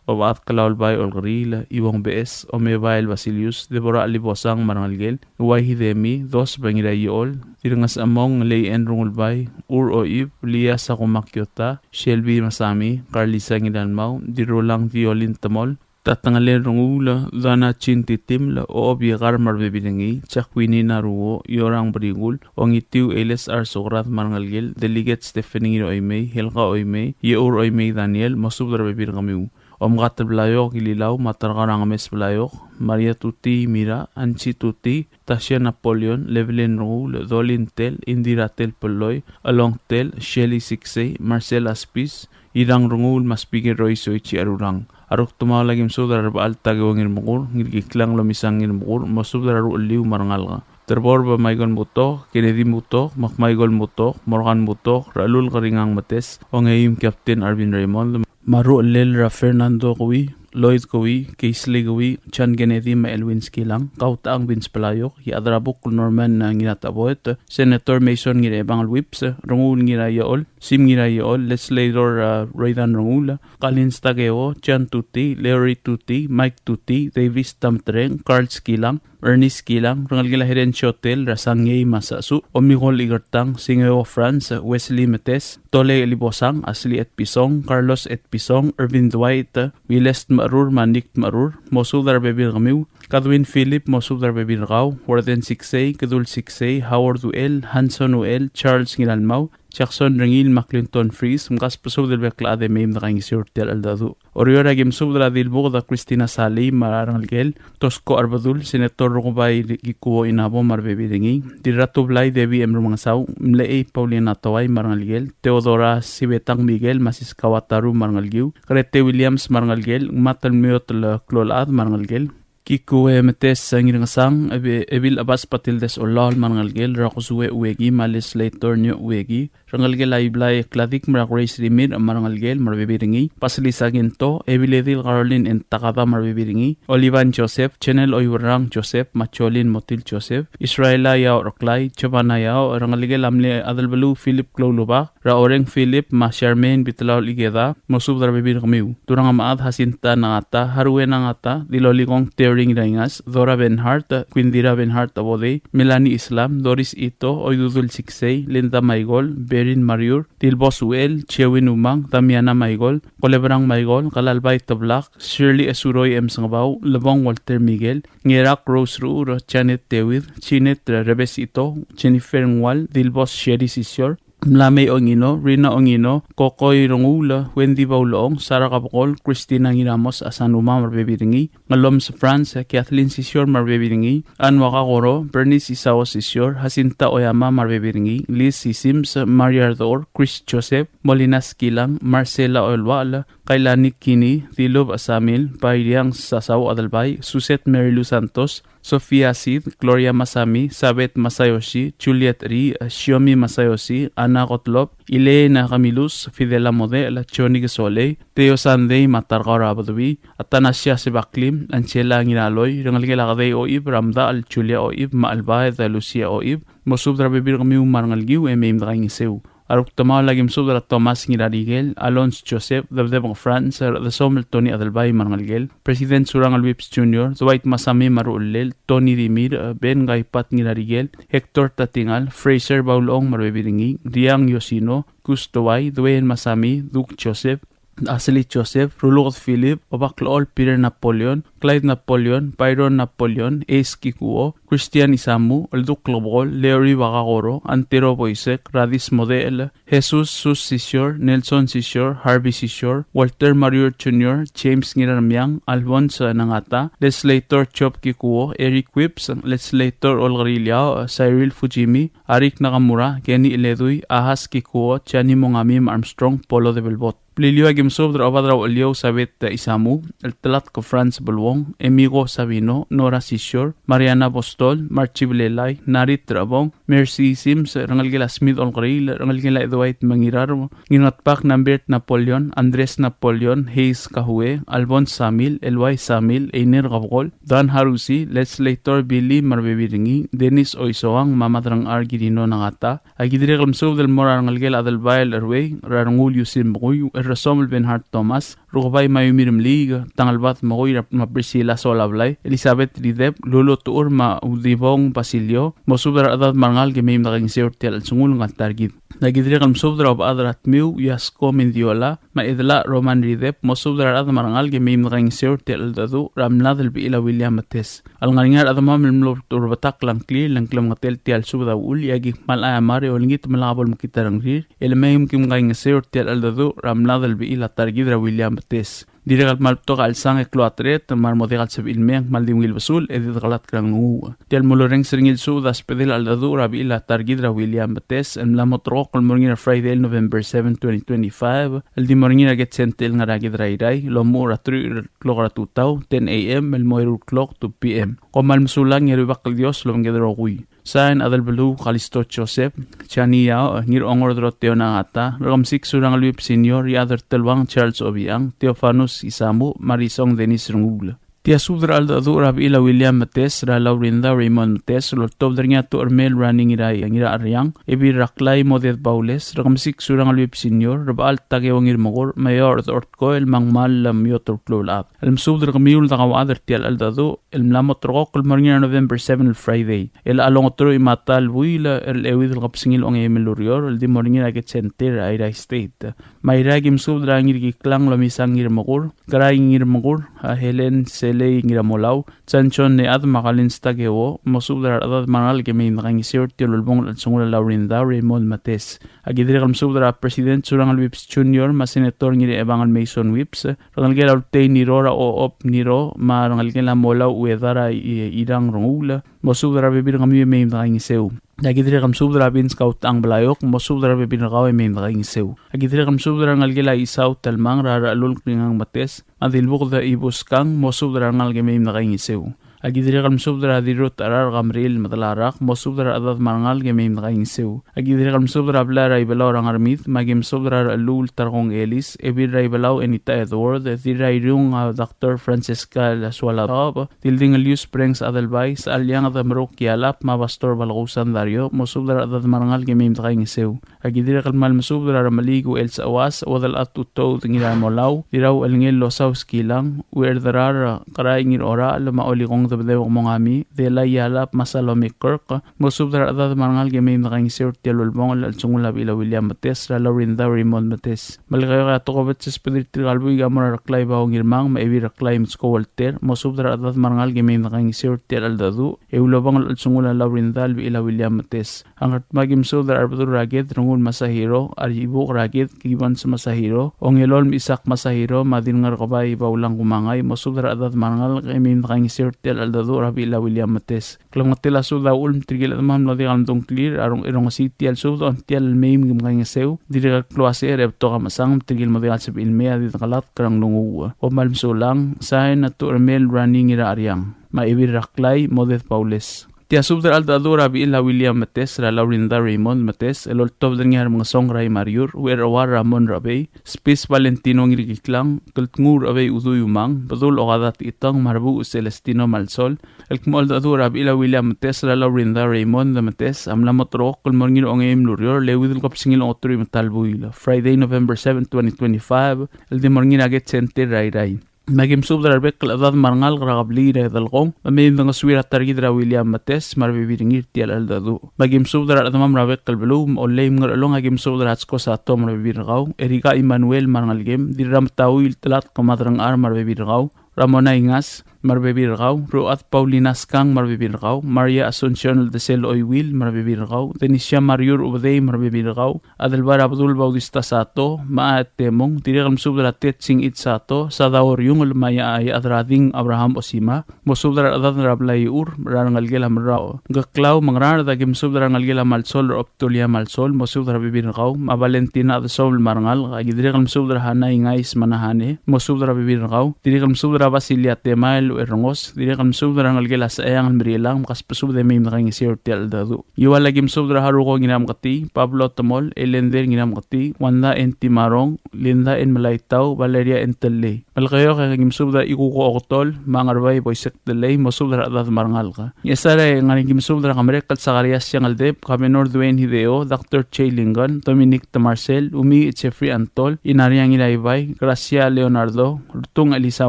Obechad Kelau el Bai Olkeriil, Iuong Beches, Omebael Basilius, Deborah Libosang me a rengelekel, Uai Hidemi, Dos Bengiraiol, Dirngesechemong Lei En Rungulbai, Ur Oib, Lia Sakuma Kiota, Shelby Masami, Carlisa Ngiralmau, Dirulang Violin Temol, Tatengelen Renguul, Dana Chin Titiml, Obiekar me a rebebil er ngii, Jacqueline Naruo, Iorang Berikul, Ongitiu Eiles Arsokrad me a rengelekel, Delegate Stephanie Oimei, Helga Oimei, Ieur Oimei Daniel, mosubed er a rebebil er kemiu. Omkatel Blaiok Ililau, me a Tarkau er a Ngemes Blaiok, Maria Tuti Mira, Ansi Tuti, Tasia Napoleon, Levelin Renguul, Dolin Tel, Indira Tel Peloi, Along Tel, Shelly Siksei, Marcel Aspis, Irang Renguul, me a Speaker Roy Soichi Arurang. A ruk temaol, aki msubed er a Rebechall Takeo Ngirmekur, Ngirkiklang Lomisang Ngirmekur, mosubed er a ruchelliu me a rengalek. Terbor Ba Michael Mutok, Kennedy Mutok, Mac Michael Mutok, Morgan Mutok, Ralul Keringang Metes, Ongeim Captain Arvin Raymond, me a ruchellel er a Fernando Kewii, Lloyd Kewii, Keisley Kewii, John Kennedy me a Elwin Skilang, Kautang Vince Blaiok, Iechadrebukl Norman, uh, Ngirataboet, Senator Mason Ngirchebangel Whipps, Renguul Ngiraiechol, Sim Ngiraiechol, Legislator, uh, Roydan Renguul, Kalins Takeo, John Tuti, Larry Tuti, Mike Tuti, Davis Tamtreng, Carl Skilang, Ernest Skilang, rengelekel a Heren Chotel, er a Sangei me a Sasu, Omigol Ikertang, Singeo Franz, Wesley Metes, Tole Libosang, Asli Etpison, Carlos Etpison, Ervin Dwight, Wiles Tmerur, me a Nick Tmerur, mosubed er a rebebil er kemiu, Kadwin Philip, mosubed er a rebebil er kau, Warden Siksei, Kedul Siksei, Howard Uchel, Hanson Uchel, Charles Ngiralmau, Jackson Rengiil, me a Clinton Fries, mkasbesubed el bek el chad e mei me dekaingeseu er tia el cheldecheduch. Oreor, aki msubed er a Dilbuked a Christina Salii me a rengelekel, Tosko Arbedul, Senator Rukebai Kikuo Inabo me a rebebil er ngii, Dirratublai Debbie M. Remengesau, Mlechei Paulina Towai me a rengelekel, Theodora Sibetang Miguel me a Siska Wataru me a rengelekiu, Grete Williams me a rengelekel, Ngmatel Miotel Klolchad me a rengelekel, Kikue Metes Ngirngesang, Ebi-, Ebil Abas Batildes Olaol me a rengelekel, Rakusue Ueki me a Legislator Nio Ueki, rengelekel a Iblai Kladik me a Grace Rimirch me a rengelekel me a rebebil er ngii, Basilisa Kinto, Ebiledil Caroline N. Takada me a rebebil er ngii, Olivan Joseph, Chenel Oiuerang Joseph, me a Jolin Motil Joseph, Israela Iaoch Reklai, Giovanna Iaoch, rengelekel a mle Adelbeluu Philip Kloulubak, er a Oreng Philip, me a Charmaine Bitlaol Ikeda, mosubed er a rebebil er kemiu. Turang Amad Jacinta Nangata, Harue Nangata, Dilolikong Teoring Raingas, Dora Benhart, Quindira Benhart Abodei, Melanie Islam, Doris Ito, Oidudul Siksei, Linda Maigol, Berin Mariur, Dilbos Uel, Chewin Umang, Damiana Maigol, Kolebrang Maigol, Kalalbai Teblak, Shirley Esuroi M. Sengebau, Lebong Walter Miguel, Ngerak Rose Ruur, Janet David, Janet Rebes Ito, Jennifer Ngual, Dilbos Sherry Sisior, Mlamei Ongino, Rina Ongino, Kokoi Renguul, Wendy Baulong, Sara Kabekol, Christina Ngiramos Asanuma me a rebebil er ngii, Ngeloms Franz, Kathleen Sisior me a rebebil er ngii, Anua Kakoro, Bernice Isao Sisior, Jacinta Oyama me a rebebil er ngii, Liz Sisims, Maria Ardor, Chris Joseph, Molina Skilang, Marcela Oelual, Kailani Kini, Dilub Asamil, Bairiang Sasau Adelbai, Suset Mary Lou Santos, Sofia Sid, Gloria Masami, Sabeth Masayoshi, Juliet Ri, Shiomi Masayoshi, Anna Gottlob, Elena Camilus, Fidela Model, Johnny Kesolei, Theo Sandei, me a Tarkau er a Bedubi, Atanasia Sebaklim, Angela Ngiraloi, rengelekel a Kedei Oib, er a Mdachel Julia Oib, me a Chelbaed Lucia Oib, mosubed er a rebebil er kemiu me a rengelekiu e mei me dekaingeseu. A rukdemaol a ki mesubed er a Thomas Ngirarikel, Alonz Joseph, Debdebeng Franz, Rdesomel Tony Adelbai me a rengelekel, President Surangel Whipps Junior, Dwight Masami me a ruchellel, Tony Dimir, Ben Kaipat Ngirarikel, Hector Tatingal, Fraser Baulong me a rebebil er ngii, Riang Yosino, Gus Dewai, Dwayne Masami, Duke Joseph, Ashley Joseph, Ruluked Philip, Obaklechol Peter Napoleon, Clyde Napoleon, Byron Napoleon, Ace Kikuo, Christian Isamu, Olduk Klebekol, Leori Bakakoro, Antero Boisek, Radis Model, Jesus Sus Sisior, Nelson Sisior, Harvey Sisior, Walter Mariur Junior, James Ngirarmiang, Alphonse Nangata, Legislator Job Kikuo, Eric Whipps, Legislator Olkeriil Iao, Cyril Fujimi, Arik Nakamura, Kenny Iledui, Ahas Kikuo, Jani Mongami me a Armstrong Polo Debelbot. Beliliou a ki mesubed er a Obak er a Ucheliou Sabet Isamu, el Telatk Franz Beluong, Emiko Sabino, Nora Sisior, Mariana Apostol, Marchi Belelai, Narit Rebong, Mercy Sims, rengelekel a Smith Olkeriil, rengelekel a Edwait Mengirar, Ngirngatpak Nambert Napoleon, Andres Napoleon, Hayes Kahue, Albon Samil, Elwai Samil, Einer Kebekol, Dan Harusi, Legislator Billy me a rebebil er ngii, Dennis Oisoang, me a Madrang Arkirino Nangata. A ki dirrek el mesubed el mo er a rengelekel a Delbael Erwei, er a Rengul Yusim Bekui, el Resomel Benhart Thomas, Rukebai Mayumi Remeliik, Tangelbad Mekui, me a Priscilla Solablai, Elizabeth Ridep, Lulu Tuur me a Udibong Basilio, mosubed er a rechedad me a rengalek e mei me dekaingeseu er tia el chelsengul ngar ta er kid. A ki dirrek el mesubed er a Obechad er a Tmiu, Yasko Mendiola, me a Edela Roman Ridep, mosubed er a rechad me a rengalek e mei me dekaingeseu er tia el cheldecheduch er a mlad el bechil a William Metes. A lengar er ngii a rechedemam el mlo ulturebetakl a ngklir, le ng klemengetel tia el subed a uchul, e a ki kmal aiamar e olengit me lak bo lemekngit a rengrir, e le mei me ki kaingeseu er tia el cheldecheduch er a mlad el bechil a ta er kid er a William Metes. Dirrek el kmal betok a chelsang e klou a teret, me a re mo diak el sebechir el mei e ng kmal di ungil besul, e di dekelatk er a nglunguuch. Tia el mo lorrenges er ngii el subed a sbedel a cheldecheduch er a bechil a ta er kid er a William Metes, el mla mo ulterekokl el mo er ngii er a Friday el November seven, twenty twenty-five, el di mo er ngii er a Ked Center el ngar er a kid er a Irrai, el omuchel er a teruich el klok er a tutau, ten A M, el mo eru el klok, two P M. Kom kmal mesulang e a Rubak el Dios lobengked el rokui. Sain, Adelbeluu Kalisto Joseph, Jani Yao, Ngirongor Doroteo Nangata, Rekemesik Surangel Whipps Senior, Iechad er Teluang Charles Obichang, Theofanus Isamu, me a Risong Dennis Renguul. Tia subed er a cheldecheduch er a bechil a William Metes, er a Laurinda Raymond Metes, el oltobed er ngii a Tuchermel Running Ngiracheriang, Ebil Raklai Moded Baules, Rekemesik Surangel Whipps Senior, Rebechall Takeo Ngirmekur, me a Eocherd Ortkoel, me a Ngmal Lemiot Urklou el chad. El mesubed er kemiu el dekauchad er tia el cheldecheduch, el mla mo ulterekokl el mo er ngii er a November seven el Friday. El a longeteruich me a ta el buil er a euid el kebesengil a ongeim el ureor, el di mo er ngii er a Ked Center er a Airai State. Me a Irrai a ki mesubed er a Ngirkiklang Lomisang Ngirmekur, Kerai Ngirmekur, a Helen Selei Ngiramolau, Johnson Nead me a Kalin Stakeo, mosubed er a rechedad me a rengalek e mei me dekaingeseu er tia el ulebongel el chelsengul a Laurinda Raymond Metes. A ki dirrek el mesubed er a President Surangel Whipps Junior me a Senator Ngirchebangel Mason Whipps, rengelekel a Ultei Niro, er a Ochob Niro, me a rengelekel a Molau Ueda er a I-, Irang Renguul, mosubed er a rebebil er kemiu e mei me dekaingeseu. A ki dirrek el mesubed er a Vince Kautechang Blaiok, mosubed er a rebebil er kau e mei me dekaingeseu. A ki dirrek el mesubed er a rengelekel a Isau Telmang, er a Rechelulk Ringang Metes, me a Dilbuked Ibuskang, mosubed er a rengalek e mei me dekaingeseu. A ki dirrek el mesubed er a Dirrut Cherar Kamril Medalarak, mosubed er a rechedad me a rengalek e mei me dekaingeseu. A ki dirrek el mesubed er a blai er a Ibelau er a Ngermid, me a ki mesubed er a Rechelluul Tarkong Elis, Ebil er a Ibelau Enita Edward, Dirrairiung a Doctor Francesca Sualadaob, Dilding Elius Prengs Adelbai, Sechaliang Demeruk Kialap, me a Pastor Balkousan Dario, mosubed er a rechedad me a rengalek e mei me dekaingeseu. A ki dirrek el kmal mesubed er a Remeliik Uchel Sechewas, Uodelchad Utoud Ngiramolau, Dirrau Elngel Losau Skilang, Uerderar Kerai Ngirorachel, me a Olikong Debedebek Mongami, Delai Yalap, me a Salome Kirk, mosubed er a rechedad me a rengalek e mei me dekaingeseu er tia el ulebongel el chelsengul a bechil a William Metes, er a Laurinda Raymond Metes. Melekeok a tokubets el sbedir tirka el buik a mo er a Reklai Bao Ngirmang, me a Ebil Reklai Mitsko Walter, mosubed er a rechedad me a rengalek e mei me dekaingeseu er tia el cheldecheduch, e ulebongel el chelsengul a Laurinda el bechil a William Metes. A Ngardmau a ki mesubed er a Rebedul er a Ked Renguul Masahiro, a Ribuk er a Ked Gibbons Masahiro, Ongelolem Isaac Masahiro, me a Dirngerkebai Baulang Kumangai, mosubed er a rechedad me a rengalek e mei me dekaingeseu er tia el cheldecheduch er a bechil a William Metes. Klemengetel a subed a uchul me tirke el chedemam el mlo diak el medung a ngklir a rongesii tia el subed, ongtil el mei me ki kaingeseu, dirrek el klou a secher e betok a mechesang, me tirke el mo diak el sebechir el mei a di dekelatk er a nglunguuch. Kom kmal mesulang, sain a Tuchermel Running Ngiracheriang, me a Ebil Reklai Moded Baules. Tia subed er a cheldecheduch er a bechil a William Metes, er a Laurinda Raymond Metes, el oltobed er ngii a Remengesong er a Imariur, Uchercheuar Ramon Rechebei, Spis Valentino Ngirkiklang, Keltnguul Rechebei Udui Umang, Bedul Okada Techitong, me a Rebuuch Celestino Malsol, el kmo cheldecheduch er a bechil a William Metes, er a Laurinda Raymond Metes, a mla mo ulterekokl el mo er ngii er a ongeim el ureor, el euid el kebesengil a ongeteruich me a ta el buil, Friday, November seven, twenty twenty-five, el di mo er ngii er a Ked Center er a Irrai. Me a ki mesubed er a rebek el chedad me a rengalek er a kebliil er a Delkong, me mei me dengesuir a ta er kid er a William Metes, me a rebebil er ngii er tia el cheldecheduch. Me a ki mesubed er a rechedemam er a bek el beluu, me a Ollei me a Ngerchelong, a ki mesubed er a Hatsko Sato me a rebebil er kau, Erika Emmanuel me a rengelekem, Dirrametaui el Telatk me a Derengchar me a rebebil er kau, Ramona Ingas, me a rebebil er kau, Ruchad Paulina Skang me a rebebil er kau, Maria Asuncion el Desel Oiwil me a rebebil er kau, Denisia Mariur Ubedei me a rebebil er kau, Adelbai er a Bedul Bautista Sato, me a Temong, dirrek el mesubed er a Tet Singich Sato, Sadao Riungel me a Ia, Ia Adrading Abraham Osima, mosubed er a rechedad er a blai er a rengelekel a Merrao Ngkeklau me a Ngaraard. Aki mesubed er a rengelekel a Malsol er a Obdulia Malsol, mosubed er a rebebil er kau, me a Valentina Adesobel me a rengalek. Aki dirrek el mesubed er a Hana Ingais me a Nahane, mosubed er a rebebil er kau. Dirrek el mesubed er a Basilia Temael Uerengos, dirrek el mesubed er a rengelekel a Secheang el Merilang, me kasbesubed e mei me dekaingeseu er tia el cheldecheduch. Ngiual aki mesubed er a Haruko Ngiramketii, Pablo Temol, Elender Ngiramketii, Wanda N. Timarong, Linda N. Melaitau, Valeria N. Tellei. Melekeok e aki mesubed er a Ikuko Oktol, me a Ngerbai Boisek Tellei, mosubed er a rechedad me a rengalek. Ngchesar e ng ngar er ngii aki mesubed er a Kemerekl Sakarias Siangeldeb, Governor Duane Hideo, Doctor Jay Lincoln, Dominic Temarsel, Umi Jeffrey Antol, Inaria Ngiraibai, Gracia Leonardo, Rtung Elisa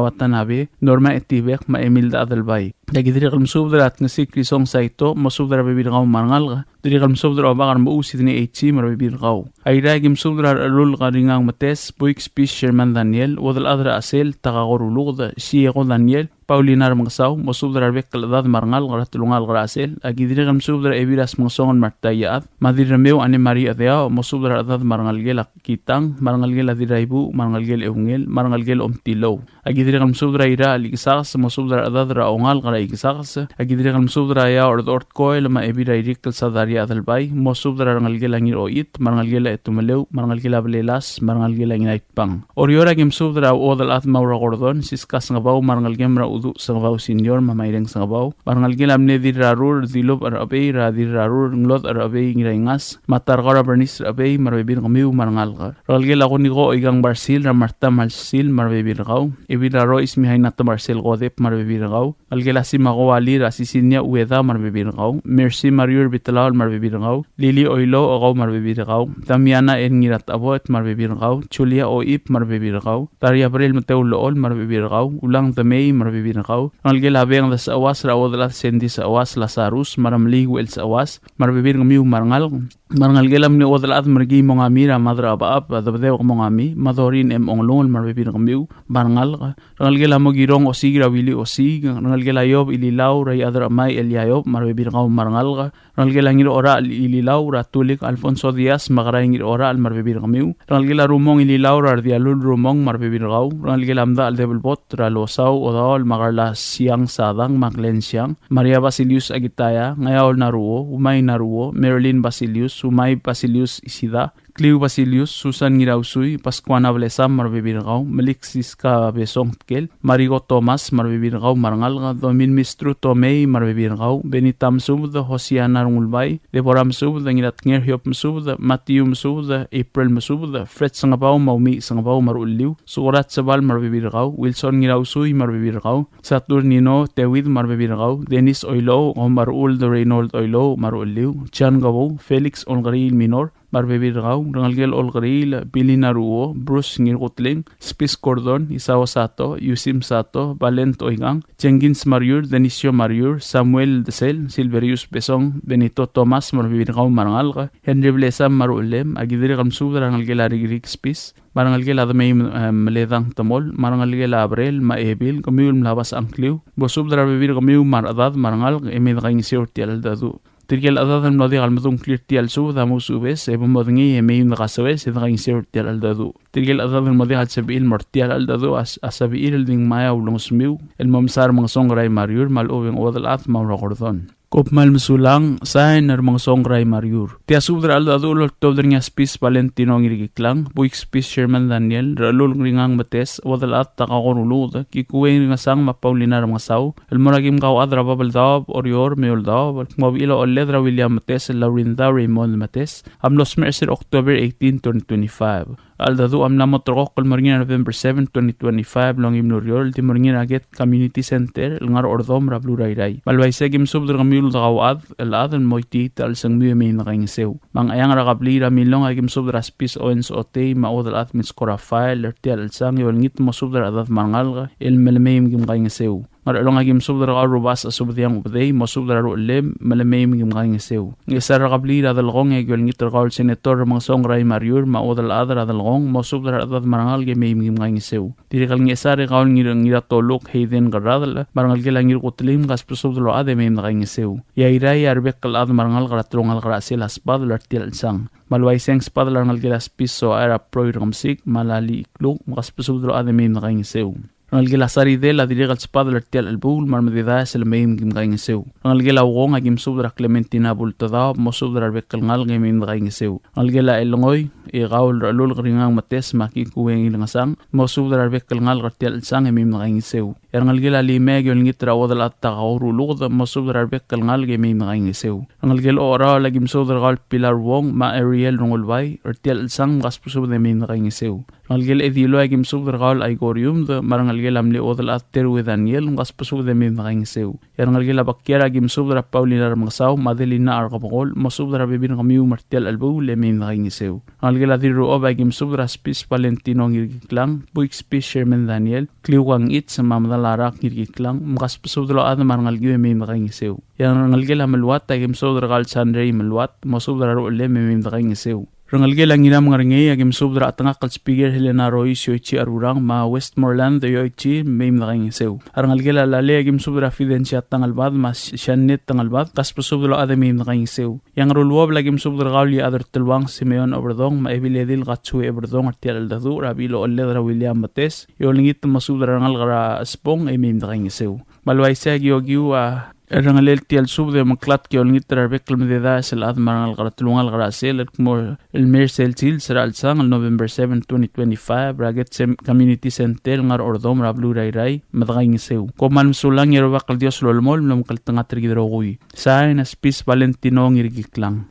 Watanabe, Norma Etibek, me a Emilda Adelbai. Aki dirrek el mesubed er a Tngesik Risong Saito, mosubed er a rebebil er kau me a rengalek. Dirrek el mesubed er a Obak er a Mechuu Sidney H. me a rebebil er kau. Airai aki mesubed er a Rechelulk Ringang Metes, Buik Spis Sherman Daniel, Uodelchad er a Chesel, Takako Ruluked, Sieko Daniel, Paulina Remengesau, mosubed er a rebek el chedad me a rengalek er a telungalek er a Chesel. Aki dirrek el mesubed er a Ebiras Mengesong el Marta Iechad, me a Dirremeu Anne Marie Chedeau, mosubed er a rechedad me a rengelekel a Kitang, me a rengelekel a Dirraibuch, me a rengelekel a Eungel, me a rengelekel a Omtilou. Aki dirrek el mesubed er a Irachel Ikesakes, mosubed er a rechedad er a ongalek er a Ikesakes. Aki dirrek el mesubed er a Eaoch er a Dechor Tkoel, me a Ebil er a Irikl Sadaria Adelbai, mosubed er a rengelekel a Ngiraochit, me a rengelekel a Etumeleu, me a rengelekel a Belelas, me a rengelekel a Ngiraitbang. Oreor aki mesubed er a Uodelchad Maura Gordon, Siska Sengebau, me a rengelekem er a Uduch Sengebau Senior, me a Maireng Sengebau, me a rengelekel a mle Dirrarur, Dilubech er a Chebei, er a Dirrarur, Nglodech er a Chebei, Ngiraingas, me a Tarkau er a Bernice er a Chebei, me a rebebil er kemiu me a rengalek. Rengelekel a Kuniko Oikang Barsil, er a Marta Marsil, me a rebebil er kau. Ebil er a Rois Mihaina Temarsel Kodep, me a rebebil er kau. Ngelekel a Simako Wali, er a Sisinia Ueda, me a rebebil er kau. Mercy Mariur Bitelaol, me a rebebil er kau. Lili Oilouch, kau me a rebebil er kau. Damiana N. Ngiratecheboet, me a rebebil er kau. Julia Oip, me a rebebil er kau. Daria Brel Meteu Lool, me a rebebil er kau. Ulang Demei, me a rebebil er kau. Rengelekel a Beng Desecheuas, er a Uodelchad Sendi Secheuas, Lasarus, me a Remeliik Uchel Secheuas, me a rebebil er kemiu me a rengalek. Me a rengelekel a mle Uodelchad Merkii Mongami, er a Madra Abab, a Debedebek Mongami, me a Dorin M. Ongelungel, me a rebebil er kemiu me a rengalek. Rengelekel a Mokirong Osiik, er a Willy Osiik. Rengelekel a Iob Ililau, er a Iechad er a Chemai Elia Iob, me a rebebil er kau me a rengalek. Rengelekel a Ngirorachel Ililau, er a Tulik Alfonso Diaz, me a Kerai Ngirorachel, me a rebebil er kemiu. Rengelekel a Rumong Ililau, er a Redialul Rumong, me a rebebil er kau. Rengelekel a Mdachel Debelbot, er a Losau Odaol, me a Karla Siang Sadang, me a Glenn Siang. Maria Basilius Akitaya, Ngeaol Naruo, Umai Naruo, Marilyn Basilius, Umai Basilius Isida, Kliu Basilius, Susan Ngirausui, Pascuana Blesam, me a rebebil er kau, Melik Siska Besong Tkel, Mariko Thomas, me a rebebil er kau me a rengalek, Domin Mistru Tomei, me a rebebil er kau, Benita Mesubed, Hosiana Rengulbai, Deborah Mesubed, Ngiratnger Hiob Mesubed, Matthew Mesubed, April Mesubed, Fred Sengebau, me a Umi Sengebau, me a ruchelliu, Surat Sebal, me a rebebil er kau, Wilson Ngirausui, me a rebebil er kau, Saturnino Tewid, me a rebebil er kau, Dennis Oilouch, kau me a ruchellem, Reynold Oilouch, me a ruchelliu, John Kebou, Felix Olkeriil Minor, me a rebebil er kau, rengelekel Olkeriil, Billy Naruo, Bruce Ngirkutling, Spis Gordon, Isao Sato, Yusim Sato, Valent Oikang, Jenkins Mariur, Denisio Mariur, Samuel Desel, Silverius Besong, Benito Thomas, me a rebebil er kau me a rengalek, Henry Blesam, me a ruchellem. Aki dirrek el mesubed er a rengelekel a Rikrik Spis, me a rengelekel a Demei, eh, Meledang Temol, me a rengelekel a Abrel, me a Ebil, kemiu el mla obes a ngkliu, bo subed er a rebebil er kemiu me a rechedad me a rengalek, e mei dekaingeseu er tia el cheldecheduch. Tirke el chedad el mlo diak el medung a ngklir er tia el subed a mo ousubes, e bo modengei e mei me dekasoes e dekaingeseu er tia el cheldecheduch. Tirke el chedad el mo diak el sebechir el mo er tia el cheldecheduch a s-, a sebechir el di ngmai a ulengesemiu el mo mesa er a Mengesong Kerai Mariur, me a lechub e ng Uodelchad Maura Gordon. Kom kmal mesulang, sain er a Mengesong Kerai Mariur. Tia subed er a cheldecheduch el oltobed er ngii a Spis Valentino Ngirkiklang, Buik Spis Sherman Daniel, Rechelulk Ringang Metes, Uodelchad Takako Ruluked, Kikuei Ringesang me a Paulina Remengesau, el mo er a kim kauchad er a Babeldaob, Oreor me a Eouldaob, el kmo a bechil a ochelled er a William Metes, el Laurinda Raymond Metes, a mlo smecher er a October eighteen, twenty twenty-five. A cheldecheduch a mla mo ulterekokl el mo er ngii er a November seven, twenty twenty-five, el ongeim el ureor, el di mo er ngii er a Gate Community Center, el ngar er a Ordomel er a beluu er a Irrai. Me a le uaisei e aki mesubed er kemiu el dekauchad el chad el mo itiit a chelsengmiu e mei me dekaingeseu. Me a Ngcheangel er a kebliil er a Milong e aki mesubed er a Spis Owens Otei me a Uodelchad Mitsko Rafael er tia el chelsang e olengit el mo subed er a rechedad me a rengalek el mei me kim kaingeseu. Ngerchelong a ki mesubed er kau el Rubasech Subediang Ubedei, mosubed er a ruchellem, me le mei me ki mkaingeseu. Ngchesar er a kebliil er a Delkong e a ki olengit er kau el Senator Remengesong Rai Mariur, me a chuodel chad er a Delkong, mosubed er a rechedad me a rengalek e mei me ki mkaingeseu. Dirrek el Ngchesar e kau el Ngir-, Ngiratoluk Hayden Kerradel, me a rengelekel a Ngirkutelim, kasbesubed el ochad e mei me dekaingeseu. E a Irrai a rebek el chad me a rengalek er a telungalek er a chelsel a sbadel er tia el chelsang. Me a le uaisei e ng sbadel a rengelekel a Spis Soaer a Proi Rekemesik, me a Lali Ikluk, me kasbesubed el ochad e mei me dekaingeseu. Rengelekel a Saridel a dirrek el sbadel er tia el chelebuul me a remededaes el mei me ki mkaingeseu. Rengelekel a Ukong a ki mesubed er a Clementina Bultedaob, mosubed er a rebek el ngalek e mei me dekaingeseu. Rengelekel a Elengoi, e kau el Rechelulk Ringang Metes me a Kikue Ngilengesang, mosubed er a rebek el ngalek er tia el chelsang e mei me dekaingeseu. E a rengelekel a Limei a ki olengit er a chuodel chad Takao Ruluked, mosubed er a rebek el ngalek e mei me dekaingeseu. Rengelekel a Ocheraol a ki mesubed er kau el Pilar Wong me a Ariel Rengulbai er tia el chelsang, me kasbesubed e mei me dekaingeseu. Rengelekel a Ediloi a ki mesubed er kau el Aiko Riumd, me a rengelekel a mle chuodel chad Terue Daniel, me kasbesubed e mei me dekaingeseu. E a rengelekel a Bekiar a ki mesubed er a Paulina Remengesau me a Adelina Arkebekol, mosubed er a rebebil er kemiu me er tia el chelebuul e mei me dekaingeseu. Rengelekel a Dirruchob a ki mesubed er a Spis Valentino Ngirkiklang, Buik Spis Sherman Daniel, Kliukang Its me a Medalarak Ngirkiklang, me kasbesubed el ochad me a rengelekiu e mei me dekaingeseu. E a rengelekel a Meluat a ki mesubed er kau el Sandrei Meluat, mosubed er a ruchellem e mei me dekaingeseu. Rengelekel a Ngiramngerngei a ki mesubed er a chetengakl el Speaker Helena Royce Yoichi Arurang me a Westmoreland Yoichi, mei me dekaingeseu. A rengelekel a Lalei a ki mesubed er a Fidencia Tangelbad me a Sh-, Shannet Tangelbad, kasbesubed el ochad e mei me dekaingeseu. E a Ngeruluobel a ki mesubed er kau el Iechad er Teluang Simeon Oberdong me a Ebiledil Katsue Oberdong er tia el cheldecheduch er a bechil ochelled er a William Metes, e olengit el mesubed er a rengalek er a Chesbong e mei me dekaingeseu. Me a le uaisei e a ki okiu a rrengelel tia el subed e omeklatk e olengit er a rebek el mededaes el chad me a rengalek er a telungalek er a chelsel el kmo el mei er sel sils er a chelsang el November seven, twenty twenty-five, er a Ked Sem-, Community Center el ngar er a Ordomel er a beluu er a Irrai, me dekaingeseu. Kom kmal mesulang e a Rubak el Dios a lolemolem el omekngeltengat er kid el rokui. Sign, a Spis Valentino Ngirkiklang.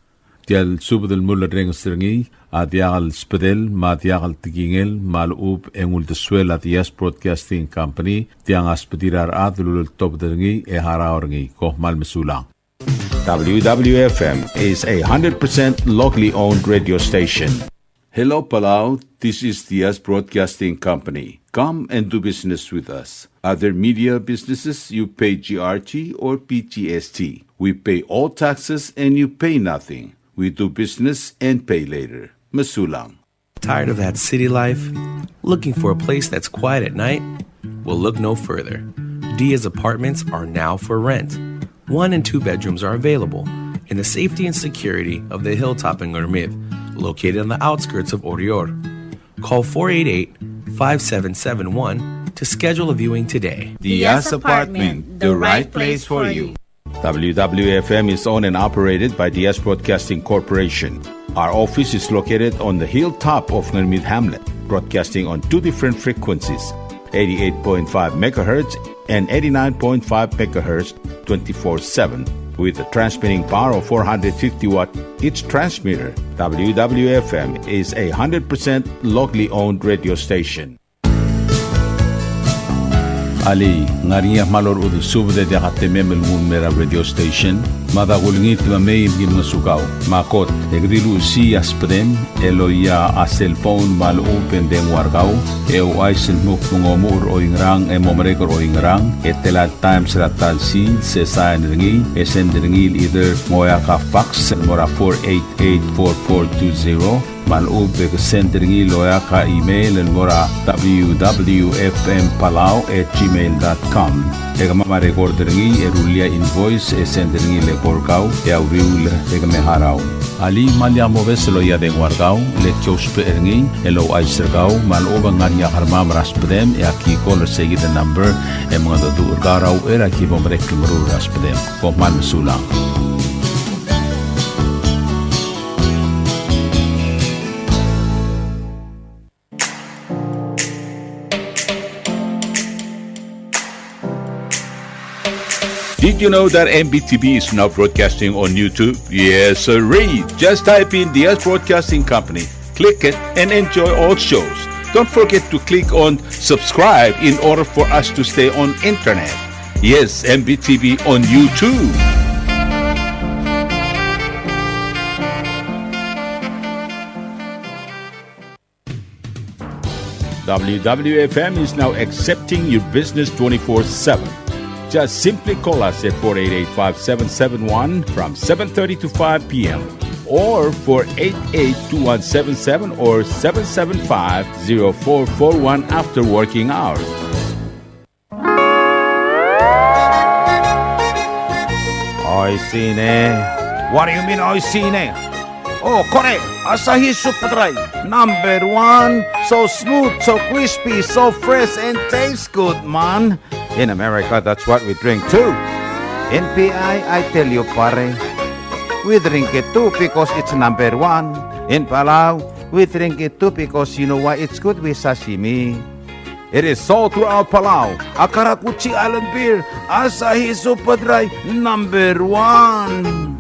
Tia el subed el mulerrenges er ngii a diak el sbedel me a diak el tekingel me a lechub e ng uldesuel a Diaz Broadcasting Company, tiang a sbedir a rechad el uleltobed er ngii e harau er ngii. Kom kmal mesulang. W W F M is a hundred percent locally owned radio station. Hello, Palau. This is Diaz Broadcasting Company. Come and do business with us. Other media businesses, you pay G R T or P G S T. We pay all taxes and you pay nothing. We do business and pay later. Mesulang. Tired of that city life? Looking for a place that's quiet at night? Well, look no further. Diaz Apartments are now for rent. One and two bedrooms are available in the safety and security of the hilltop in Ngermid, located on the outskirts of Oreor. Call four eight eight, five seven seven one to schedule a viewing today. Diaz Apartment, the right place for you. W W F M is owned and operated by Diaz Broadcasting Corporation. Our office is located on the hilltop of Ngermid Hamlet, broadcasting on two different frequencies, eighty-eight point five megahertz and eighty-nine point five megahertz, twenty-four seven, with a transmitting power of four hundred fifty watt each transmitter. W W F M is a hundred percent locally owned radio station. Alii, ng ngar er ngii a kmal orechudel subed e diak a temem el nguu el mei er a radio station? Mada kulengit me mei me ki ngosukau. Me a kot, e ke di luchesii a sbedem el oia a cellphone me a lechub e ng dengua er kau, e ouchais el dmu kmo ng omuchel er oingerang e mo merek er oingerang, e tela el times er a ta el sils, e sain er ngii, e send er ngii el either ng oeak a fax el mo er a four eight eight four four two zero, me a lechub e ke send er ngii el oeak a email el mo er a W W F M Palau at gmail dot com. E kemam a record er ngii e rullii a invoice e send er ngii el eko er kau e a uriul e ke me harau. Alii, me lak mobes el oia dengua er kau, le ki ousbech er ngii el ouchais er kau me a lechub e ng ngar er ngii a kermam er a sbedem e aki call er seikid el number e mengedecheduch er kau er a uchei er a ki bo merek el meruul er a sbedem. Kom kmal mesulang. Did you know that M B T V is now broadcasting on YouTube? Yes, sirree. Just type in Diaz Broadcasting Company, click it, and enjoy all shows. Don't forget to click on subscribe in order for us to stay on internet. Yes, M B T V on YouTube. W W F M is now accepting your business twenty-four seven. Just simply call us at four eight eight, five seven seven one from seven thirty to five p m, or four eight eight, two one seven seven or seven seven five, zero four four one after working hours. Oishii ne. What do you mean, oishii ne? Oh, kore, Asahi Super Dry, number one. So smooth, so crispy, so fresh, and tastes good, man. In America, that's what we drink too. In P I, I tell you, pare, we drink it too because it's number one. In Palau, we drink it too because you know why? It's good with sashimi. It is sold throughout Palau. A karakuchi island beer, Asahi Super Dry, number one.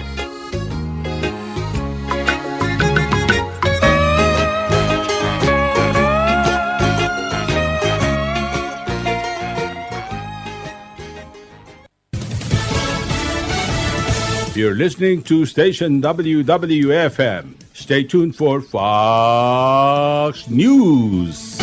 You're listening to station W W F M. Stay tuned for Fox News.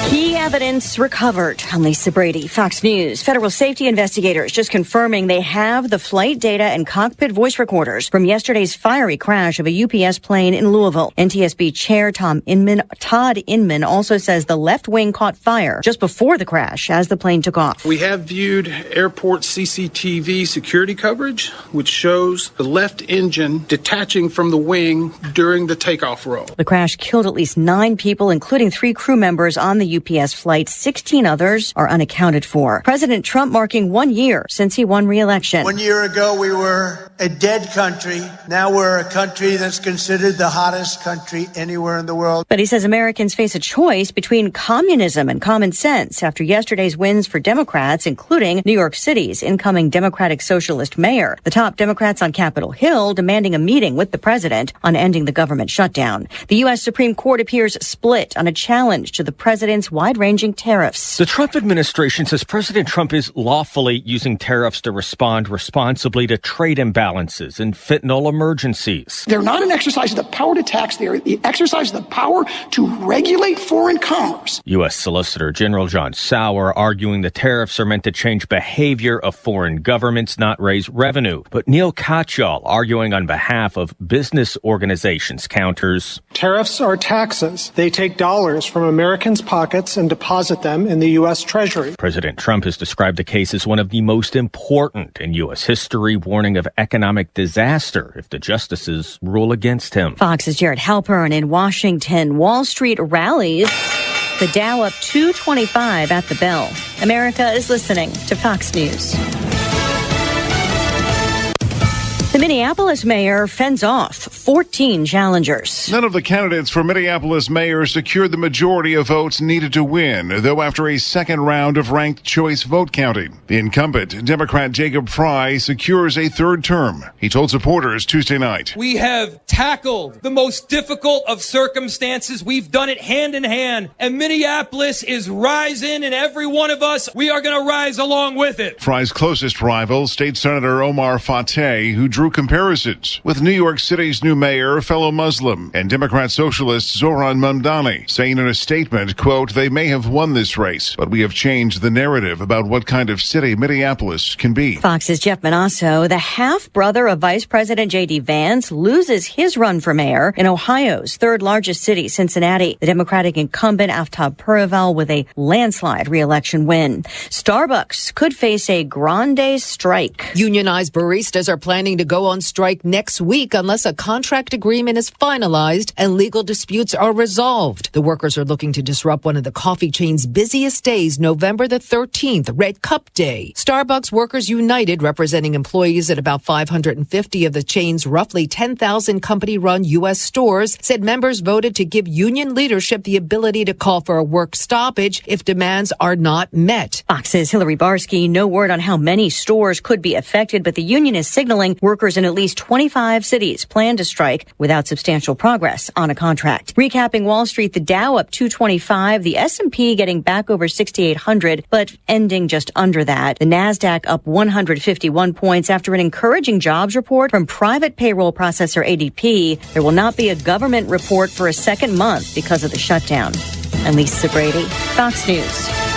Key evidence recovered. I'm Lisa Brady, Fox News. Federal safety investigators just confirming they have the flight data and cockpit voice recorders from yesterday's fiery crash of a U P S plane in Louisville. N T S B Chair Tom Inman, Todd Inman also says the left wing caught fire just before the crash as the plane took off. We have viewed airport C C T V security coverage, which shows the left engine detaching from the wing during the takeoff roll. The crash killed at least nine people, including three crew members on the U P S flight. Sixteen others are unaccounted for. President Trump marking one year since he won re-election. One year ago, we were a dead country. Now we're a country that's considered the hottest country anywhere in the world. But he says Americans face a choice between communism and common sense after yesterday's wins for Democrats, including New York City's incoming Democratic Socialist mayor. The top Democrats on Capitol Hill demanding a meeting with the president on ending the government shutdown. The U S Supreme Court appears split on a challenge to the president's wide-ranging tariffs. The Trump administration says President Trump is lawfully using tariffs to respond responsibly to trade imbalances and fentanyl emergencies. They're not an exercise of the power to tax. They are the exercise of the power to regulate foreign commerce. U S Solicitor General John Sauer arguing the tariffs are meant to change behavior of foreign governments, not raise revenue. But Neil Katyal arguing on behalf of business organizations counters. Tariffs are taxes. They take dollars from Americans' pockets and deposit them in the U S Treasury. President Trump has described the case as one of the most important in U S history, warning of economic disaster if the justices rule against him. Fox's Jared Halpern in Washington. Wall Street rallies. The Dow up two twenty-five at the bell. America is listening to Fox News. The Minneapolis mayor fends off fourteen challengers. None of the candidates for Minneapolis mayor secured the majority of votes needed to win, though after a second round of ranked choice vote counting. The incumbent, Democrat Jacob Frey, secures a third term. He told supporters Tuesday night. We have tackled the most difficult of circumstances. We've done it hand in hand. And Minneapolis is rising, and every one of us, we are gonna rise along with it. Frey's closest rival, State Senator Omar Fateh, who drew comparisons with New York City's new mayor, fellow Muslim, and Democrat socialist Zohran Mamdani, saying in a statement, quote, "They may have won this race, but we have changed the narrative about what kind of city Minneapolis can be." Fox's Jeff Monosso. The half-brother of Vice President J D Vance loses his run for mayor in Ohio's third largest city, Cincinnati. The Democratic incumbent, Aftab Pureval, with a landslide re-election win. Starbucks could face a grande strike. Unionized baristas are planning to go on strike next week unless a contract agreement is finalized and legal disputes are resolved. The workers are looking to disrupt one of the coffee chain's busiest days, November the thirteenth, Red Cup Day. Starbucks Workers United, representing employees at about five hundred fifty of the chain's roughly ten thousand company-run U S stores, said members voted to give union leadership the ability to call for a work stoppage if demands are not met. Fox's Hillary Barsky. No word on how many stores could be affected, but the union is signaling workers in at least twenty-five cities plan to strike without substantial progress on a contract. Recapping Wall Street, the Dow up two twenty-five, the S and P getting back over sixty-eight hundred, but ending just under that. The Nasdaq up one hundred fifty-one points after an encouraging jobs report from private payroll processor A D P. There will not be a government report for a second month because of the shutdown. I'm Lisa Brady, Fox News.